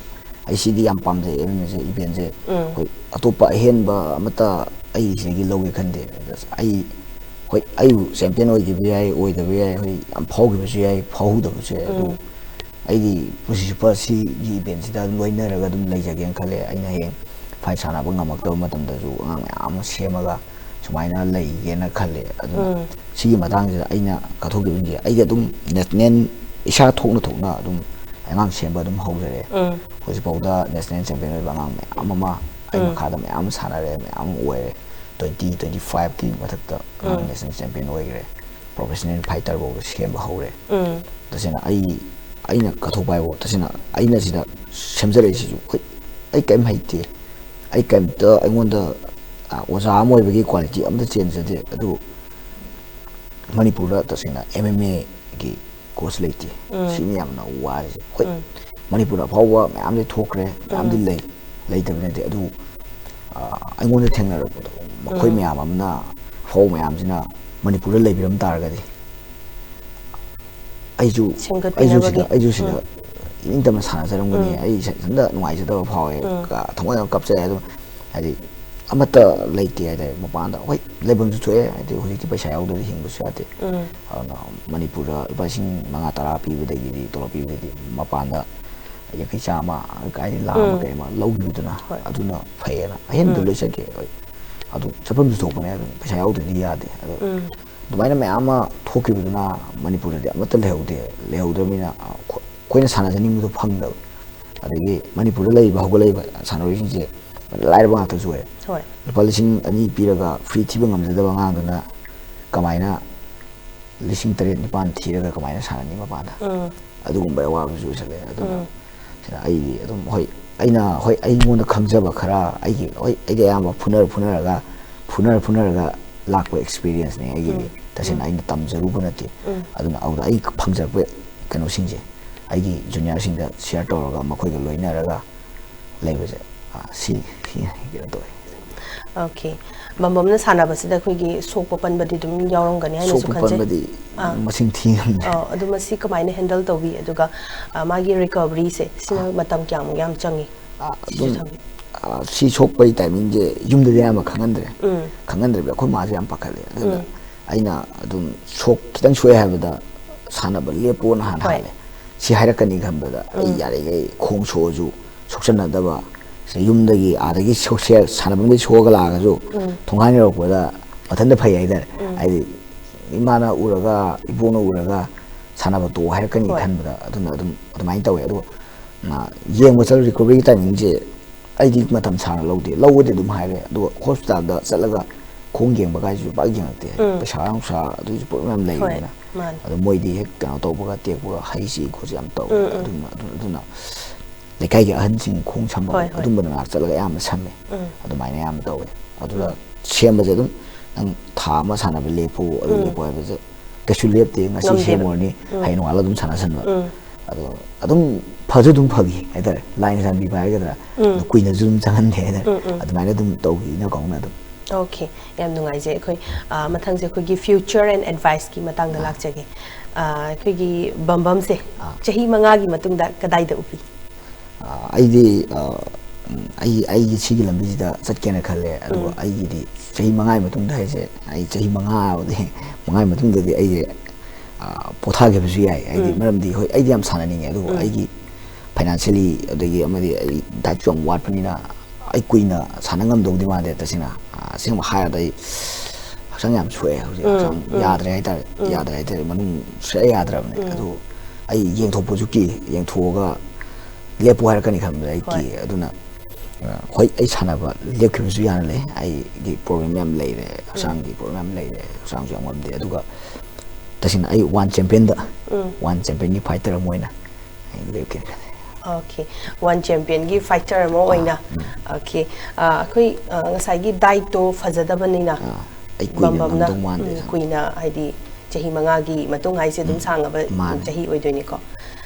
ꯑꯩ ꯁꯤꯗꯤ ꯌꯥꯝ ꯄꯥꯝꯖꯩ ꯑꯦꯝ ꯑꯦꯝ ꯑꯦꯁꯦ, ꯏꯚꯦꯟꯁꯦ꯫ ꯎꯝ꯫ ꯍꯣꯏ, ꯑꯇꯣꯞꯄ ꯑꯍꯦꯟꯕ ꯑꯃꯠꯇ ꯑꯩ ꯁꯤꯗꯒꯤ ꯂꯧꯒꯦ ꯈꯟꯗꯦ꯫ ꯑꯩ, ꯍꯣꯏ, ꯑꯩꯕꯨ ꯆꯦꯝꯄꯤꯌꯟ ꯑꯣꯏꯈꯤꯕ ꯌꯥꯏ, ꯑꯣꯏꯗꯕ ꯌꯥꯏ, ꯍꯣꯏ, ꯌꯥꯝ ꯐꯥꯎꯈꯤꯕꯁꯨ ꯌꯥꯏ, ꯐꯥꯎꯍꯧꯗꯕꯁꯨ ꯌꯥꯏ꯫ ꯑꯗꯨ ꯎꯝ꯫ ꯑꯩꯗꯤ ꯄꯨꯟꯁꯤ ꯆꯨꯞꯄ ꯁꯤꯒꯤ ꯏꯚꯦꯟꯁꯤꯗ ꯑꯗꯨꯝ ꯂꯣꯏꯅꯔꯒ ꯑꯗꯨꯝ ꯂꯩꯖꯒꯦꯅ ꯈꯜꯂꯦ꯫ ꯑꯩꯅ ꯍꯌꯦꯡ ꯐꯥꯏꯠ ꯁꯥꯟꯅꯕ ꯉꯝꯃꯛꯇꯕ ꯃꯇꯝꯗꯁꯨ ꯑꯉꯥꯡ ꯃꯌꯥꯝ ꯑꯃ ꯁꯦꯝꯃꯒ ꯁꯨꯃꯥꯏꯅ ꯂꯩꯒꯦꯅ ꯈꯜꯂꯦ꯫ ꯑꯗꯨꯅ ꯎꯝ꯫ ꯁꯤꯒꯤ ꯃꯇꯥꯡꯁꯤꯗ ꯑꯩꯅ ꯀꯠꯊꯣꯛꯈꯤꯕꯁꯤꯡꯁꯦ ꯑꯩꯗꯤ ꯑꯗꯨꯝ ꯅꯦꯁꯅꯦꯜ ꯏꯁꯥ ꯊꯣꯛꯅ ꯊꯣꯛꯅ ꯑꯗꯨꯝ ꯑꯉꯥꯡ ꯁꯦꯝꯕ ꯑꯗꯨꯝ ꯍꯧꯖꯔꯦ꯫ ꯎꯝ꯫ ꯍꯧꯖꯤꯛꯐꯥꯎꯗ ꯅꯦꯁꯅꯦꯜ ꯆꯦꯝꯄꯤꯌꯟ ꯑꯣꯏꯕ ꯑꯉꯥꯡ ꯃꯌꯥꯝ ꯑꯃ ꯑꯩ ꯎꯝ꯫ ꯃꯈꯥꯗ ꯃꯌꯥꯝ ꯑꯃ ꯁꯥꯟꯅꯔꯦ, ꯃꯌꯥꯝ ꯑꯃ ꯑꯣꯏꯔꯦ꯫ ꯇ꯭ꯋꯦꯟꯇꯤ, ꯇ꯭ꯋꯦꯟꯇꯤ ꯐꯥꯏꯚꯀꯤ ꯃꯊꯛꯇ ꯑꯉꯥꯡ ꯎꯝ꯫ ꯅꯦꯁꯅꯦꯜ ꯆꯦꯝꯄꯤꯌꯟ ꯑꯣꯏꯈ꯭ꯔꯦ꯫ ꯄ꯭ꯔꯣꯐꯦꯁꯅꯦꯜ ꯐꯥꯏꯇꯔ ꯐꯥꯎꯗ ꯁꯦꯝꯕ ꯍꯧꯔꯦ꯫ ꯎꯝ꯫ ꯇꯁꯦꯡꯅ ꯑꯩ, ꯑꯩꯅ ꯀꯠꯊꯣꯛꯄ ꯍꯥꯏꯕꯨ, ꯇꯁꯦꯡꯅ ꯑꯩꯅ ꯁꯤꯗ ꯁꯦꯝꯖꯔꯛꯏꯁꯤꯁꯨ, ꯍꯣꯏ, ꯑꯩ ꯀꯔꯤꯝ ꯍꯩꯇꯦ, ꯑꯩ ꯀꯔꯤꯝꯇ ꯑꯩꯉꯣꯟꯗ, ꯑ, ꯑꯣꯖꯥ ꯑꯃ ꯑꯣꯏꯕꯒꯤ ꯀ꯭ꯋꯥꯂꯤꯇꯤ ꯑꯝꯇ ꯆꯦꯟꯖꯗꯦ꯫ ꯑꯗꯨ ꯃꯅꯤꯄꯨꯔꯗ ꯇꯁꯦꯡꯅ ꯑꯦꯝ ꯑꯦꯝ ꯑꯦꯒꯤ ꯀꯣꯆ ꯂꯩꯇꯦ꯫ ꯎꯝ꯫ ꯁꯤꯅ ꯌꯥꯝꯅ ꯋꯥꯔꯤꯁꯦ꯫ ꯍꯣꯏ, ꯎꯝ꯫ ꯃꯅꯤꯄꯨꯔꯗ ꯑꯐꯥꯎꯕ ꯃꯌꯥꯝꯗꯤ ꯊꯣꯛꯈ꯭ꯔꯦ, ꯃꯌꯥꯝꯗꯤ ꯎꯝ꯫ ꯂꯩ, ꯂꯩꯇꯕ ꯅꯠꯇꯦ꯫ ꯑꯗꯨ, ꯑ, ꯑꯩꯉꯣꯟꯗ ꯊꯦꯡꯅꯔꯛꯄꯗꯣ, ꯃꯈꯣꯏ ꯎꯝ꯫ ꯃꯌꯥꯝ ꯑꯃꯅ, ꯑꯐꯥꯎꯕ ꯃꯌꯥꯝꯁꯤꯅ ꯃꯅꯤꯄꯨꯔꯗ ꯂꯩꯕꯤꯔꯝ ꯇꯥꯔꯒꯗꯤ ꯑꯩꯁꯨ, ꯑꯩꯁꯨ ꯁꯦꯝꯒꯠꯄꯤꯅꯕꯒꯤ꯫ ꯁꯤꯗ, ꯑꯩꯁꯨ ꯁꯤꯗ ꯎꯝ꯫ ꯏꯅꯤꯡꯇꯝꯅ ꯁꯥꯟꯅꯖꯔꯝꯒꯅꯤ꯫ ꯎꯝ꯫ ꯑꯩ ꯏꯊꯟꯇ ꯅꯨꯡꯉꯥꯏꯖꯗꯕ ꯐꯥꯎꯋꯦ꯫ ꯎꯝ꯫ ꯀ-, ꯊꯃꯣꯏ ꯌꯥꯝ ꯀꯞꯆꯩ꯫ ꯑꯗꯨ ꯍꯥꯏꯗꯤ ꯑꯃꯠꯇ ꯂꯩꯇꯦ ꯍꯥꯏꯇꯥꯔꯦ ꯃꯄꯥꯟꯗ꯫ ꯍꯣꯏ, ꯂꯩꯐꯝꯁꯨ ꯊꯣꯛꯑꯦ, ꯍꯥꯏꯗꯤ ꯍꯧꯖꯤꯛꯇꯤ ꯄꯩꯁꯥ ꯌꯥꯎꯗ꯭ꯔꯗꯤ ꯍꯤꯡꯕꯁꯨ ꯌꯥꯗꯦ꯫ ꯎꯝ꯫ ꯑꯗꯨꯅ ꯃꯅꯤꯄꯨꯔꯗ ꯂꯨꯄꯥ ꯂꯤꯁꯤꯡ ꯃꯉꯥ ꯇꯔꯥ ꯄꯤꯕꯗꯒꯤꯗꯤ, ꯇꯣꯂꯣꯞ ꯄꯤꯕꯗꯒꯤꯗꯤ ꯃꯄꯥꯟꯗ ꯌꯥꯡꯈꯩ ꯆꯥꯝꯃ, ꯀꯥꯏꯗꯩ ꯂꯥꯛ ꯑꯃ ꯎꯝ꯫ ꯀꯩ ꯑꯃ ꯂꯧꯈꯤꯕꯗꯨꯅ ꯍꯣꯏ꯫ ꯑꯗꯨꯅ ꯐꯩꯌꯦꯅ꯫ ꯑꯍꯦꯟꯕꯗ ꯎꯝ꯫ ꯂꯣꯏ ꯆꯠꯈꯤ꯫ ꯍꯣꯏ꯫ ꯑꯗꯨ ꯆꯠꯐꯝꯁꯨ ꯊꯣꯛꯄꯅꯦ, ꯑꯗꯨꯝ ꯄꯩꯁꯥ ꯌꯥꯎꯗ꯭ꯔꯗꯤ ꯌꯥꯗꯦ꯫ ꯑꯗꯣ ꯎꯝ꯫ ꯑꯗꯨꯃꯥꯏꯅ ꯃꯌꯥꯝ ꯑꯃ ꯊꯣꯛꯈꯤꯕꯗꯨꯅ ꯃꯅꯤꯄꯨꯔꯗꯗꯤ ꯑꯃꯠꯇ ꯂꯩꯍꯧꯗꯦ꯫ ꯂꯩꯍꯧꯗ꯭ꯔꯕꯅꯤꯅ, ꯑ, ꯈꯣ-, ꯑꯩꯈꯣꯏꯅ ꯁꯥꯟꯅꯖꯅꯤꯡꯕꯗꯣ ꯐꯪꯗꯕ꯫ ꯑꯗꯒꯤ ꯃꯅꯤꯄꯨꯔꯗ ꯂꯩꯔꯤꯕ ꯍꯧꯒꯠꯂꯛꯏꯕ ꯁꯥꯟꯅꯔꯣꯏꯁꯤꯡꯁꯦ ꯂꯥꯏꯔꯕ ꯉꯥꯛꯇꯁꯨ ꯑꯣꯏꯔꯦ꯫ ꯍꯣꯏ꯫ ꯂꯨꯄꯥ ꯂꯤꯁꯤꯡ ꯑꯅꯤ ꯄꯤꯔꯒ ꯐ꯭ꯔꯤ ꯊꯤꯕ ꯉꯝꯖꯗꯕ ꯑꯉꯥꯡꯗꯨꯅ ꯀꯃꯥꯏꯅ ꯂꯤꯁꯤꯡ ꯇꯔꯦꯠ ꯅꯤꯄꯥꯟ ꯊꯤꯔꯒ ꯀꯃꯥꯏꯅ ꯁꯥꯟꯅꯅꯤ ꯃꯄꯥꯟꯗ? ꯎꯝ꯫ ꯑꯗꯨꯒꯨꯝꯕ ꯑꯋꯥꯕꯁꯨ ꯑꯣꯏꯁꯜꯂꯛꯑꯦ꯫ ꯑꯗꯨꯅ ꯎꯝ꯫ ꯁꯤꯅ ꯑꯩꯗꯤ ꯑꯗꯨꯝ, ꯍꯣꯏ, ꯑꯩꯅ, ꯍꯣꯏ, ꯑꯩꯉꯣꯟꯗ ꯈꯪꯖꯕ ꯈꯔ, ꯑꯩꯒꯤ, ꯍꯣꯏ, ꯑꯩꯗꯤ ꯑꯌꯥꯝꯕ ꯐꯨꯅꯔ ꯐꯨꯅꯔꯒ, ꯐꯨꯅꯔ ꯐꯨꯅꯔꯒ ꯂꯥꯛꯄ ꯑꯦꯛꯁꯄꯤꯔꯤꯌꯦꯟꯁꯅꯦ ꯑꯩꯒꯤꯗꯤ꯫ ꯎꯝ꯫ ꯇꯁꯦꯡꯅ ꯎꯝ꯫ ꯑꯩꯅ ꯇꯝꯖꯔꯨꯕ ꯅꯠꯇꯦ꯫ ꯎꯝ꯫ ꯑꯗꯨꯅ ꯑꯗꯨꯗ ꯑꯩ ꯐꯪꯖꯔꯛꯄ ꯀꯩꯅꯣꯁꯤꯡꯁꯦ ꯑꯩꯒꯤ ꯖꯨꯅꯤꯌꯔꯁꯤꯡꯗ ꯁꯤꯌꯔ ꯇꯧꯔꯒ, ꯃꯈꯣꯏꯒ ꯂꯣꯏꯅꯔꯒ ꯂꯩꯕꯁꯦ, ꯑ, ꯁꯤ, ꯁꯤ ꯀꯩꯅꯣ ꯇꯧꯋꯦ꯫ ꯑꯣꯀꯦ꯫ ꯕꯝꯕꯝꯅ ꯁꯥꯟꯅꯕꯁꯤꯗ ꯑꯩꯈꯣꯏꯒꯤ ꯁꯣꯛꯄ ꯄꯟꯕꯗꯤ ꯑꯗꯨꯝ ꯌꯥꯎꯔꯝꯒꯅꯤ ꯍꯥꯏꯅꯁꯨ ꯁꯣꯛꯄ ꯈꯟꯖꯩ꯫ ꯄꯟꯕꯗꯤ ꯑꯥ꯫ ꯃꯁꯤꯡ ꯊꯤ ꯉꯝꯗ꯭ꯔꯦ꯫ ꯑ, ꯑꯗꯨ ꯃꯁꯤ ꯀꯃꯥꯏꯅ ꯍꯦꯟꯗꯜ ꯇꯧꯕꯤ? ꯑꯗꯨꯒ, ꯑ, ꯃꯥꯒꯤ ꯔꯤꯀꯚꯔꯤꯁꯦ, ꯁꯤꯅ ꯑꯥ꯫ ꯃꯇꯝ ꯀꯌꯥꯃꯨꯛ ꯌꯥꯝ ꯆꯪꯉꯤ? ꯑꯥ, ꯁꯤꯁꯨ ꯑꯗꯨꯝ, ꯊꯝꯕꯤ꯫ ꯑꯥ, ꯁꯤ ꯁꯣꯛꯄꯒꯤ ꯇꯥꯏꯃꯤꯡꯁꯦ ꯌꯨꯝꯗꯗꯤ ꯑꯌꯥꯝꯕ ꯈꯪꯍꯟꯗ꯭ꯔꯦ꯫ ꯎꯝ꯫ ꯈꯪꯍꯟꯗ꯭ꯔꯕꯗꯤ ꯑꯩꯈꯣꯏ ꯃꯥꯁꯦ ꯌꯥꯝ ꯄꯥꯈꯠꯂꯦ꯫ ꯑꯗꯨꯅ ꯎꯝ꯫ ꯑꯩꯅ ꯑꯗꯨꯝ ꯁꯣꯛ-, ꯈꯤꯇꯪ ꯁꯣꯛꯑꯦ ꯍꯥꯏꯕꯗ ꯁꯥꯟꯅꯕ ꯂꯦꯞꯄꯣꯅ ꯍꯥꯟꯅ ꯍꯣꯏ꯫ ꯍꯥꯏꯔꯦ꯫ ꯁꯤ ꯍꯥꯏꯔꯛꯀꯅꯤ ꯈꯟꯕꯗ ꯑꯩ ꯎꯝ꯫ ꯌꯥꯔꯤꯈꯩ ꯈꯣꯡ ꯁꯣꯛꯑꯁꯨ ꯁꯣꯛꯆꯟꯅꯗꯕ, ꯁꯤ ꯌꯨꯝꯗꯒꯤ ꯑꯥꯗꯒꯤ ꯁꯣꯛꯁꯦ-, ꯁꯥꯟꯅꯐꯝꯗꯒꯤ ꯁꯣꯛꯑꯒ ꯂꯥꯛꯑꯒꯁꯨ ꯎꯝ꯫ ꯊꯣꯡꯒꯥꯟ ꯌꯧꯔꯛꯄꯗ ꯃꯊꯟꯇ ꯐꯩ ꯍꯥꯏꯇꯥꯔꯦ꯫ ꯎꯝ꯫ ꯍꯥꯏꯗꯤ ꯏꯃꯥꯅ ꯎꯔꯒ, ꯏꯕꯣꯛꯅ ꯎꯔꯒ ꯁꯥꯟꯅꯕ ꯇꯣꯛꯑꯣ ꯍꯥꯏꯔꯛꯀꯅꯤ ꯍꯣꯏ꯫ ꯈꯟꯕꯗ ꯑꯗꯨꯅ ꯑꯗꯨꯝ ꯑꯗꯨꯃꯥꯏꯅ ꯇꯧꯋꯦ꯫ ꯑꯗꯨꯒ, ꯑ, ꯌꯦꯡꯕ ꯆꯠꯂ ꯔꯤꯀꯣꯚꯔꯤꯒꯤ ꯇꯥꯏꯃꯤꯡꯁꯦ ꯑꯩꯗꯤ ꯃꯇꯝ ꯁꯥꯡꯅ ꯂꯧꯗꯦ꯫ ꯂꯧꯕꯗꯤ ꯑꯗꯨꯝ ꯍꯥꯏꯔꯦ꯫ ꯑꯗꯨꯒ ꯍꯣꯁꯄꯤꯇꯥꯜꯗ ꯆꯠꯂꯒ ꯈꯣꯡ ꯌꯦꯡꯕ ꯀꯥꯏꯁꯤꯁꯨ ꯄꯥꯛ ꯌꯦꯡꯉꯛꯇꯦ꯫ ꯎꯝ꯫ ꯄꯩꯁꯥ ꯅꯨꯡꯁꯥ ꯑꯗꯨꯒꯤꯁꯨ ꯄ꯭ꯔꯣꯕ꯭ꯂꯦꯝ ꯌꯥꯝ ꯍꯣꯏ, ꯂꯩꯕꯅꯤꯅ꯫ ꯃꯥꯅꯦ꯫ ꯑꯗꯣ ꯃꯣꯏꯗꯤ ꯍꯦꯛ ꯀꯩꯅꯣ ꯇꯧꯕꯒ ꯇꯦꯛꯄꯒ ꯍꯩꯁꯤ ꯈꯣꯠꯁꯤ ꯌꯥꯝ ꯇꯧꯋꯦ꯫ ꯎꯝ, ꯎꯝ꯫ ꯑꯗꯨꯅ, ꯑꯗꯨ-, ꯑꯗꯨꯅ ꯂꯩꯀꯥꯏꯒꯤ ꯑꯍꯟꯁꯤꯡ ꯈꯣꯡ ꯁꯝꯕ ꯍꯣꯏ, ꯍꯣꯏ꯫ ꯑꯗꯨꯝꯕ ꯃꯅꯥꯛ ꯆꯠꯂꯒ ꯑꯌꯥꯝꯕ ꯁꯝꯃꯦ꯫ ꯎꯝ꯫ ꯑꯗꯨꯃꯥꯏꯅ ꯑꯌꯥꯝꯕ ꯇꯧꯋꯦ꯫ ꯑꯗꯨꯒ ꯎꯝ꯫ ꯁꯦꯝꯕꯁꯦ ꯑꯗꯨꯝ ꯅꯪ ꯊꯥ ꯑꯃ ꯁꯥꯟꯅꯕ ꯂꯦꯞꯄꯨ, ꯑꯗꯨ ꯎꯝ꯫ ꯂꯦꯞꯄꯨ ꯍꯥꯏꯕꯁꯦ ꯀꯩꯁꯨ ꯂꯦꯞꯇꯦ꯫ ꯉꯁꯤ ꯉꯝꯗꯦꯕ꯫ ꯁꯦꯝꯃꯨꯔꯅꯤ, ꯎꯝ꯫ ꯍꯌꯦꯡ ꯅꯣꯡꯉꯥꯜꯂ ꯑꯗꯨꯝ ꯁꯥꯟꯅꯁꯟꯕ꯫ ꯎꯝ꯫ ꯑꯗꯣ ꯑꯗꯨꯝ ꯐꯁꯨ ꯑꯗꯨꯝ ꯐꯈꯤ ꯍꯥꯏꯇꯥꯔꯦ꯫ ꯂꯥꯏꯅ ꯆꯥꯟꯕꯤꯕ ꯍꯥꯏꯒꯗ꯭ꯔꯥ, ꯎꯝ꯫ ꯑꯗꯣ ꯀꯨꯏꯅꯁꯨ ꯑꯗꯨꯝ ꯆꯪꯍꯟꯗꯦ ꯍꯥꯏꯇꯥꯔꯦ꯫ ꯎꯝ, ꯎꯝ꯫ ꯑꯗꯨꯃꯥꯏꯅ ꯑꯗꯨꯝ ꯇꯧꯈꯤ ꯏꯅꯧ ꯀꯧꯅ ꯑꯗꯨꯝ꯫ ꯑꯣꯀꯦ, ꯌꯥꯝ ꯅꯨꯡꯉꯥꯏꯖꯩ꯫ ꯑꯩꯈꯣꯏ, ꯑ, ꯃꯊꯪꯁꯦ ꯑꯩꯈꯣꯏꯒꯤ future and adviceꯀꯤ ꯃꯇꯥꯡꯗ ꯑꯥ꯫ ꯂꯥꯛꯆꯒꯦ꯫ ꯑ, ꯑꯩꯈꯣꯏꯒꯤ ꯕꯝꯕꯝꯁꯦ ꯑꯥ꯫ ꯆꯍꯤ ꯃꯉꯥꯒꯤ ꯃꯇꯨꯡꯗ ꯀꯗꯥꯏꯗ ꯎꯕꯤ? ꯑ, ꯑꯩꯗꯤ, ꯑ, ꯎꯝ, ꯑꯩ ꯑꯩꯒꯤ ꯁꯤꯒꯤ ꯂꯝꯕꯤꯁꯤꯗ ꯆꯠꯀꯦꯅ ꯈꯜꯂꯦ꯫ ꯑꯗꯨꯒ ꯎꯝ꯫ ꯑꯩꯒꯤꯗꯤ ꯆꯍꯤ ꯃꯉꯥꯒꯤ ꯃꯇꯨꯡꯗ ꯍꯥꯏꯁꯦ, ꯑꯩ ꯆꯍꯤ ꯃꯉꯥ ꯃꯉꯥꯒꯤ ꯃꯇꯨꯡꯗꯗꯤ ꯑꯩꯁꯦ, ꯑ, ꯄꯣꯊꯥꯈꯤꯕꯁꯨ ꯌꯥꯏ꯫ ꯍꯥꯏꯗꯤ ꯎꯝ꯫ ꯃꯔꯝꯗꯤ ꯍꯣꯏ, ꯑꯩꯗꯤ ꯌꯥꯝ ꯁꯥꯟꯅꯅꯤꯡꯉꯦ, ꯑꯗꯨꯕꯨ ꯎꯝ꯫ ꯑꯩꯒꯤ financially ꯑꯗꯒꯤ ꯑꯃꯗꯤ ꯑꯩ dietꯁꯨ ꯌꯥꯝ ꯋꯥꯠꯄꯅꯤꯅ ꯑꯩ ꯀꯨꯏꯅ ꯁꯥꯟꯅ ꯉꯝꯗꯧꯗꯤ ꯃꯥꯟꯗꯦ꯫ ꯇꯁꯦꯡꯅ, ꯑ, ꯑꯁꯦꯡꯕ ꯍꯥꯏꯔꯗꯤ ꯑꯩ ꯍꯛꯆꯥꯡ ꯌꯥꯝ ꯁꯣꯛꯑꯦ ꯍꯧꯖꯤꯛ꯫ ꯎꯝ, ꯍꯛꯆꯥꯡ ꯎꯝ꯫ ꯌꯥꯗ꯭ꯔꯦ ꯍꯥꯏꯇꯥꯔꯦ꯫ ꯎꯝ꯫ ꯌꯥꯗ꯭ꯔꯦ ꯍꯥꯏꯇꯥꯔꯦ꯫ ꯃꯅꯨꯡ ꯁꯨꯛꯌꯥ ꯌꯥꯗ꯭ꯔꯕꯅꯦ꯫ ꯎꯝ꯫ ꯑꯗꯨ ꯑꯩ ꯌꯦꯡꯊꯣꯛꯄꯁꯨ ꯀꯤ, ꯌꯦꯡꯊꯣꯛꯑꯒ ꯂꯦꯞꯄꯨ ꯍꯥꯏꯔꯛꯀꯅꯤ ꯈꯟꯕꯗ ꯑꯩ ꯍꯣꯏ꯫ ꯀꯤ꯫ ꯑꯗꯨꯅ, ꯑ, ꯍꯣꯏ, ꯑꯩ ꯁꯥꯟꯅꯕ ꯂꯦꯞꯈꯤꯕꯁꯨ ꯌꯥꯅ ꯂꯩ꯫ ꯑꯩꯒꯤ problem ꯌꯥꯝ ꯂꯩꯔꯦ, ꯎꯝ꯫ ꯍꯛꯆꯥꯡꯒꯤ problem ꯌꯥꯝ ꯂꯩꯔꯦ, ꯍꯛꯆꯥꯡꯁꯨ ꯌꯥꯝ ꯉꯝꯗꯦ꯫ ꯑꯗꯨꯒ ꯇꯁꯦꯡꯅ ꯑꯩ one championꯗ, ꯎꯝ꯫ one championꯒꯤ fighter ꯑꯃ ꯑꯣꯏꯅ ꯑꯩ ꯂꯦꯞꯀꯦ ꯈꯜꯂꯦ꯫ Okay, one championꯒꯤ fighter ꯑꯃ ꯑꯣꯏꯅ꯫ ꯑꯥ, ꯎꯝ꯫ Okay, ꯑ, ꯑꯩꯈꯣꯏ, ꯑ, ꯉꯁꯥꯏꯒꯤ dietꯇꯣ ꯐꯖꯗꯕꯅꯤꯅ ꯑꯥ, ꯑꯩ ꯀꯨꯏꯅ ꯕꯝꯕꯝꯅ, ꯉꯝꯗꯧ ꯃꯥꯟꯗꯦ ꯎꯝ, ꯁꯥꯟꯅꯕ꯫ ꯀꯨꯏꯅ ꯍꯥꯏꯗꯤ ꯆꯍꯤ ꯃꯉꯥꯒꯤ ꯃꯇꯨꯡ ꯍꯥꯏꯁꯦ ꯑꯗꯨꯝ ꯎꯝ, ꯁꯥꯡꯉꯕ ꯃꯥꯅꯦ꯫ ꯆꯍꯤ ꯑꯣꯏꯗꯣꯏꯅꯤꯀꯣ꯫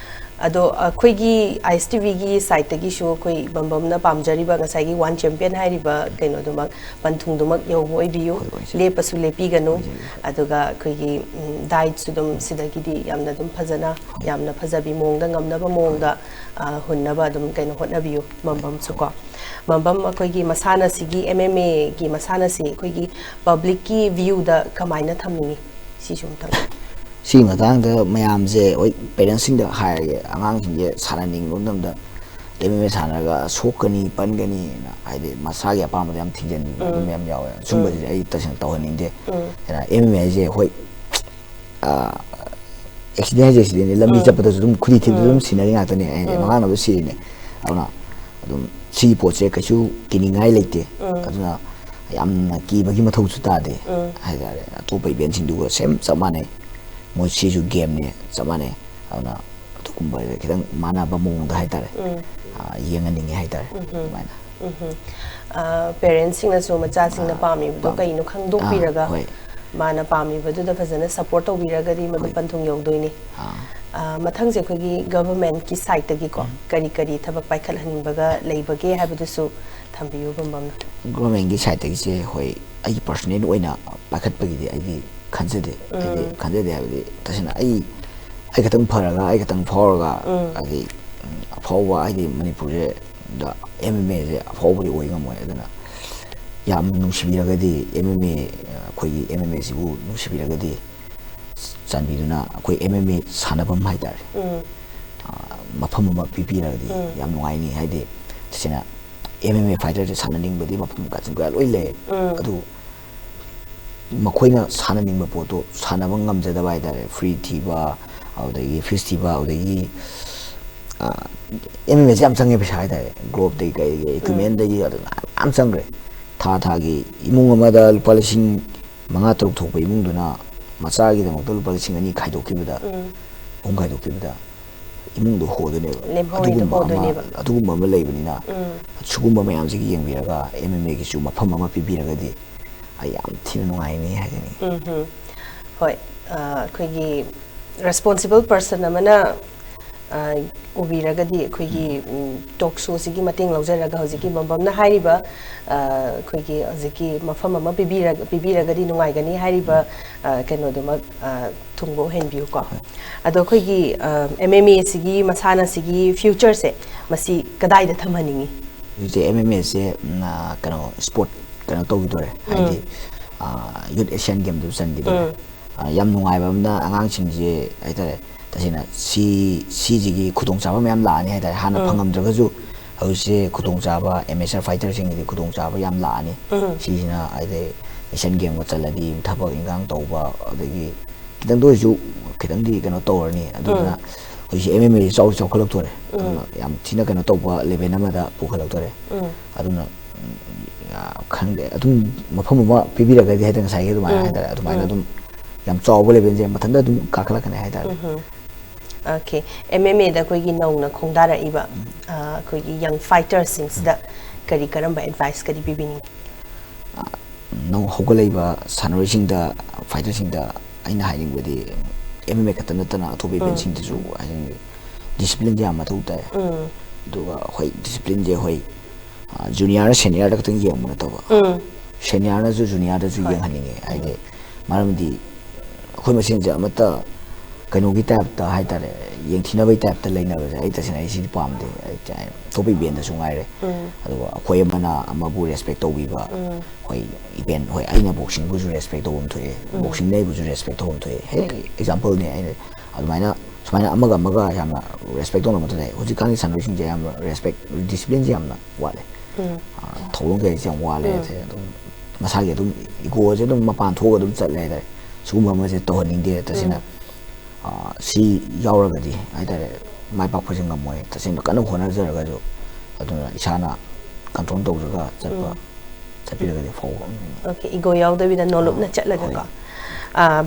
ꯑꯗꯣ ꯑꯩꯈꯣꯏꯒꯤ ꯑꯥꯏ ꯑꯦꯁ ꯇꯤ ꯚꯤꯒꯤ siteꯇꯒꯤꯁꯨ ꯑꯩꯈꯣꯏ ꯕꯝꯕꯝꯅ ꯄꯥꯝꯖꯔꯤꯕ ꯉꯁꯥꯏꯒꯤ one champion ꯍꯥꯏꯔꯤꯕ ꯀꯩꯅꯣꯗꯨꯃꯛ, ꯄꯟꯊꯨꯡꯗꯨꯃꯛ ꯌꯧꯕ ꯑꯣꯏꯕꯤꯌꯨ, ꯑꯣꯏꯖꯒꯦ꯫ ꯂꯦꯞꯄꯁꯨ ꯂꯦꯞꯄꯤꯒꯅꯨ꯫ ꯑꯣꯏꯖꯒꯦ꯫ ꯑꯗꯨꯒ ꯑꯩꯈꯣꯏꯒꯤ, ꯎꯝ, dietꯁꯨ ꯑꯗꯨꯝ ꯁꯤꯗꯒꯤꯗꯤ ꯌꯥꯝꯅ ꯑꯗꯨꯝ ꯐꯖꯅ, ꯍꯣꯏ꯫ ꯌꯥꯝꯅ ꯐꯖꯕꯤ ꯃꯑꯣꯡꯗ, ꯉꯝꯅꯕ ꯃꯑꯣꯡꯗ, ꯍꯣꯏ꯫ ꯑ, ꯍꯨꯟꯅꯕ ꯑꯗꯨꯝ ꯀꯩꯅꯣ ꯍꯣꯠꯅꯕꯤꯌꯨ, ꯕꯝꯕꯝꯁꯨ ꯀꯣ꯫ ꯕꯝꯕꯝ, ꯑꯩꯈꯣꯏꯒꯤ ꯃꯁꯥꯟꯅꯁꯤꯒꯤ, M M Aꯒꯤ ꯃꯁꯥꯟꯅꯁꯤ ꯑꯩꯈꯣꯏꯒꯤ publicꯀꯤ viewꯗ ꯀꯃꯥꯏꯅ ꯊꯝꯅꯤꯡꯉꯤ? ꯁꯤꯁꯨ ꯑꯝꯇꯪ꯫ ꯁꯤꯒꯤ ꯃꯇꯥꯡꯗ ꯃꯌꯥꯝꯁꯦ, ꯍꯣꯏ, parentsꯁꯤꯡꯗ ꯍꯥꯏꯔꯒꯦ, ꯑꯉꯥꯡꯁꯤꯡꯁꯦ ꯁꯥꯟꯅꯅꯤꯡꯕ ꯃꯇꯝꯗ M M A ꯁꯥꯟꯅꯔꯒ ꯁꯣꯛꯀꯅꯤ, ꯄꯟꯒꯅꯤꯅ, ꯍꯥꯏꯗꯤ ꯃꯁꯥꯒꯤ ꯑꯄꯥꯝꯕꯗ ꯌꯥꯝ ꯊꯤꯡꯖꯤꯟꯕ ꯎꯝ꯫ ꯑꯗꯨꯝ ꯃꯌꯥꯝ ꯌꯥꯎꯋꯦ꯫ ꯁꯨꯝꯕꯁꯤꯗꯤ ꯎꯝ꯫ ꯑꯩ ꯇꯁꯦꯡꯅ ꯇꯧꯍꯟꯅꯤꯡꯗꯦ꯫ ꯎꯝ꯫ ꯑꯗꯨꯅ M M A ꯍꯥꯏꯁꯦ, ꯍꯣꯏ, ꯑ, accident ꯍꯥꯏꯁꯦ accidentꯅꯤ, ꯂꯝꯕꯤ ꯎꯝ꯫ ꯆꯠꯄꯗꯁꯨ ꯑꯗꯨꯝ ꯈꯨꯗꯤ ꯊꯤꯕꯗ ꯑꯗꯨꯝ ꯎꯝ꯫ ꯁꯤꯅꯔꯤ ꯉꯥꯛꯇꯅꯦ, ꯑꯩ ꯎꯝ꯫ ꯃꯉꯥꯡꯅꯕ ꯁꯤꯔꯤꯅꯦ꯫ ꯑꯗꯨꯅ ꯑꯗꯨꯝ ꯁꯤꯒꯤ ꯄꯣꯠꯁꯦ ꯀꯩꯁꯨ ꯀꯤꯅꯤꯡꯉꯥꯏ ꯂꯩꯇꯦ꯫ ꯎꯝ꯫ ꯑꯗꯨꯅ ꯌꯥꯝꯅ ꯀꯤꯕꯒꯤ ꯃꯊꯧꯁꯨ ꯇꯥꯗꯦ ꯎꯝ꯫ ꯍꯥꯏꯇꯥꯔꯦ꯫ ꯑꯇꯣꯞꯄ eventꯁꯤꯡꯗꯨꯒ same ꯆꯞ ꯃꯥꯟꯅꯩ꯫ ꯃꯣꯏ ꯁꯤꯁꯨ gameꯅꯦ, ꯆꯞ ꯃꯥꯟꯅꯩ꯫ ꯑꯗꯨꯅ ꯑꯗꯨꯒꯨꯝꯕ ꯈꯤꯇꯪ ꯃꯥꯟꯅꯕ ꯃꯑꯣꯡꯗ ꯍꯥꯏꯇꯥꯔꯦ, ꯎꯝ꯫ ꯑ, ꯌꯦꯡꯍꯟꯅꯤꯡꯉꯦ ꯍꯥꯏꯇꯥꯔꯦ, ꯎꯝꯍꯨꯝ꯫ ꯑꯗꯨꯃꯥꯏꯅ꯫ ꯎꯝꯍꯨꯝ꯫ ꯑ, parentsꯁꯤꯡꯅꯁꯨ ꯃꯆꯥꯁꯤꯡꯅ ꯑ, ꯄꯥꯝꯃꯤꯕꯗꯣ ꯄꯥꯝ-, ꯀꯩꯅꯣ ꯑ, ꯈꯪꯗꯣꯛꯄꯤꯔꯒ ꯍꯣꯏ꯫ ꯃꯥꯅ ꯄꯥꯝꯃꯤꯕꯗꯨꯗ ꯐꯖꯅ support ꯇꯧꯕꯤꯔꯒꯗꯤ ꯃꯗꯨ ꯍꯣꯏ꯫ ꯄꯟꯊꯨꯡ ꯌꯧꯗꯣꯏꯅꯤ꯫ ꯑꯥ꯫ ꯑ, ꯃꯊꯪꯁꯦ ꯑꯩꯈꯣꯏꯒꯤ governmentꯀꯤ siteꯇꯒꯤꯀꯣ ꯎꯝ꯫ ꯀꯔꯤ ꯀꯔꯤ ꯊꯕꯛ ꯄꯥꯏꯈꯠꯍꯟꯅꯤꯡꯕꯒ ꯂꯩꯕꯒꯦ ꯍꯥꯏꯕꯗꯨꯁꯨ ꯊꯝꯕꯤꯌꯨ, ꯕꯝꯕꯝꯅ꯫ Governmentꯀꯤ siteꯇꯒꯤꯁꯦ, ꯍꯣꯏ, ꯑꯩꯒꯤ personal ꯑꯣꯏꯅ ꯄꯥꯏꯈꯠꯄꯒꯤꯗꯤ ꯑꯩꯗꯤ ꯈꯟꯖꯗꯦ꯫ ꯍꯥꯏꯗꯤ ꯎꯝ꯫ ꯈꯟꯖꯗꯦ ꯍꯥꯏꯕꯗꯤ ꯇꯁꯦꯡꯅ ꯑꯩ, ꯑꯩ ꯈꯛꯇꯪ ꯐꯔꯒ, ꯑꯩ ꯈꯛꯇꯪ ꯐꯥꯎꯔꯒ, ꯎꯝ꯫ ꯍꯥꯏꯗꯤ, ꯎꯝ, ꯑꯐꯥꯎꯕ, ꯍꯥꯏꯗꯤ ꯃꯅꯤꯄꯨꯔꯁꯦ ꯗ ꯑꯦꯝ ꯑꯦꯝ ꯑꯦꯁꯦ ꯑꯐꯥꯎꯕꯗꯤ ꯑꯣꯏ ꯉꯝꯃꯣꯏ꯫ ꯑꯗꯨꯅ ꯌꯥꯝ ꯅꯨꯡꯁꯤꯕꯤꯔꯒꯗꯤ, ꯑꯦꯝ ꯑꯦꯝ ꯑꯦ, ꯑꯩꯈꯣꯏꯒꯤ ꯑꯦꯝ ꯑꯦꯝ ꯑꯦꯁꯤꯕꯨ ꯅꯨꯡꯁꯤꯕꯤꯔꯒꯗꯤ, ꯆꯥꯟꯕꯤꯗꯨꯅ ꯑꯩꯈꯣꯏ ꯑꯦꯝ ꯑꯦꯝ ꯑꯦ ꯁꯥꯟꯅꯐꯝ ꯍꯥꯏꯇꯥꯔꯦ, ꯎꯝ ꯑ, ꯃꯐꯝ ꯑꯃ ꯄꯤꯕꯤꯔꯒꯗꯤ ꯎꯝ ꯌꯥꯝ ꯅꯨꯡꯉꯥꯏꯅꯤ꯫ ꯍꯥꯏꯗꯤ ꯇꯁꯦꯡꯅ ꯑꯦꯝ ꯑꯦꯝ ꯑꯦ ꯐꯥꯏꯇꯔꯁꯦ ꯁꯥꯟꯅꯅꯤꯡꯕꯗꯤ ꯃꯐꯝ ꯀꯥꯆꯤꯟ ꯀꯣꯌꯥ ꯂꯣꯏ ꯂꯩ꯫ ꯎꯝ ꯑꯗꯨ ꯃꯈꯣꯏꯅ ꯁꯥꯟꯅꯅꯤꯡꯕ ꯄꯣꯠꯇꯣ ꯁꯥꯟꯅꯕ ꯉꯝꯖꯗꯕ ꯍꯥꯏꯇꯥꯔꯦ, ꯐ꯭ꯔꯤ ꯊꯤꯕ, ꯑꯗꯨꯗꯒꯤ ꯐꯤꯁ ꯊꯤꯕ, ꯑꯗꯨꯗꯒꯤ ꯑꯦꯝ ꯑꯦꯝ ꯑꯦꯁꯦ ꯌꯥꯝ ꯆꯪꯉꯦ ꯄꯩꯁꯥ ꯍꯥꯏꯇꯥꯔꯦ, ꯒ꯭ꯂꯣꯞꯇꯒꯤ ꯀꯩꯗꯒꯤ ꯏꯀ꯭ꯋꯤꯞꯃꯦꯟꯗꯒꯤ ꯑꯗꯨ ꯃꯌꯥꯝ ꯆꯪꯈ꯭ꯔꯦ꯫ ꯊꯥ ꯊꯥꯒꯤ ꯏꯃꯨꯡ ꯑꯃꯗ ꯂꯨꯄꯥ ꯂꯤꯁꯤꯡ ꯃꯉꯥ ꯇꯔꯨꯛ ꯊꯣꯛꯄ ꯏꯃꯨꯡꯗꯨꯅ ꯃꯆꯥꯒꯤꯗꯃꯛꯇ ꯂꯨꯄꯥ ꯂꯤꯁꯤꯡ ꯑꯅꯤ ꯈꯥꯏꯗꯣꯛꯈꯤꯕꯗ, ꯎꯝ ꯑꯍꯨꯝ ꯈꯥꯏꯗꯣꯛꯈꯤꯕꯗ ꯏꯃꯨꯡꯗꯣ ꯍꯣꯗꯣꯏꯅꯦꯕ꯫ ꯂꯦꯝꯍꯧꯔꯤꯗꯣ ꯑꯗꯨꯒꯨꯝꯕ ꯑꯃ ꯍꯣꯗꯣꯏꯅꯦꯕ꯫ ꯑꯗꯨꯒꯨꯝꯕ ꯑꯃ ꯂꯩꯕꯅꯤꯅ, ꯎꯝ ꯁꯤꯒꯨꯝꯕ ꯃꯌꯥꯝꯁꯤꯒꯤ ꯌꯦꯡꯕꯤꯔꯒ ꯑꯦꯝ ꯑꯦꯝ ꯑꯦꯒꯤꯁꯨ ꯃꯐꯝ ꯑꯃ ꯄꯤꯕꯤꯔꯒꯗꯤ ꯑꯩ ꯌꯥꯝ ꯊꯤꯅ ꯅꯨꯡꯉꯥꯏꯅꯤ ꯍꯥꯏꯖꯅꯤꯡꯉꯤ꯫ ꯎꯝ ꯍꯝ꯫ ꯍꯣꯏ, ꯑ, ꯑꯩꯈꯣꯏꯒꯤ ꯔꯦꯁꯄꯣꯟꯁꯤꯕꯜ ꯄꯔꯁꯟ ꯑꯃꯅ, ꯑ, ꯎꯕꯤꯔꯒꯗꯤ ꯑꯩꯈꯣꯏꯒꯤ, ꯎꯝ, ꯇꯣꯛ ꯁꯣꯁꯤꯒꯤ ꯃꯇꯦꯡ ꯂꯧꯖꯔꯒ ꯍꯧꯖꯤꯛꯀꯤ ꯕꯝꯕꯝꯅ ꯍꯥꯏꯔꯤꯕ, ꯑ, ꯑꯩꯈꯣꯏꯒꯤ ꯍꯧꯖꯤꯛꯀꯤ ꯃꯐꯝ ꯑꯃ ꯄꯤꯕꯤꯔ-, ꯄꯤꯕꯤꯔꯒꯗꯤ ꯅꯨꯡꯉꯥꯏꯒꯅꯤ ꯍꯥꯏꯔꯤꯕ, ꯑ, ꯀꯩꯅꯣꯗꯨꯃꯛ, ꯑ, ꯊꯨꯡꯕ ꯑꯣꯏꯍꯟꯕꯤꯌꯨꯀꯣ꯫ ꯑꯗꯣ ꯑꯩꯈꯣꯏꯒꯤ, ꯑ, ꯑꯦꯝ ꯑꯦꯝ ꯑꯦꯁꯤꯒꯤ ꯃꯁꯥꯟꯅꯁꯤꯒꯤ ꯐ꯭ꯌꯨꯆꯔꯁꯦ ꯃꯁꯤ ꯀꯗꯥꯏꯗ ꯊꯝꯍꯟꯅꯤꯡꯉꯤ? ꯍꯧꯖꯤꯛꯁꯦ ꯑꯦꯝ ꯑꯦꯝ ꯑꯦꯁꯦ, ꯎꯝ, ꯑ, ꯀꯩꯅꯣ, ꯁ꯭ꯄꯣꯔꯠ ꯀꯩꯅꯣ ꯇꯧꯈꯤꯗꯣꯔꯦ, ꯍꯥꯏꯗꯤ ꯌꯨꯠ ꯑꯦꯁꯤꯌꯥꯟ ꯒꯦꯝꯗꯁꯨ ꯆꯟꯈꯤꯗꯣꯔꯦ꯫ ꯎꯝ ꯑ, ꯌꯥꯝ ꯅꯨꯡꯉꯥꯏꯕ ꯑꯃꯅ ꯑꯉꯥꯡꯁꯤꯡꯁꯦ ꯍꯥꯏꯇꯥꯔꯦ, ꯇꯁꯦꯡꯅ ꯁꯤ, ꯁꯤꯁꯤꯒꯤ ꯈꯨꯗꯣꯡꯆꯥꯕ ꯃꯌꯥꯝ ꯂꯥꯛꯑꯅꯤ ꯍꯥꯏꯇꯥꯔꯦ꯫ ꯍꯥꯟꯅ ꯎꯝ ꯐꯪꯉꯝꯗ꯭ꯔꯒꯁꯨ ꯍꯧꯖꯤꯛꯁꯦ ꯈꯨꯗꯣꯡꯆꯥꯕ, ꯑꯦꯃꯦꯆꯔ ꯐꯥꯏꯇꯔꯁꯤꯡꯒꯤꯗꯤ ꯈꯨꯗꯣꯡꯆꯥꯕ ꯌꯥꯝ ꯂꯥꯛꯑꯅꯤ꯫ ꯎꯝ ꯁꯤꯁꯤꯅ ꯍꯥꯏꯗꯤ ꯑꯦꯁꯤꯌꯥꯟ ꯒꯦꯝꯒ ꯆꯜꯂꯗꯤ ꯊꯕꯛ ꯏꯟꯈꯥꯡ ꯇꯧꯕ, ꯑꯗꯒꯤ ꯈꯤꯇꯪꯗ ꯑꯣꯏꯔꯁꯨ ꯈꯤꯇꯪꯗꯤ ꯀꯩꯅꯣ ꯇꯧꯔꯅꯤ꯫ ꯑꯗꯨꯗꯨꯅ ꯍꯧꯖꯤꯛꯁꯦ ꯑꯦꯝ ꯑꯦꯝ ꯑꯦꯁꯦ ꯆꯥꯎꯗꯤ ꯆꯥꯎꯈꯠꯂꯛꯇꯣꯔꯦ꯫ ꯎꯝ ꯑꯗꯨꯅ ꯌꯥꯝ ꯊꯤꯅ ꯀꯩꯅꯣ ꯇꯧꯕ ꯂꯦꯚꯦꯜ ꯑꯃꯗ ꯄꯨꯈꯠꯂꯛꯇꯣꯔꯦ꯫ ꯎꯝ ꯑꯗꯨꯅ, ꯎꯝ, ꯌꯥ, ꯈꯪꯗꯦ, ꯑꯗꯨꯝ ꯃꯐꯝ ꯑꯃ ꯄꯤꯕꯤꯔꯒꯗꯤ ꯍꯥꯏꯇꯥꯔꯦ, ꯉꯁꯥꯏꯒꯤ ꯑꯗꯨꯃꯥꯏꯅ ꯎꯝ ꯍꯥꯏꯇꯥꯔꯦ, ꯑꯗꯨꯃꯥꯏꯅ ꯎꯝ ꯑꯗꯨꯝ ꯌꯥꯝ ꯆꯥꯎꯕ ꯂꯦꯚꯦꯜꯁꯦ ꯃꯊꯟꯇ ꯑꯗꯨꯝ ꯀꯥꯈꯠꯂꯛꯀꯅꯤ ꯍꯥꯏꯇꯥꯔꯦ꯫ ꯎꯝ꯫ ꯑꯣꯀꯦ, ꯑꯦꯝ ꯑꯦꯝ ꯑꯦꯗ ꯑꯩꯈꯣꯏꯒꯤ ꯅꯧꯅ ꯈꯣꯡꯗꯥꯔꯛꯏꯕ, ꯑ, ꯑꯩꯈꯣꯏꯒꯤ ꯌꯪ ꯐꯥꯏꯇꯔꯁꯤꯡꯁꯤꯗ ꯀꯔꯤ ꯀꯔꯝꯕ ꯑꯦꯗꯚꯥꯏꯁꯀꯗꯤ ꯄꯤꯕꯤꯅꯤꯡꯉꯤ? ꯅꯧ ꯍꯧꯒꯠꯂꯛꯏꯕ ꯁꯥꯟꯅꯔꯣꯏꯁꯤꯡꯗ, ꯐꯥꯏꯇꯔꯁꯤꯡꯗ ꯑꯩꯅ ꯍꯥꯏꯅꯤꯡꯕꯗꯤ, ꯑꯦꯝ ꯑꯦꯝ ꯑꯦ ꯈꯛꯇ ꯅꯠꯇꯅ ꯑꯇꯣꯞꯄ ꯏꯚꯦꯟꯁꯤꯡꯗꯁꯨ ꯍꯥꯏꯅꯤꯡꯉꯤ, ꯗꯤꯁꯤꯄ꯭ꯂꯤꯟꯁꯦ ꯌꯥꯝ ꯃꯊꯧ ꯇꯥꯏ꯫ ꯎꯝ ꯑꯗꯨꯒ ꯑꯩꯈꯣꯏ ꯗꯤꯁꯤꯄ꯭ꯂꯤꯟꯁꯦ ꯑꯩꯈꯣꯏ, ꯑ, ꯖꯨꯅꯤꯌꯔ ꯁꯦꯅꯤꯌꯔꯗ ꯈꯛꯇꯪ ꯌꯦꯡꯕ ꯅꯠꯇꯕ, ꯎꯝ ꯁꯦꯅꯤꯌꯔꯅꯁꯨ ꯖꯨꯅꯤꯌꯔꯗꯁꯨ ꯍꯣꯏ꯫ ꯌꯦꯡꯍꯟꯅꯤꯡꯉꯦ꯫ ꯍꯥꯏꯗꯤ ꯃꯔꯝꯗꯤ ꯑꯩꯈꯣꯏ ꯃꯁꯦꯟꯁꯦ ꯑꯃꯠꯇ ꯀꯩꯅꯣꯒꯤ ꯇꯥꯏꯞꯇ ꯍꯥꯏꯇꯥꯔꯦ, ꯌꯦꯡꯊꯤꯅꯕꯒꯤ ꯇꯥꯏꯞꯇ ꯂꯩꯅꯕꯁꯦ ꯑꯩ ꯇꯁꯦꯡꯅ ꯑꯩ ꯁꯤꯗꯤ ꯄꯥꯝꯗꯦ꯫ ꯑꯩ ꯇꯣꯞ ꯏꯚꯦꯟꯗꯁꯨ ꯉꯥꯏꯔꯦ, ꯑꯗꯨꯒ ꯑꯩꯈꯣꯏ ꯑꯃꯅ ꯑꯃꯕꯨ ꯔꯦꯁꯄꯦꯛ ꯇꯧꯕꯤꯕ, ꯑꯩꯈꯣꯏ ꯏꯚꯦꯟ, ꯍꯣꯏ, ꯑꯩꯅ ꯕꯣꯛꯁꯤꯡꯕꯨꯁꯨ ꯔꯦꯁꯄꯦꯛ ꯇꯧꯕ ꯑꯃ ꯊꯣꯛꯑꯦ, ꯕꯣꯛꯁꯤꯡꯅ ꯑꯩꯕꯨꯁꯨ ꯔꯦꯁꯄꯦꯛ ꯇꯧꯕ ꯑꯃ ꯊꯣꯛꯑꯦ꯫ ꯍꯦ, ꯑꯦꯛꯖꯥꯝꯄꯜꯅꯦ꯫ ꯑꯩꯅ ꯑꯗꯨꯃꯥꯏꯅ ꯁꯨꯃꯥꯏꯅ ꯑꯃꯒ ꯑꯃꯒ ꯌꯥꯝꯅ ꯔꯦꯁꯄꯦꯛ ꯇꯧꯅꯕ ꯃꯊꯧ ꯇꯥꯏ꯫ ꯍꯧꯖꯤꯛꯀꯥꯟꯒꯤ ꯁꯥꯟꯅꯔꯣꯏꯁꯤꯡꯁꯦ ꯌꯥꯝꯅ ꯔꯦꯁꯄꯦꯛ, ꯗꯤꯁꯤꯄ꯭ꯂꯤꯟꯁꯦ ꯌꯥꯝꯅ ꯋꯥꯠꯂꯦ꯫ ꯊꯧꯒꯜ ꯀꯩꯁꯦ ꯌꯥꯝ ꯋꯥꯠꯂꯦ꯫ ꯑꯗꯨꯝ ꯃꯁꯥꯒꯤ ꯑꯗꯨꯝ ꯏꯒꯣꯁꯦ ꯑꯗꯨꯝ ꯃꯄꯥꯟ ꯊꯣꯛꯑꯒ ꯑꯗꯨꯝ ꯆꯠꯂꯦ ꯍꯥꯏꯇꯥꯔꯦ꯫ ꯁꯤꯒꯨꯝꯕ ꯑꯃꯁꯦ ꯇꯧꯍꯟꯅꯤꯡꯗꯦ꯫ ꯇꯁꯦꯡꯅ ꯁꯤ ꯌꯥꯎꯔꯒꯗꯤ ꯍꯥꯏꯇꯥꯔꯦ, ꯃꯥꯏ ꯄꯥꯛꯄꯁꯦ ꯉꯝꯃꯣꯏ꯫ ꯇꯁꯦꯡꯅ ꯀꯟꯅ ꯍꯣꯠꯅꯖꯔꯒꯁꯨ, ꯑꯗꯨꯅ ꯏꯁꯥꯅ ꯀꯟꯇ꯭ꯔꯣꯜ ꯇꯧꯔꯒ ꯆꯠꯄ, ꯆꯠꯄꯤꯔꯒꯗꯤ ꯐꯥꯎꯕ꯫ ꯑꯣꯀꯦ, ꯏꯒꯣ ꯌꯥꯎꯗꯕꯤꯗ ꯅꯣꯂꯨꯞꯅ ꯆꯠꯂꯒꯀꯣ꯫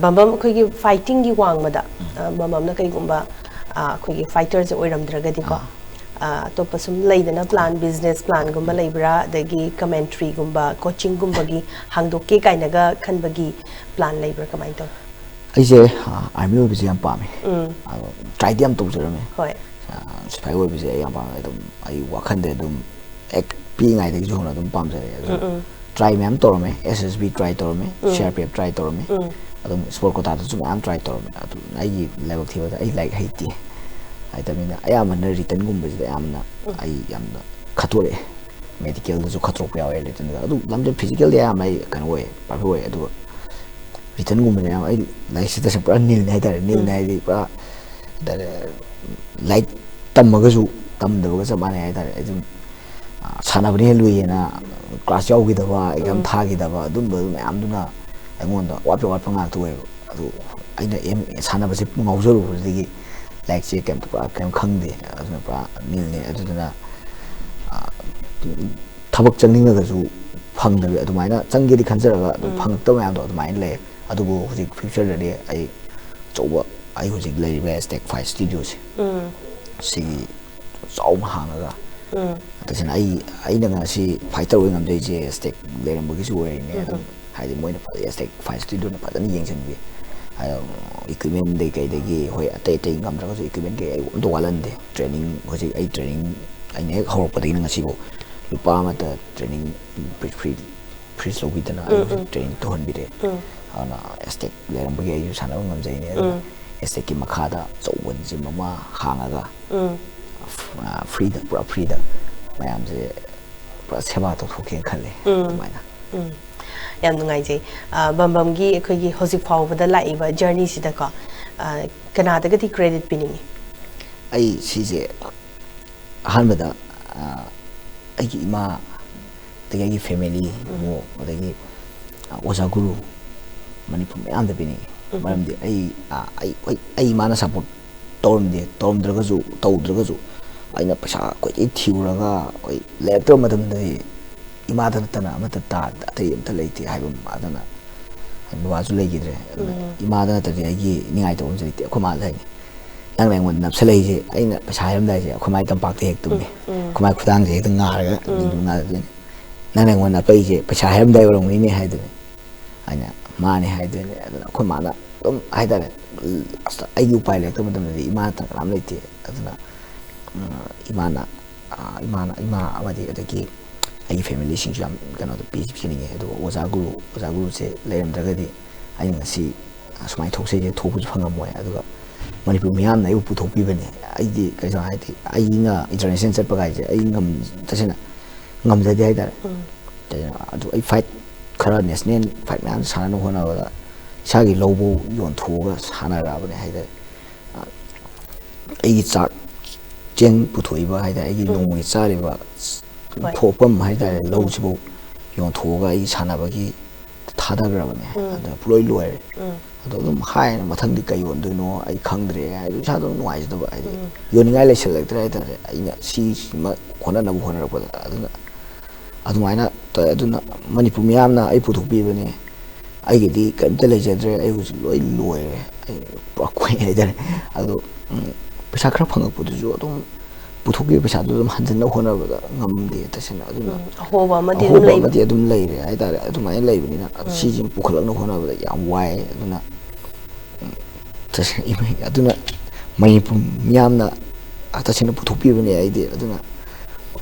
ꯕꯝꯕꯝ, ꯑꯩꯈꯣꯏꯒꯤ ꯐꯥꯏꯇꯤꯡꯒꯤ ꯋꯥꯡꯃꯗ ꯕꯝꯕꯝꯅ ꯀꯩꯒꯨꯝꯕ ꯑꯩꯈꯣꯏꯒꯤ ꯐꯥꯏꯇꯔꯁꯦ ꯑꯣꯏꯔꯝꯗ꯭ꯔꯒꯗꯤꯀꯣ, ꯑꯇꯣꯞꯄ ꯁꯨꯝ ꯂꯩꯗꯅ, ꯄ꯭ꯂꯥꯟ, ꯕꯤꯖꯤꯅꯦꯁ ꯄ꯭ꯂꯥꯟꯒꯨꯝꯕ ꯂꯩꯕ꯭ꯔꯥ, ꯑꯗꯒꯤ ꯀꯃꯦꯟꯇ꯭ꯔꯤꯒꯨꯝꯕ, ꯀꯣꯆꯤꯡꯒꯨꯝꯕꯒꯤ ꯍꯥꯡꯗꯣꯛꯀꯦ ꯀꯥꯏꯅꯒ ꯈꯟꯕꯒꯤ ꯄ꯭ꯂꯥꯟ ꯂꯩꯕ꯭ꯔꯥ, ꯀꯃꯥꯏꯅ ꯇꯧꯋꯤ? ꯑꯩꯁꯦ ꯑꯥꯔꯃꯤ ꯑꯣꯏꯕꯁꯦ ꯌꯥꯝ ꯄꯥꯝꯃꯦ꯫ ꯑꯗꯣ ꯇ꯭ꯔꯥꯏꯗꯤ ꯌꯥꯝ ꯇꯧꯖꯔꯝꯃꯦ꯫ ꯍꯣꯏ꯫ ꯁꯤꯐꯥꯏ ꯑꯣꯏꯕꯁꯦ ꯑꯩ ꯌꯥꯝ ꯄꯥꯝꯃꯦ꯫ ꯑꯗꯨꯝ ꯑꯩ ꯋꯥꯈꯜꯗ ꯑꯗꯨꯝ ꯍꯦꯛ ꯄꯤꯛꯏꯉꯩꯗꯒꯤꯁꯨ ꯍꯧꯅ ꯑꯗꯨꯝ ꯄꯥꯝꯖꯔꯛꯑꯦ꯫ ꯑꯗꯨ ꯇ꯭ꯔꯥꯏ ꯃꯌꯥꯝ ꯇꯧꯔꯝꯃꯦ꯫ ꯑꯦꯁ ꯑꯦꯁ ꯕꯤ ꯇ꯭ꯔꯥꯏ ꯇꯧꯔꯝꯃꯦ, C R P F try ꯇꯧꯔꯝꯃꯦ꯫ ꯑꯗꯨꯝ ꯁ꯭ꯄꯣꯔꯠ ꯀꯣꯇꯥꯗꯁꯨ ꯃꯌꯥꯝ ꯇ꯭ꯔꯥꯏ ꯇꯧꯔꯝꯃꯦ꯫ ꯑꯗꯨ ꯑꯩꯒꯤ ꯂꯥꯏꯕꯛ ꯊꯤꯕꯗ ꯑꯩ ꯂꯥꯏꯔꯤꯛ ꯍꯩꯇꯦ꯫ ꯍꯩꯇꯕꯅꯤꯅ ꯑꯌꯥꯝꯕꯅ ꯔꯤꯇꯟꯒꯨꯝꯕꯁꯤꯗ ꯌꯥꯝꯅ ꯑꯩ ꯌꯥꯝꯅ ꯈꯠꯇꯣꯔꯛꯑꯦ꯫ ꯃꯦꯗꯤꯀꯦꯜꯗꯁꯨ ꯈꯠꯇꯣꯔꯛꯄ ꯌꯥꯎꯋꯦ ꯔꯤꯇꯟꯗ꯫ ꯑꯗꯨ ꯂꯝꯖꯦꯜ ꯐꯤꯖꯤꯀꯦꯜꯗꯤ ꯑꯌꯥꯝꯕ ꯑꯩ ꯀꯩꯅꯣ ꯑꯣꯏ, ꯄꯥꯔꯐꯦꯛ ꯑꯣꯏ꯫ ꯑꯗꯨꯒ ꯔꯤꯇꯟꯒꯨꯝꯕꯁꯦ ꯌꯥꯝ, ꯑꯩ ꯂꯥꯏꯔꯤꯛꯁꯤ ꯇꯁꯦꯡꯅ ꯄꯨꯔꯥ ꯅꯤꯜꯅꯤ ꯍꯥꯏꯇꯥꯔꯦ꯫ ꯅꯤꯜꯅꯤ ꯍꯥꯏꯗꯤ ꯄꯨꯔꯥ ꯍꯥꯏꯇꯥꯔꯦ, ꯂꯥꯏꯔꯤꯛ ꯇꯝꯃꯒꯁꯨ ꯇꯝꯗꯕꯒ ꯆꯞ ꯃꯥꯟꯅꯩ ꯍꯥꯏꯇꯥꯔꯦ꯫ ꯑꯩ ꯑꯗꯨꯝ ꯁꯥꯟꯅꯕꯅ ꯍꯦꯟꯅ ꯂꯨꯏꯌꯦꯅ ꯀ꯭ꯂꯥꯁ ꯌꯥꯎꯈꯤꯗꯕ, ꯑꯦꯛꯖꯥꯝ ꯊꯥꯈꯤꯗꯕ, ꯑꯗꯨꯝꯕ ꯃꯌꯥꯝꯗꯨꯅ ꯑꯩꯉꯣꯟꯗ ꯑꯋꯥꯠꯄ ꯑꯋꯥꯠꯄ ꯉꯥꯛꯇ ꯑꯣꯏꯌꯦꯕ꯫ ꯑꯗꯨ ꯑꯩꯅ ꯑꯦꯝ ꯁꯥꯟꯅꯕꯁꯦ ꯉꯥꯎꯖꯔꯨꯕꯗꯒꯤ ꯂꯥꯏꯔꯤꯛꯁꯦ ꯀꯩꯝꯇ ꯄꯨꯔꯥ ꯀꯩꯝ ꯈꯪꯗꯦ꯫ ꯑꯗꯨꯅ ꯄꯨꯔꯥ ꯅꯤꯜꯅꯦ꯫ ꯑꯗꯨꯗꯨꯅ ꯊꯕꯛ ꯆꯪꯅꯤꯡꯉꯒꯁꯨ ꯐꯪꯗꯕꯤ, ꯑꯗꯨꯃꯥꯏꯅ ꯆꯪꯒꯦꯗꯤ ꯈꯟꯖꯔꯒ ꯑꯗꯨꯝ ꯐꯪꯉꯛꯇꯕ ꯃꯌꯥꯝꯗꯣ ꯑꯗꯨꯃꯥꯏꯅ ꯂꯩ꯫ ꯑꯗꯨꯕꯨ ꯍꯧꯖꯤꯛ ꯐ꯭ꯌꯨꯆꯔꯗꯗꯤ ꯑꯩ ꯑꯆꯧꯕ, ꯑꯩ ꯍꯧꯖꯤꯛ ꯂꯩꯔꯤꯕ ꯑꯦꯁꯇꯦꯛ ꯐꯥꯏ ꯁ꯭ꯇꯨꯗꯤꯑꯣꯁꯦ, ꯁꯤꯒꯤ ꯆꯥꯎꯅ ꯍꯥꯡꯉꯒ, ꯇꯁꯦꯡꯅ ꯑꯩ, ꯑꯩꯅ ꯉꯁꯤ ꯐꯥꯏꯇꯔ ꯑꯣꯏ ꯉꯝꯖꯩꯁꯦ ꯑꯦꯁꯇꯦꯛ ꯂꯩꯔꯝꯕꯒꯤꯁꯨ ꯑꯣꯏꯔꯤꯅꯦ꯫ ꯑꯗꯨꯝ ꯍꯥꯏꯗꯤ ꯃꯣꯏꯅ ꯐꯖ, ꯑꯦꯁꯇꯦꯛ ꯐꯥꯏ ꯁ꯭ꯇꯨꯗꯤꯑꯣꯅ ꯐꯖꯅ ꯌꯦꯡꯁꯤꯟꯕꯤ꯫ ꯏꯀ꯭ꯋꯤꯞꯃꯦꯟꯗꯩ ꯀꯩꯗꯒꯤ, ꯍꯣꯏ, ꯑꯇꯩ ꯑꯇꯩ ꯉꯝꯗ꯭ꯔꯒꯁꯨ ꯏꯀ꯭ꯋꯤꯞꯃꯦꯟ ꯀꯩ ꯑꯩ ꯑꯝꯇ ꯋꯥꯠꯍꯟꯗꯦ꯫ ꯇ꯭ꯔꯦꯅꯤꯡ, ꯍꯧꯖꯤꯛ ꯑꯩ ꯇ꯭ꯔꯦꯅꯤꯡ ꯑꯩꯅ ꯍꯦꯛ ꯍꯧꯔꯛꯄꯗꯒꯤꯅ ꯉꯁꯤꯐꯥꯎ ꯂꯨꯄꯥ ꯑꯃꯠꯇ ꯇ꯭ꯔꯦꯅꯤꯡ ꯐ꯭ꯔꯤ, ꯐ꯭ꯔꯤ ꯂꯧꯕꯤꯗꯅ ꯑꯩ ꯍꯧꯖꯤꯛ ꯇ꯭ꯔꯦꯅꯤꯡ ꯇꯧꯍꯟꯕꯤꯔꯦ꯫ ꯑꯗꯨꯅ ꯑꯦꯁꯇꯦꯛ ꯂꯩꯔꯝꯕꯒꯤ ꯑꯩꯁꯨ ꯁꯥꯟꯅꯕ ꯉꯝꯖꯩꯅꯦ꯫ ꯑꯗꯨꯅ ꯑꯦꯁꯇꯦꯠꯀꯤ ꯃꯈꯥꯗ ꯑꯆꯧꯕ ꯖꯤꯝ ꯑꯃ ꯍꯥꯡꯉꯒ, ꯎꯝ꯫ ꯑ, ꯐ꯭ꯔꯤꯗ, ꯄꯨꯔꯥ ꯐ꯭ꯔꯤꯗ ꯃꯌꯥꯝꯁꯦ ꯄꯨꯔꯥ ꯁꯦꯕꯥ ꯇꯧꯊꯣꯛꯀꯦꯅ ꯈꯜꯂꯦ꯫ ꯎꯝ꯫ ꯑꯗꯨꯃꯥꯏꯅ꯫ ꯎꯝ꯫ ꯌꯥꯝ ꯅꯨꯡꯉꯥꯏꯖꯩ꯫ ꯑ, ꯕꯝꯕꯝꯒꯤ ꯑꯩꯈꯣꯏꯒꯤ ꯍꯧꯖꯤꯛ ꯐꯥꯎꯕꯗ ꯂꯥꯛꯏꯕ ꯖꯔꯅꯤꯁꯤꯗꯀꯣ, ꯑ, ꯀꯅꯥꯗꯒꯗꯤ ꯀ꯭ꯔꯦꯗꯤꯠ ꯄꯤꯅꯤꯡꯉꯤ? ꯑꯩ ꯁꯤꯁꯦ ꯑꯍꯥꯟꯕꯗ, ꯑ, ꯑꯩꯒꯤ ꯏꯃꯥ, ꯑꯗꯒꯤ ꯑꯩꯒꯤ ꯐꯦꯃꯤꯂꯤ, ꯎꯝ꯫ ꯑꯃꯨꯛ, ꯑꯗꯒꯤ, ꯑ, ꯑꯣꯖꯥ ꯒꯨꯔꯨ, ꯃꯅꯤꯄꯨꯔ ꯃꯌꯥꯝꯗ ꯄꯤꯅꯤꯡꯉꯤ꯫ ꯎꯝ꯫ ꯃꯔꯝꯗꯤ ꯑꯩ, ꯑ, ꯑꯩ, ꯑꯩ, ꯑꯩ ꯏꯃꯥꯅ ꯁꯞꯄꯣꯔꯠ ꯇꯧꯔꯝꯗꯦ, ꯇꯧꯔꯝꯗ꯭ꯔꯒꯁꯨ, ꯇꯧꯗ꯭ꯔꯒꯁꯨ ꯑꯩꯅ ꯄꯩꯁꯥ ꯀꯣꯏꯊꯤ ꯊꯤꯔꯨꯔꯒ ꯑꯩꯈꯣꯏ ꯂꯩꯔꯛꯇꯕ ꯃꯇꯝꯗꯗꯤ ꯏꯃꯥꯗ ꯅꯠꯇꯅ ꯑꯃꯠꯇ ꯇꯥ-, ꯑꯇꯩ ꯑꯝꯇ ꯂꯩꯇꯦ ꯍꯥꯏꯕ ꯑꯃ꯫ ꯑꯗꯨꯅ ꯕꯕꯥꯁꯨ ꯂꯩꯈꯤꯗ꯭ꯔꯦ꯫ ꯑꯗꯨꯅ ꯎꯝ꯫ ꯏꯃꯥꯗ ꯅꯠꯇ꯭ꯔꯗꯤ ꯑꯩꯒꯤ ꯅꯤꯡꯉꯥꯏꯇꯧꯕ ꯑꯃꯁꯨ ꯂꯩꯇꯦ꯫ ꯑꯩꯈꯣꯏ ꯃꯥꯗ ꯍꯥꯏꯅꯤ, "ꯅꯪꯅ ꯑꯩꯉꯣꯟꯗ ꯅꯞꯁꯜꯂꯛꯏꯁꯦ, ꯑꯩꯅ ꯄꯩꯁꯥ ꯍꯥꯏꯔꯝꯗꯥꯏꯁꯦ ꯑꯩꯈꯣꯏ ꯃꯥꯏ ꯇꯝꯄꯥꯛꯇ ꯍꯦꯛ ꯇꯨꯝꯃꯤ꯫ ꯎꯝ, ꯎꯝ꯫ ꯑꯩꯈꯣꯏ ꯃꯥꯏ ꯈꯨꯗꯥꯡꯁꯦ ꯍꯦꯛꯇ ꯉꯥꯔꯒ ꯎꯝ꯫ ꯅꯤꯡꯊꯧ ꯉꯥꯗꯣꯏꯅꯤ꯫ ꯅꯪꯅ ꯑꯩꯉꯣꯟꯗ ꯅꯞꯄꯛꯏꯁꯦ ꯄꯩꯁꯥ ꯍꯥꯏꯔꯝꯗꯥꯏ ꯑꯣꯏꯔꯝꯒꯅꯤꯅꯦ" ꯍꯥꯏꯗꯣꯏꯅꯦ꯫ ꯑꯩꯅ, "ꯃꯥꯅꯦ" ꯍꯥꯏꯗꯣꯏꯅꯦ꯫ ꯑꯗꯨꯅ ꯑꯩꯈꯣꯏ ꯃꯥꯅ ꯑꯗꯨꯝ ꯍꯥꯏꯇꯥꯔꯦ, ꯑꯁ, ꯑꯩꯒꯤ ꯎꯄꯥꯏ ꯂꯩꯔꯛꯇꯕ ꯃꯇꯝꯗꯗꯤ ꯏꯃꯥ ꯅꯠꯇꯅ ꯀꯅꯥꯝ ꯂꯩꯇꯦ꯫ ꯑꯗꯨꯅ, ꯎꯝ, ꯏꯃꯥꯅ, ꯑ, ꯏꯃꯥꯅ, ꯏꯃꯥ ꯑꯃꯗꯤ ꯑꯗꯒꯤ ꯑꯩꯒꯤ ꯐꯦꯃꯤꯂꯤꯁꯤꯡꯁꯨ ꯌꯥꯝ ꯀꯩꯅꯣꯗꯣ ꯄꯤ-, ꯄꯤꯅꯤꯡꯉꯦ꯫ ꯑꯗꯨꯒ ꯑꯣꯖꯥ ꯒꯨꯔꯨ, ꯑꯣꯖꯥ ꯒꯨꯔꯨꯁꯦ ꯂꯩꯔꯝꯗ꯭ꯔꯒꯗꯤ ꯑꯩꯅ ꯉꯁꯤ ꯁꯨꯃꯥꯏꯅ ꯊꯣꯛꯆꯩꯁꯦ ꯊꯣꯛꯄꯁꯨ ꯐꯪꯉꯝꯃꯣꯏ꯫ ꯑꯗꯨꯒ ꯃꯅꯤꯄꯨꯔ ꯃꯤꯌꯥꯝꯅ ꯑꯩꯕꯨ ꯄꯨꯊꯣꯛꯄꯤꯕꯅꯦ꯫ ꯑꯩꯗꯤ ꯀꯩꯅꯣ ꯍꯥꯏꯗꯤ ꯑꯩꯅ ꯏꯟꯇꯔꯅꯦꯁꯅꯦꯜ ꯆꯠꯄ ꯀꯥꯏꯁꯦ ꯑꯩ ꯉꯝ-, ꯇꯁꯦꯡꯅ ꯉꯝꯖꯗꯦ ꯍꯥꯏꯇꯥꯔꯦ꯫ ꯎꯝ꯫ ꯀꯩꯅꯣ, ꯑꯗꯨ ꯑꯩ ꯐꯥꯏꯠ ꯈꯔ, ꯅꯦꯁꯅꯦꯜ ꯐꯥꯏꯠ ꯃꯌꯥꯝ ꯁꯥꯟꯅꯅꯕ ꯍꯣꯠꯅꯕꯗ ꯏꯁꯥꯒꯤ ꯂꯧꯐꯧ ꯌꯣꯟꯊꯣꯛꯑꯒ ꯁꯥꯟꯅꯔꯛꯑꯕꯅꯦ ꯍꯥꯏꯇꯥꯔꯦ꯫ ꯑꯩꯒꯤ ꯆꯥꯛ ꯆꯦꯡ ꯄꯨꯊꯣꯛꯏꯕ ꯍꯥꯏꯇꯥꯔꯦ, ꯑꯩꯒꯤ ꯎꯝ꯫ ꯅꯣꯡꯃꯒꯤ ꯆꯥꯔꯤꯕ ꯍꯣꯏ꯫ ꯊꯣꯛꯐꯝ ꯍꯥꯏꯇꯥꯔꯦ, ꯎꯝ꯫ ꯂꯧꯁꯤꯐꯥꯎ ꯌꯣꯟꯊꯣꯛꯑꯒ ꯑꯩ ꯁꯥꯟꯅꯕꯒꯤ ꯊꯥꯗꯈ꯭ꯔꯕꯅꯦ꯫ ꯎꯝ꯫ ꯑꯗ ꯄꯨꯂꯣꯏ ꯂꯣꯏꯔꯦ꯫ ꯎꯝ꯫ ꯑꯗꯣ ꯑꯗꯨꯝ ꯍꯥꯏꯅ ꯃꯊꯪꯗꯤ ꯀꯩ ꯌꯣꯟꯗꯣꯏꯅꯣ ꯑꯩ ꯈꯪꯗ꯭ꯔꯦ ꯍꯥꯏꯗꯤ ꯏꯁꯥꯗ ꯑꯗꯨꯝ ꯅꯨꯡꯉꯥꯏꯖꯗꯕ ꯍꯥꯏꯗꯤ ꯎꯝ꯫ ꯌꯣꯟꯅꯤꯡꯉꯥꯏ ꯂꯩꯁꯜꯂꯛꯇ꯭ꯔꯦ ꯍꯥꯏꯇꯥꯔꯦ꯫ ꯑꯩꯅ ꯁꯤꯁꯤꯃ ꯍꯣꯠꯅꯅꯕ ꯍꯣꯠꯅꯔꯛꯄꯗ ꯑꯗꯨꯅ ꯑꯗꯨꯃꯥꯏꯅ ꯇꯧꯋꯦ꯫ ꯑꯗꯨꯅ ꯃꯅꯤꯄꯨꯔ ꯃꯤꯌꯥꯝꯅ ꯑꯩ ꯄꯨꯊꯣꯛꯄꯤꯕꯅꯦ꯫ ꯑꯩꯒꯤꯗꯤ ꯀꯔꯤꯝꯇ ꯂꯩꯖꯗ꯭ꯔꯦ꯫ ꯑꯩ ꯍꯧꯖꯤꯛ ꯂꯣꯏ ꯂꯣꯏꯔꯦ꯫ ꯑꯩ ꯄꯨꯔꯥ ꯀꯣꯏ ꯍꯥꯏꯇꯥꯔꯦ꯫ ꯑꯗꯣ, ꯎꯝ, ꯄꯩꯁꯥ ꯈꯔ ꯐꯪꯉꯛꯄꯗꯨꯁꯨ ꯑꯗꯨꯝ ꯄꯨꯊꯣꯛꯈꯤꯕ ꯄꯩꯁꯥꯗꯨ ꯑꯗꯨꯝ ꯍꯟꯖꯤꯟꯅꯕ ꯍꯣꯠꯅꯕꯗ ꯉꯝꯗꯦ ꯇꯁꯦꯡꯅ꯫ ꯑꯗꯨꯅ ꯎꯝ, ꯑꯍꯣꯕ ꯑꯃꯗꯤ ꯑꯗꯨꯝ ꯑꯍꯣꯕ ꯂꯩꯕ꯫ ꯑꯃꯗꯤ ꯑꯗꯨꯝ ꯂꯩꯔꯦ ꯍꯥꯏꯇꯥꯔꯦ꯫ ꯑꯗꯨꯃꯥꯏꯅ ꯂꯩꯕꯅꯤꯅ ꯎꯝ꯫ ꯁꯤꯁꯤ ꯄꯨꯈꯠꯂꯛꯅꯕ ꯍꯣꯠꯅꯕꯗ ꯌꯥꯝ ꯋꯥꯏ꯫ ꯑꯗꯨꯅ, ꯎꯝ, ꯇꯁꯦꯡꯅ ꯏꯃꯩ-, ꯑꯗꯨꯅ ꯃꯅꯤꯄꯨꯔ ꯃꯤꯌꯥꯝꯅ ꯇꯁꯦꯡꯅ ꯄꯨꯊꯣꯛꯄꯤꯕꯅꯦ꯫ ꯑꯩꯗꯤ ꯑꯗꯨꯅ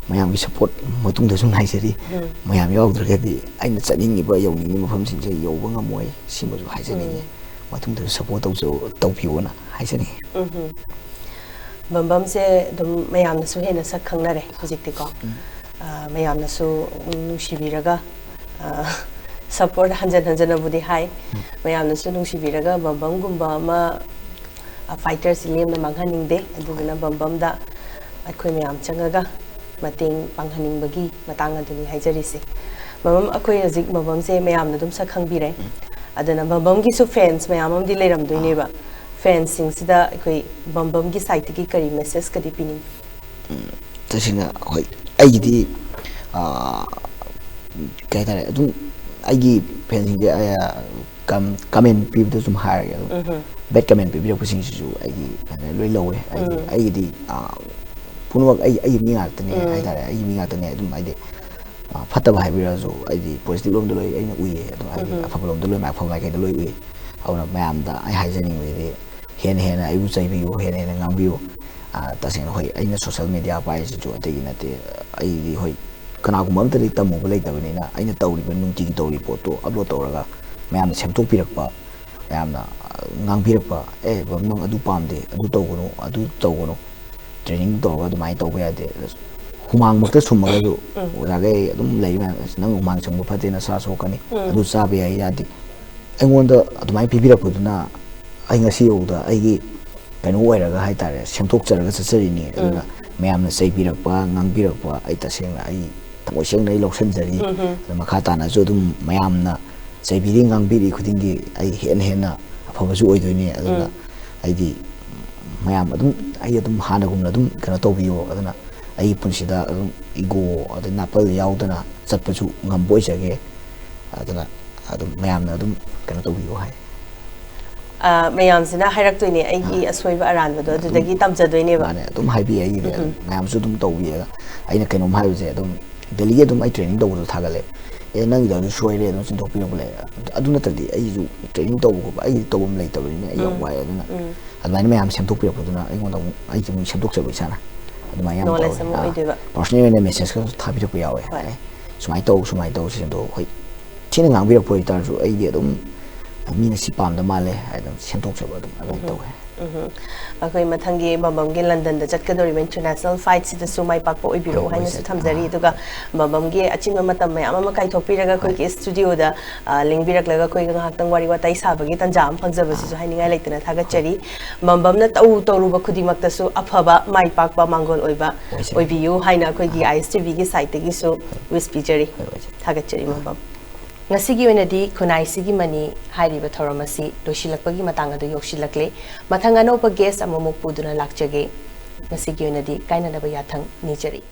ꯃꯌꯥꯝꯒꯤ ꯁꯞꯄꯣꯔꯠ ꯃꯇꯨꯡꯗꯁꯨ ꯉꯥꯏꯖꯔꯤ꯫ ꯎꯝ꯫ ꯃꯌꯥꯝ ꯌꯥꯎꯗ꯭ꯔꯒꯗꯤ ꯑꯩꯅ ꯆꯠꯅꯤꯡꯉꯤꯕ, ꯌꯧꯅꯤꯡꯉꯤꯕ ꯃꯐꯝꯁꯤꯡꯁꯦ ꯌꯧꯕ ꯉꯝꯃꯣꯏ꯫ ꯁꯤꯃꯁꯨ ꯍꯥꯏꯖꯅꯤꯡꯉꯤ꯫ ꯎꯝ꯫ ꯃꯇꯨꯡꯗꯁꯨ ꯁꯞꯄꯣꯔꯠ ꯇꯧꯖꯧ, ꯇꯧꯕꯤꯌꯣꯅ ꯍꯥꯏꯖꯅꯤꯡꯉꯤ꯫ ꯎꯝ꯫ ꯕꯝꯕꯝꯁꯦ ꯑꯗꯨꯝ ꯃꯌꯥꯝꯅꯁꯨ ꯍꯦꯟꯅ ꯁꯛ ꯈꯪꯅꯔꯦ ꯍꯧꯖꯤꯛꯇꯤꯀꯣ꯫ ꯑ, ꯃꯌꯥꯝꯅꯁꯨ ꯅꯨꯡꯁꯤꯕꯤꯔꯒ, ꯑ, ꯁꯞꯄꯣꯔꯠ ꯍꯟꯖꯟ ꯍꯟꯖꯟꯅꯕꯨꯗꯤ ꯍꯥꯏ꯫ ꯃꯌꯥꯝꯅꯁꯨ ꯅꯨꯡꯁꯤꯕꯤꯔꯒ ꯕꯝꯕꯝꯒꯨꯝꯕ ꯑꯃ, ꯑ, ꯐꯥꯏꯇꯔꯁꯤ ꯂꯦꯝꯅ ꯃꯥꯡꯍꯟꯅꯤꯡꯗꯦ꯫ ꯑꯗꯨꯗꯨꯅ ꯕꯝꯕꯝꯗ ꯑꯩꯈꯣꯏ ꯃꯌꯥꯝ ꯆꯪꯉꯒ ꯃꯇꯦꯡ ꯄꯥꯡꯍꯟꯅꯤꯡꯕꯒꯤ ꯃꯇꯥꯡ ꯑꯗꯨꯅꯤ ꯍꯥꯏꯖꯔꯤꯁꯦ꯫ ꯕꯝꯕꯝ, ꯑꯩꯈꯣꯏ ꯍꯧꯖꯤꯛ ꯕꯝꯕꯝꯁꯦ ꯃꯌꯥꯝꯅ ꯑꯗꯨꯝ ꯁꯛ ꯈꯪꯕꯤꯔꯦ꯫ ꯑꯗꯨꯅ ꯕꯝꯕꯝꯒꯤꯁꯨ ꯐꯦꯟꯁ ꯃꯌꯥꯝ ꯑꯃꯗꯤ ꯂꯩꯔꯝꯗꯣꯏꯅꯦꯕ꯫ ꯐꯦꯟꯁꯁꯤꯡꯁꯤꯗ ꯑꯩꯈꯣꯏ ꯕꯝꯕꯝꯒꯤ ꯁꯥꯏꯠꯇꯒꯤ ꯀꯔꯤ ꯃꯦꯁꯦꯖꯀꯗꯤ ꯄꯤꯅꯤꯡ? ꯎꯝ, ꯇꯁꯦꯡꯅ ꯍꯣꯏ, ꯑꯩꯒꯤꯗꯤ, ꯑ, ꯀꯩ ꯍꯥꯏꯇꯥꯔꯦ, ꯑꯗꯨꯝ ꯑꯩꯒꯤ ꯐꯦꯟꯁꯤꯡꯁꯦ, ꯑ, ꯀꯝ-, ꯀꯃꯦꯟ ꯄꯤꯕꯗ ꯁꯨꯝ ꯍꯥꯏꯔꯒꯦ꯫ ꯑꯗꯨꯝ ꯕꯦꯗ ꯀꯃꯦꯟ ꯄꯤꯕꯤꯔꯛꯄꯁꯤꯡꯁꯤꯁꯨ ꯑꯩꯒꯤ ꯀꯩꯅꯣ ꯂꯣꯏ ꯂꯧꯋꯦ꯫ ꯑꯩꯒꯤ, ꯑꯩꯒꯤꯗꯤ, ꯑ, ꯄꯨꯝꯅꯃꯛ ꯑꯩ, ꯑꯩꯒꯤ ꯃꯤ ꯉꯥꯛꯇꯅꯦ ꯍꯥꯏꯇꯥꯔꯦ꯫ ꯑꯩꯒꯤ ꯃꯤ ꯉꯥꯛꯇꯅꯦ꯫ ꯑꯗꯨꯝ ꯍꯥꯏꯗꯤ, ꯑ, ꯐꯠꯇꯕ ꯍꯥꯏꯕꯤꯔꯛꯑꯁꯨ ꯑꯩꯗꯤ ꯄꯣꯖꯤꯇꯤꯚ ꯂꯣꯝꯗ ꯂꯣꯏ ꯑꯩꯅ ꯎꯏꯌꯦ꯫ ꯑꯗꯨꯝ ꯍꯥꯏꯗꯤ ꯑꯐꯕ ꯂꯣꯝꯗ ꯂꯣꯏ, ꯑꯐꯕ ꯃꯥꯏꯀꯩꯗ ꯂꯣꯏ ꯎꯏ꯫ ꯑꯗꯨꯅ ꯃꯌꯥꯝꯗ ꯑꯩ ꯍꯥꯏꯖꯅꯤꯡꯕꯗꯤ ꯍꯦꯟꯅ ꯍꯦꯟꯅ ꯑꯩꯕꯨ ꯆꯩꯕꯤꯌꯨ, ꯍꯦꯟꯅ ꯍꯦꯟꯅ ꯉꯥꯡꯕꯤꯌꯨ꯫ ꯑ, ꯇꯁꯦꯡꯅ ꯍꯣꯏ, ꯑꯩꯅ ꯁꯣꯁꯦꯜ ꯃꯦꯗꯤꯌꯥ ꯄꯥꯏꯔꯤꯁꯤꯁꯨ ꯑꯇꯩꯒꯤ ꯅꯠꯇꯦ꯫ ꯑꯩꯗꯤ ꯍꯣꯏ, ꯀꯅꯥꯒꯨꯝꯕ ꯑꯝꯇꯗꯤ ꯇꯝꯃꯨꯕ ꯂꯩꯇꯕꯅꯤꯅ ꯑꯩꯅ ꯇꯧꯔꯤꯕ, ꯅꯨꯡꯇꯤꯒꯤ ꯇꯧꯔꯤꯕ ꯄꯣꯠꯇꯣ ꯑꯞꯂꯣꯗ ꯇꯧꯔꯒ ꯃꯌꯥꯝꯅ ꯁꯦꯝꯗꯣꯛꯄꯤꯔꯛꯄ, ꯃꯌꯥꯝꯅ, ꯑ, ꯉꯥꯡꯕꯤꯔꯛꯄ, "ꯑꯦ, ꯕꯝ, ꯅꯪ ꯑꯗꯨ ꯄꯥꯝꯗꯦ, ꯑꯗꯨ ꯇꯧꯒꯅꯨ, ꯑꯗꯨ ꯇꯧꯒꯅꯨ, ꯇ꯭ꯔꯦꯅꯤꯡ ꯇꯧꯔꯒ ꯑꯗꯨꯃꯥꯏꯅ ꯇꯧꯕ ꯌꯥꯗꯦ"꯫ ꯍꯨꯃꯥꯡꯃꯛꯇ ꯁꯨꯝꯃꯒꯁꯨ ꯑꯣꯖꯥꯈꯩ ꯑꯗꯨꯝ ꯂꯩ ꯃꯌꯥꯝ, "ꯑꯁ, ꯅꯪ ꯍꯨꯃꯥꯡ ꯁꯨꯝꯕ ꯐꯠꯇꯦ, ꯅꯁꯥ ꯁꯣꯛꯀꯅꯤ, ꯑꯗꯨ ꯆꯥꯕ ꯌꯥꯏ ꯌꯥꯗꯦ"꯫ ꯑꯩꯉꯣꯟꯗ ꯑꯗꯨꯃꯥꯏꯅ ꯄꯤꯕꯤꯔꯛꯄꯗꯨꯅ ꯑꯩ ꯉꯁꯤ ꯐꯥꯎꯗ ꯑꯩꯒꯤ ꯀꯩꯅꯣ ꯑꯣꯏꯔꯒ ꯍꯥꯏꯇꯥꯔꯦ, ꯁꯦꯝꯗꯣꯛꯆꯔꯒ ꯆꯠꯆꯔꯤꯅꯤ꯫ ꯑꯗꯨꯅ ꯃꯌꯥꯝꯅ ꯆꯩꯕꯤꯔꯛꯄ, ꯉꯥꯡꯕꯤꯔꯛꯄ ꯑꯩ ꯇꯁꯦꯡꯅ ꯑꯩ ꯊꯃꯣꯏ ꯁꯦꯡꯅ ꯑꯩ ꯂꯧꯁꯤꯟꯖꯔꯤ꯫ ꯑꯗꯣ ꯃꯈꯥ ꯇꯥꯅꯁꯨ ꯑꯗꯨꯝ ꯃꯌꯥꯝꯅ ꯆꯩꯕꯤꯔꯤ ꯉꯥꯡꯕꯤꯔꯤ ꯈꯨꯗꯤꯡꯒꯤ ꯑꯩ ꯍꯦꯟꯅ ꯍꯦꯟꯅ ꯑꯐꯕꯁꯨ ꯑꯣꯏꯗꯣꯏꯅꯤ꯫ ꯑꯗꯨꯅ ꯑꯩꯗꯤ ꯃꯌꯥꯝ ꯑꯗꯨꯝ, ꯑꯩ ꯑꯗꯨꯝ ꯍꯥꯟꯅꯒꯨꯝꯅ ꯑꯗꯨꯝ ꯀꯩꯅꯣ ꯇꯧꯕꯤꯌꯣ꯫ ꯑꯗꯨꯅ ꯑꯩꯒꯤ ꯄꯨꯟꯁꯤꯗ ꯑꯗꯨꯝ ꯏꯒꯣ ꯑꯗꯩ ꯅꯥꯄꯜ ꯌꯥꯎꯗꯅ ꯆꯠꯄꯁꯨ ꯉꯝꯕ ꯑꯣꯏꯖꯒꯦ꯫ ꯑꯗꯨꯅ ꯑꯗꯨꯝ ꯃꯌꯥꯝꯅ ꯑꯗꯨꯝ ꯀꯩꯅꯣ ꯇꯧꯕꯤꯌꯣ ꯍꯥꯏ꯫ ꯑ, ꯃꯌꯥꯝꯁꯤꯅ ꯍꯥꯏꯔꯛꯇꯣꯏꯅꯦ ꯑꯩꯒꯤ ꯑꯁꯣꯏꯕ ꯑꯔꯥꯟꯕꯗꯣ, ꯑꯗꯨꯗꯒꯤ ꯇꯝꯖꯗꯣꯏꯅꯦꯕ꯫ ꯃꯥꯅꯦ, ꯑꯗꯨꯝ ꯍꯥꯏꯕꯤ ꯑꯩꯒꯤꯗꯤ꯫ ꯑꯗꯨꯝ ꯃꯌꯥꯝꯁꯨ ꯑꯗꯨꯝ ꯇꯧꯕꯤ꯫ ꯑꯗ ꯑꯩꯅ ꯀꯩꯅꯣꯝ ꯍꯥꯏꯕꯁꯦ ꯑꯗꯨꯝ ꯗꯦꯜꯂꯤꯒꯤ ꯑꯗꯨꯝ ꯑꯩ ꯇ꯭ꯔꯦꯅꯤꯡ ꯇꯧꯕꯗꯣ ꯊꯥꯒꯠꯂꯦ꯫ "ꯑꯦ, ꯅꯪꯒꯤꯗꯣ ꯑꯗꯨ ꯁꯣꯏꯔꯦ, ꯑꯗꯨꯝ ꯆꯤꯟꯊꯣꯛꯄꯤꯔꯛꯄ ꯂꯩ"꯫ ꯑꯗꯨ ꯅꯠꯇ꯭ꯔꯗꯤ ꯑꯩꯁꯨ ꯇ꯭ꯔꯦꯅꯤꯡ ꯇꯧꯕ ꯈꯣꯠꯄ ꯑꯩ ꯇꯧꯐꯝ ꯂꯩꯇꯕꯅꯤꯅ ꯑꯩ ꯌꯥꯝ ꯋꯥꯏ꯫ ꯑꯗꯨꯅ ꯑꯗꯨꯃꯥꯏꯅ ꯃꯌꯥꯝ ꯁꯦꯝꯗꯣꯛꯄꯤꯔꯛꯄꯗꯨꯅ ꯑꯩꯉꯣꯟꯗ ꯑꯃꯨꯛ ꯑꯩꯁꯦ ꯑꯃꯨꯛ ꯁꯦꯝꯗꯣꯛꯆꯕ ꯏꯁꯥꯅ꯫ ꯑꯗꯨꯃꯥꯏꯅ ꯌꯥꯝ ꯅꯣꯂꯦꯖ ꯇꯧꯋꯦ꯫ ꯑꯃ ꯑꯥ, ꯑꯣꯏꯗꯣꯏꯕ꯫ ꯄꯥꯔꯁꯣꯅꯦꯜ ꯑꯣꯏꯅ ꯃꯦꯁꯦꯖꯀ ꯊꯥꯕꯤꯔꯛꯄ ꯌꯥꯎꯋꯦ꯫ ꯍꯣꯏ꯫ "ꯁꯨꯃꯥꯏꯅ ꯇꯧ, ꯁꯨꯃꯥꯏꯅ ꯇꯧ, ꯁꯤ ꯁꯦꯝꯗꯣꯛ"꯫ ꯍꯣꯏ, ꯊꯤꯅ ꯉꯥꯡꯕꯤꯔꯛꯄ ꯑꯣꯏꯇꯥꯔꯁꯨ ꯑꯩꯗꯤ ꯑꯗꯨꯝ ꯃꯤꯅ ꯁꯤ ꯄꯥꯝꯗ ꯃꯥꯜꯂꯦ ꯍꯥꯏꯗꯅ ꯁꯦꯝꯗꯣꯛꯆꯕ ꯑꯗꯨꯝ ꯑꯗꯨꯃꯥꯏꯅ ꯇꯧꯋꯦ꯫ ꯎꯝ꯫ ꯑꯩꯈꯣꯏ ꯃꯊꯪꯒꯤ ꯕꯝꯕꯝꯒꯤ ꯂꯟꯗꯟꯗ ꯆꯠꯀꯗꯧꯔꯤꯕ ꯏꯟꯇꯔꯅꯦꯁꯅꯦꯜ ꯐꯥꯏꯠꯁꯤꯗꯁꯨ ꯃꯥꯏ ꯄꯥꯛꯄ ꯑꯣꯏꯕꯤꯔꯛꯎ ꯍꯥꯏꯅꯁꯨ ꯊꯝꯖꯔꯤ꯫ ꯑꯗꯨꯒ ꯕꯝꯕꯝꯒꯤ ꯑꯆꯤꯟꯕ ꯃꯇꯝ ꯃꯌꯥꯝ ꯑꯃ ꯀꯥꯏꯊꯣꯛꯄꯤꯔꯒ ꯑꯩꯈꯣꯏꯒꯤ ꯁ꯭ꯇꯨꯗꯤꯑꯣꯗ, ꯑ, ꯂꯦꯡꯕꯤꯔꯛꯂꯒ ꯑꯩꯈꯣꯏꯒ ꯉꯥꯏꯍꯥꯛꯇꯪ ꯋꯥꯔꯤ ꯋꯥꯇꯥꯏ ꯁꯥꯕꯒꯤ ꯇꯥꯟꯖꯥ ꯑꯃ ꯐꯪꯖꯕꯁꯤꯁꯨ ꯍꯥꯏꯅꯤꯡꯉꯥꯏ ꯂꯩꯇꯅ ꯊꯥꯒꯠꯆꯔꯤ꯫ ꯕꯝꯕꯝꯅ ꯇꯧ ꯇꯧꯔꯨꯕ ꯈꯨꯗꯤꯡꯃꯛꯇꯁꯨ ꯑꯐꯕ, ꯃꯥꯏ ꯄꯥꯛꯄ, ꯃꯥꯡꯒꯣꯜ ꯑꯣꯏꯕ ꯑꯣꯏꯕꯤꯌꯨ ꯍꯥꯏꯅ ꯑꯩꯈꯣꯏꯒꯤ ꯑꯥꯏ ꯑꯦꯁ ꯇꯤ ꯚꯤꯒꯤ ꯁꯥꯏꯠꯇꯒꯤꯁꯨ ꯋꯤꯁ ꯄꯤꯖꯔꯤ꯫ ꯊꯥꯒꯠꯆꯔꯤ ꯕꯝꯕꯝ꯫ ꯉꯁꯤꯒꯤ ꯑꯣꯏꯅꯗꯤ ꯈꯨꯟꯅꯥꯏꯁꯤꯒꯤ ꯃꯅꯤ ꯍꯥꯏꯔꯤꯕ ꯊꯧꯔꯝ ꯑꯁꯤ ꯂꯣꯏꯁꯤꯜꯂꯛꯄꯒꯤ ꯃꯇꯥꯡ ꯑꯗꯨ ꯌꯧꯁꯤꯜꯂꯛꯂꯦ꯫ ꯃꯊꯪ ꯑꯅꯧꯕ ꯒꯦꯁ ꯑꯃꯃꯨꯛ ꯄꯨꯗꯨꯅ ꯂꯥꯛꯆꯒꯦ꯫ ꯉꯁꯤꯒꯤ ꯑꯣꯏꯅꯗꯤ ꯀꯥꯏꯅꯅꯕ ꯌꯥꯊꯪ ꯅꯤꯖꯔꯤ꯫